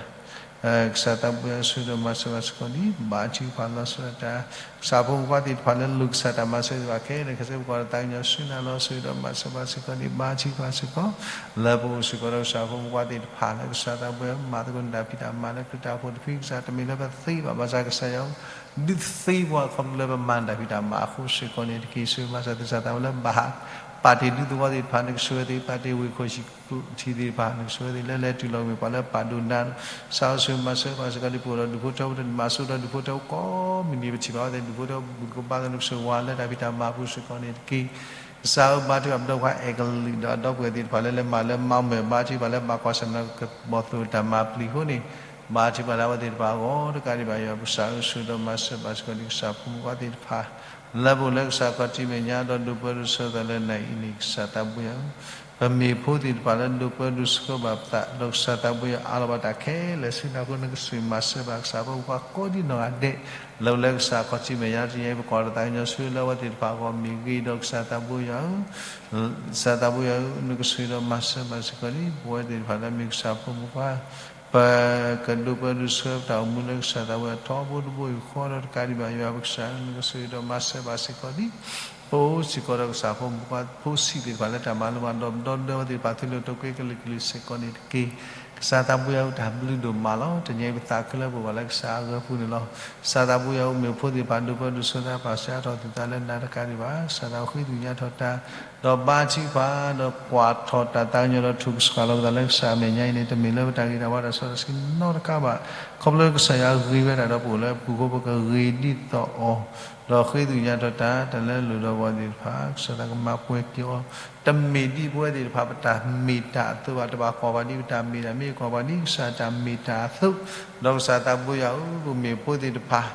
ကစၢ်သးဘိယွၤဆိၣ်ဂ့ၤဒီးမၤစၢၤဘၣ်စ့ၢ်ကီးဒံး ဘါထုကဖၣ်လီၤဆီဒၣ်တၢ် ကစၢ်ဖိမုၣ်ဖိခွါသ့ၣ်တဖၣ်လၢလိာ်ကစၢ်တၢ်မၤစၢၤသ့ၣ်တဖၣ် ခဲလၢာ်ခဲဆ့ ပကွၢ်ဒီးသးကညီၤဆူနၤလီၤ ဆိၣ်ဂ့ၤဒီးမၤစၢၤဘၣ်စ့ၢ်ကီးဒံး ဘါထုကဖၣ်စ့ၢ်ကီး လၢပအိၣ်စ့ၢ်ကီးဒီးကစၢ်ဖိမုၣ်ဖိခွါသ့ၣ်တဖၣ်လၢကစၢ်သးဘိယွၤမၤသကိးတၢ်ဖံးတၢ်မၤလၢခရံာ်တၢ်အိၣ်ဖှိၣ်တဖု ကစၢ်တမ့ၢ်လၢပသ့ဘၣ် ဘၣ်ဆၣ်ကစၢ်ယွၤ ဒုးသ့ပှၤခီဖျိလၢပမၤတၢ်ဖံးတၢ်မၤအဃိစ့ၢ်ကီးန့ၣ်တက့ၢ်. ဆိၣ်ဂ့ၤမၤစၢၤသုကစၢ်သးဝဲလၢဘၣ်ဟး ပာ်တ့ၢ်ဒူသဝီသ့ၣ်တဖၣ် နကဆိၣ်ဂ့ၤသ့ၣ် ပာ်တ့ၢ်ဝ့ၢ်ခိၣ်ဆံးထံးသ့ၣ်တဖၣ် နကဆိၣ်ဂ့ၤသ့ၣ် လၢလဲၤတုၤလီၤကမ့ၢ်ပှၤလၢပာ်ဒိၣ်နၤ ကစၢ်ဆိၣ်ဂ့ၤမၤစၢၤဘၣ်စ့ၢ်ကီးဒံး ပအိၣ်ဒီးဒူၣ်ဖိထၢဖိတၢ်မၤစိဒီးဒူၣ်ဖိထၢဖိကိးမုၢ်နံၤ ပထံၣ်ဘၣ်ဝဲသ့ၣ် ဒူၣ်ဖိထၢဖိဘူၣ်တကဘၣ်သ့ၣ် နကဆိၣ်ဂ့ၤဝဲလၢတၢ်ဖံးတၢ်မၤအပူၤစ့ၢ်ကီးန့ၣ်တက့ၢ်. ကစၢ်ဧၢ ဘါထုကဖၣ်ပဒီပုၢ်ဝဲၢ်အဲကလံးဒီးအဒီပုၢ်ဝဲၢ်သ့ၣ်တဖၣ်လၢလဲၤမၤလၢမၤမဲာ် ဘါထုကဖၣ်လၢဘၣ်ကွၢ်ဆၢၣ်မဲာ်ဒီးကဘီၣ်သိၣ်တၢ်မၤပျံၤအဃိန့ၣ် ဘါထုကဖၣ်လၢအဝဲသ့ၣ်တဖၣ်အဂီၢ်တကးဒံးဘၣ် ယွၤပကစၢ်ဧၢ ဆိၣ်ဂ့ၤဒီးမၤစၢၤဘၣ်စ့ၢ်ကီးဒံး ကစၢ်ဖိမုၣ်ဖိခွါသ့ၣ်တဖၣ် လၢပအိၣ်လၢကစၢ်ခီၣ်ထံးမဲာ်ညါဒီးဒိးပၢဒိးဆှၢသးလၢနၤအံၤန့ၣ် ကစၢ်သးဘိယွၤဧၢ ပမ့ၢ်ဖိသ့ၣ်တဖၣ်လၢဒိးပၢဒိးဆှၢဘၣ်ပသး ဒီးကစၢ်သးဘိယွၤအးလီၤဘၣ်တၢ်ခဲလၢာ်ဆူနၤအဃိ နကဆိၣ်ဂ့ၤမၤစၢၤဘၣ် ကစၢ်ဖိမုၣ်ဖိခွါကိးဒံးနီၢ်ဂၤဒဲး လၢပအိၣ်လၢကစၢ်ခီၣ်ထံးမဲာ်ညါ တနံၤအံၤ ပကွၢ်ဒီးသးကညီၤဆိလၢအဝဲသ့ၣ်တဖၣ်အဂီၢ်မ့ၢ်ဂ့ၤဒီး ကစၢ်သးဘိယွၤဧၢ ကစၢ်သးဘိယွၤဧၢ နကဆိၣ်ဂ့ၤဒီးမၤစၢၤဘၣ်စ့ၢ်ကီးဒံး ပဝဲသ့ၣ်တဖၣ်လၢမ့ၢ်ကစၢ်ဖိမုၣ်ဖိခွါ ပကဒိးပၢဒိးဆှၢပတၢ်အိၣ်မူလၢကစၢ်သးဝဲအထီဘိတဘိယူၢ်ဃီဒီးတကးဒံးဘၣ် ယွၤပကစၢ်ဧၢ နကဆိၣ်ဂ့ၤဒီးမၤစၢၤဘၣ်စ့ၢ်ကီးဒံး ပအိၣ်စ့ၢ်ကီးဒီးကစၢ်ဖိမုၣ်ဖိခွါဖိဆံးသ့ၣ်တဖၣ်လၢတၢ်မၤလိမၤဒိး ဒီပုၢ်ဝဲၢ်သ့ၣ်တဖၣ်သုးလၢတိာ်ကွဲကလုာ်ကလုာ်စ့ၢ်ကီးန့ၣ်တက့ၢ်. ကစၢ်သးဘိယွၤဧၢ တၢ်ဘျုးဒိၣ်မးလီၤ. တနံၤအံၤပသးခုလၢပအိၣ်ဘၣ်လၢကစၢ်အဂၢၢ်ပူၤန့ၣ်လီၤ. ကစၢ်သးဘိယွၤဧၢ မ့ၢ်ဖိသ့ၣ်တဖၣ်ဒိးပၢဒိးဆှၢသး ပာ်စၢအါထီၣ်သုသးလၢနၤတကးဒံးဘၣ် ကစၢ်သးဃ့သ့ၣ်ညါထီၣ်တၢ် ဒီးဘါထုကဖၣ် ဒီးကွၢ်ထီၣ်တၢ်သးကညီၤဒီးထုးကဆှၣ်လီၤပသးလၢကစၢ်အမဲာ်ညါအံၤန့ၣ် တမ့ၢ်လၢပတၢ်ဂ့ၤတၢ်ဝါတၢ်စီတၢ်ဆှံနီတခါဘၣ်. ခီဖျိကစၢ်ယွၤဂ့ၤဝဲဒၣ်ဒီးပအိၣ်လၢပူၤအဃိ ပကဂ့ၤဒ်သိးအီၤ ဒီးဃ့သ့ၣ်ညါထီၣ်တၢ် တၢ်လၢအလိၣ်ဒီးပှၤသ့ၣ်တဖၣ် ကစၢ်သးကမၤပှဲၤက့ၤအီၤ တမ့ၢ်ဒ်ပဝဲသ့ၣ်တဖၣ်ပတၢ်မ့ၢ်တၢ်အသိးဘၣ် တဘၣ်ကွၢ်ပှၤဒ်ပတၢ်မ့ၢ်တၢ် မ့ၢ်ကွၢ်ပှၤဒ်ကစၢ်တၢ်မ့ၢ်တၢ်အသိး ဒီးကစၢ်သးဘိယွၤဧၢ ပမ့ၢ်ဖိသ့ၣ်တဖၣ်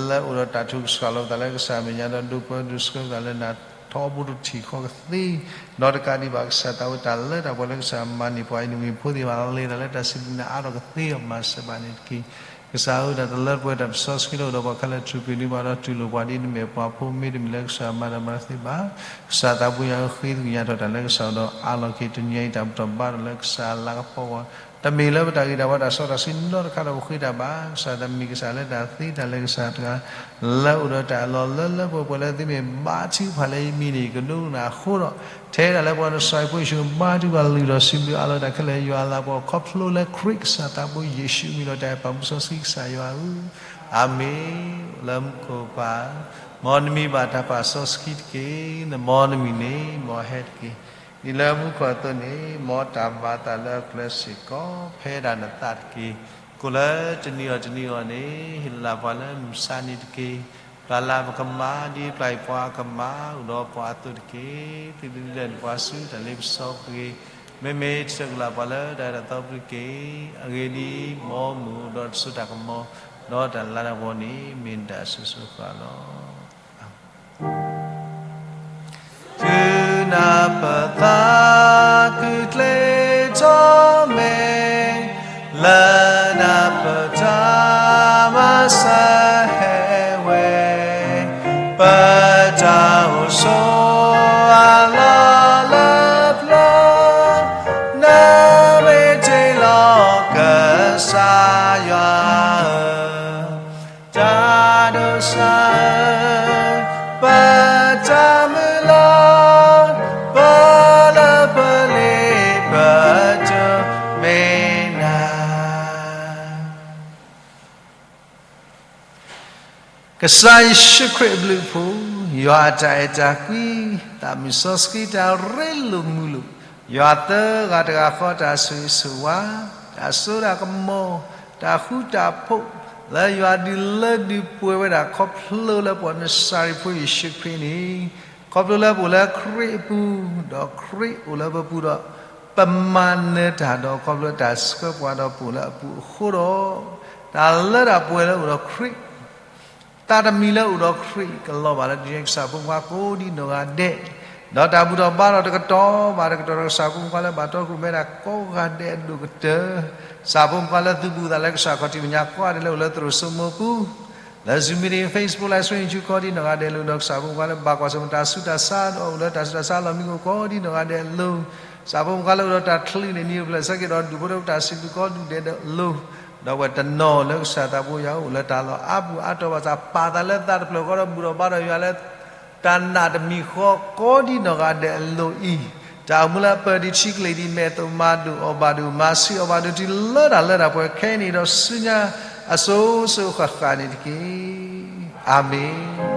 လၢအိၣ်ဒီးတၢ်ထုးကဆှၣ်လီၤပသးလၢကစၢ်အမဲာ်ညါဒီး ဒိးပၢဒိးဆှၢပသးလၢနၤထီဘိတထံၣ်ဃီကသ့ ဒီးတကးဒံးဘၣ် ကစၢ်သးဝဲတၢ်လၢတၢ်ပှဲၤလၢကစၢ်မၤန့ၢ်ပှၤအံၤန့ၣ် မ့ၢ်ဖိသ့ၣ်တဖၣ်လဲၤတၢ်လၢတၢ်စံးဘျုးနၤအါထီၣ်ကသ့အီၤ မၤစၢၤဘၣ်န့ၣ်တက့ၢ်. ကစၢ်ဧၢ တၢ်တလၢတပှဲၤတၢ်တစီဆှံလၢအိၣ်ဒီးပှၤခဲလၢာ် ထူၣ်ပျံၤန့ၢ်ပှၤဒီးတူၢ်လိာ်ပှၤဒ်နမဲာ်ပှၤဖိ မ့တမ့ၢ်လၢကစၢ်မၤတၢ်မၤတသ့ဘၣ်. ကစၢ်သးဘိယွၤဧၢ ဃ့သ့ၣ်ညါထီၣ်တၢ်လၢကစၢ်ဒီးအးလီၤက့ၤ တနံၤအံၤတၢ်ဘူၣ်ထီၣ်ဘါထီၣ်လၢကစၢ်အလၤကပီၤအဂီၢ် တမ့ၢ်လၢပတၢ်ဂ့ၤတၢ်ဝါတၢ်စီတၢ်ဆှံနီတခါဒီးပဃ့တၢ်ဘၣ်. ကစၢ်တမ့ၢ်ကစၢ်လၢတၢ်သ့တၢ်လၢကစၢ်တဂၤ လၢအိၣ်ဒီးတၢ်အလီၢ်လၢလၢပှဲၤပှဲၤလၢသုမ့ၢ်ဘါထုကဖၣ် လၢယမံၤန့ၣ် ယကဒိကနၣ်အဃိဒီး ထဲဒၣ်လၢပှၤနစဲးဖိယ့ၣ်ၡူးဘါထုကဖၣ်လုၢ်ဒီးစံးဘျုးအးလီၤတၢ်ခဲလၢာ် ယွၤအလၤကပီၤ ခီဖျိလၢခရံာ်ကစၢ်သးဘိယ့ၣ်ၡူးအမံၤလီၤ တၢ်အဲၣ်ပာ်မူစီဆှံကစၢ်ယွၤဧၢ အၤမ့ၣ်. လၢမူခိၣ်ပၢ်, မ်နမံၤဘၣ်တၢ်ပာ်စီဆှံတက့ၢ်. နမ်နမံၤန့ၣ် မ်ဟဲတက့ၢ်. ဒ်လၢမူခိၣ်အသိးန့ၣ် မ်တၢ်မၤအသးလၢအကျဲစ့ၢ်ကီး ဖဲဒၣ်နသးတက့ၢ်. ကိၣ်လၢတနံၤအီၤတနံၤအီၤန့ၣ် ဟ့ၣ်လီၤပှၤလၢမုၢ်ဆါနံၤတက့ၢ်. ပျၢ်လၢပကမၤ ဒ်ပျၢ်ယပှၤအကမၤ အိၣ်ဒီးပှၤအသိးတက့ၢ်. သုတဒုးလဲၤနပှၤဆူတၢ်လ့ပစီပဂ့ၤ, မ့မ့ၢ်ဆှၢကလၢပှၤလၢတၢ်အဲၣ်တၢ်သီပူၤတက့ၢ်. အဂ့ၢ်ဒ်အံၤ, မ်မုၢ်အိၣ်ဒီးတစိၤတၢ်ကမီၤ, ဒီးတၢ်လၤတၢ်ကပီၤန့ၣ် မ့ၢ်နတၢ်အစိၤစိၤဃၣ်ဃၣ်လီၤ. တုၤနၢ်ပသးခုကျ့ထီၣ်မ့ၢ်, လၢနၢ်ပတၢ်မၤစၢၤဟဲဝဲ, ပတၢ်အိၣ်ဆိးအလီၢ်လၢပျၢၤ, နမ့ၢ်တ့လီၤကစၢ်ယွၤဧၢ တၢ်ဒိးစၢ်ဧၢ, ပတၢ်မုၢ်လၢ်, ပလၢပလ့ပတုၤမ့ၢ်နၤ. ကစၢ်ယ့ၣ်ၡူးခရံာ်အဘျုးအဖှိၣ် ယွၤအတၢ်အဲၣ်တၢ်ကွံ, သးမုၢ်စီဆှံတၢ်ရ့လိာ်မုာ်လိာ်, ယွၤသၢဂၤတဂၤဃီတၢ်ဆိၣ်ဂ့ၤဆိၣ်ဝါ, တၢ်စိတၢ်ကမီၤ, တၢ်ဃူတၢ်ဖိး, လၢယွၤဒုးလၢဒုးပှဲၤဝဲဒၣ်ခီဖျိလၢပှၤနစၤရ့းဖိယ့ၣ်ၡူးခရံာ်န့ၣ်, ခီဖျိလၢပအိၣ်လၢခရံာ်အပူၤ, ဒီးခရံာ်အိၣ်လၢပပူၤဒီး, ပမၤနၢၤတၢ်ဒီးခီဖျိတၢ်ဆှၢပှၤဒီးပအိၣ်လၢအပူၤအဃိဒီး, တၢ်လၢတၢ်ပှဲၤလၢအိၣ်ဒီးခရံာ် သးတမံၤလၢအိၣ်ဒီးခရံာ်ကလီၤဘၣ်လၢဒ်ကစၢ်ဖိမုၣ်ဖိကိးဒံနီၢ်ဂၤဒဲး, ဒီးတၢ်ဘူၣ်ထီၣ်ဘါထီၣ်တကတီၢ်ဘၣ်တကတီၢ်ဒီးကစၢ်ဖိမုၣ်ဖိလၢဘၣ်တီကရူၢ်မဲဒၣ်ကိးဂၤဒဲးအဒိၣ်ကတၢၢ်, ကစၢ်ဖိမုၣ်ဖိလၢသူၣ်ဘီၣ်သးလၢကစၢ်ခီၣ်ထံးမဲာ်ညါကိးဂၤဒဲးလၢအိၣ်လၢသရိာ်စိမိၤပူၤ လၢ Zoom meeting, Facebook Live stream ကိးဒံနီၢ်ဂၤဒဲးလၢအိၣ်ဒီးကစၢ်ဖိမုၣ်ဖိလၢဘၣ်ကွၢ်ဆၢၣ်မဲာ်တၢ်ဆူးတၢ်ဆါဒီးအိၣ်လၢတၢ်ဆူးတၢ်ဆါလီၢ်မံခိၣ်ကိးဒံနီၢ်ဂၤဒဲးအလိၤ, ကစၢ်ဖိမုၣ်ဖိလၢအိၣ်ဒီးတၢ်ချုးန့ၣ် နံၤတဖျၢၣ်ဆၢက့ၤဒီးဒူၣ်ဖိထၢဖိတၢ်စံးဘျုးကိးဒူၣ်ဒဲးအလိၤ, ဒီးပှၤတနီၤလၢကစၢ်သးဘိယွၤအိၣ်လၢတၢ်လီၢ်အါပူၤအါတီၢ်ဘၣ်ဆၣ် ပာ်သးလၢသးတဖျၢၣ်ဃီဒီးဘူၣ်ထီၣ်ဘါထီၣ်ယွၤလၢ တၢ်နာ်တမံၤဃီကိးဒံနီၢ်ဂၤဒဲးအလိၤအံၤ, တၢ်အိၣ်မူလၢအပၢၢ်ဒံးထံကလ့ၢ်ဒံးမဲာ်သ့ၣ်မၤဒိၣ်အီၣ်ဘၣ်ဒိၣ် မၤဆူၣ်အီၣ်ဘၣ်ဒိၣ်တုၤလၢတၢ်လၢတၢ်ပှဲၤခဲအံၤန့ၣ်ဒီးဆူညါအစိၤစိၤဃၣ်ဃၣ်န့ၣ်တက့ၢ်. အၤမ့ၣ်,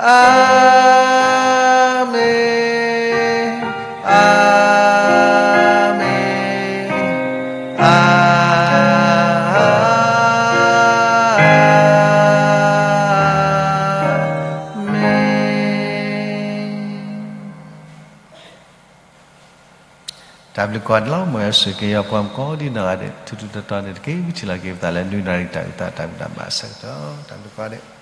အၤမ့ၣ်, အၤမ့ၣ်, အၤမ့ၣ်. တၢ်ဘျုးကိးဒံးလီၤ. မ်ယွၤဆိၣ်ဂ့ၤက့ၤယွၤပှၤကိးဒံနီၢ်ဂၤဒဲး ထူးထူးတီၤတီၤန့ၣ်တက့ၢ်. ဝံထံၣ်လီၤက့ၤပသးလၢနွံနၣ်ရံၣ်တၢ်အုၣ်သးတၢ်မုာ်တၢ်မၤအဆၢကတီၢ်. တၢ်ဘျုးကိးဂၤဒဲး.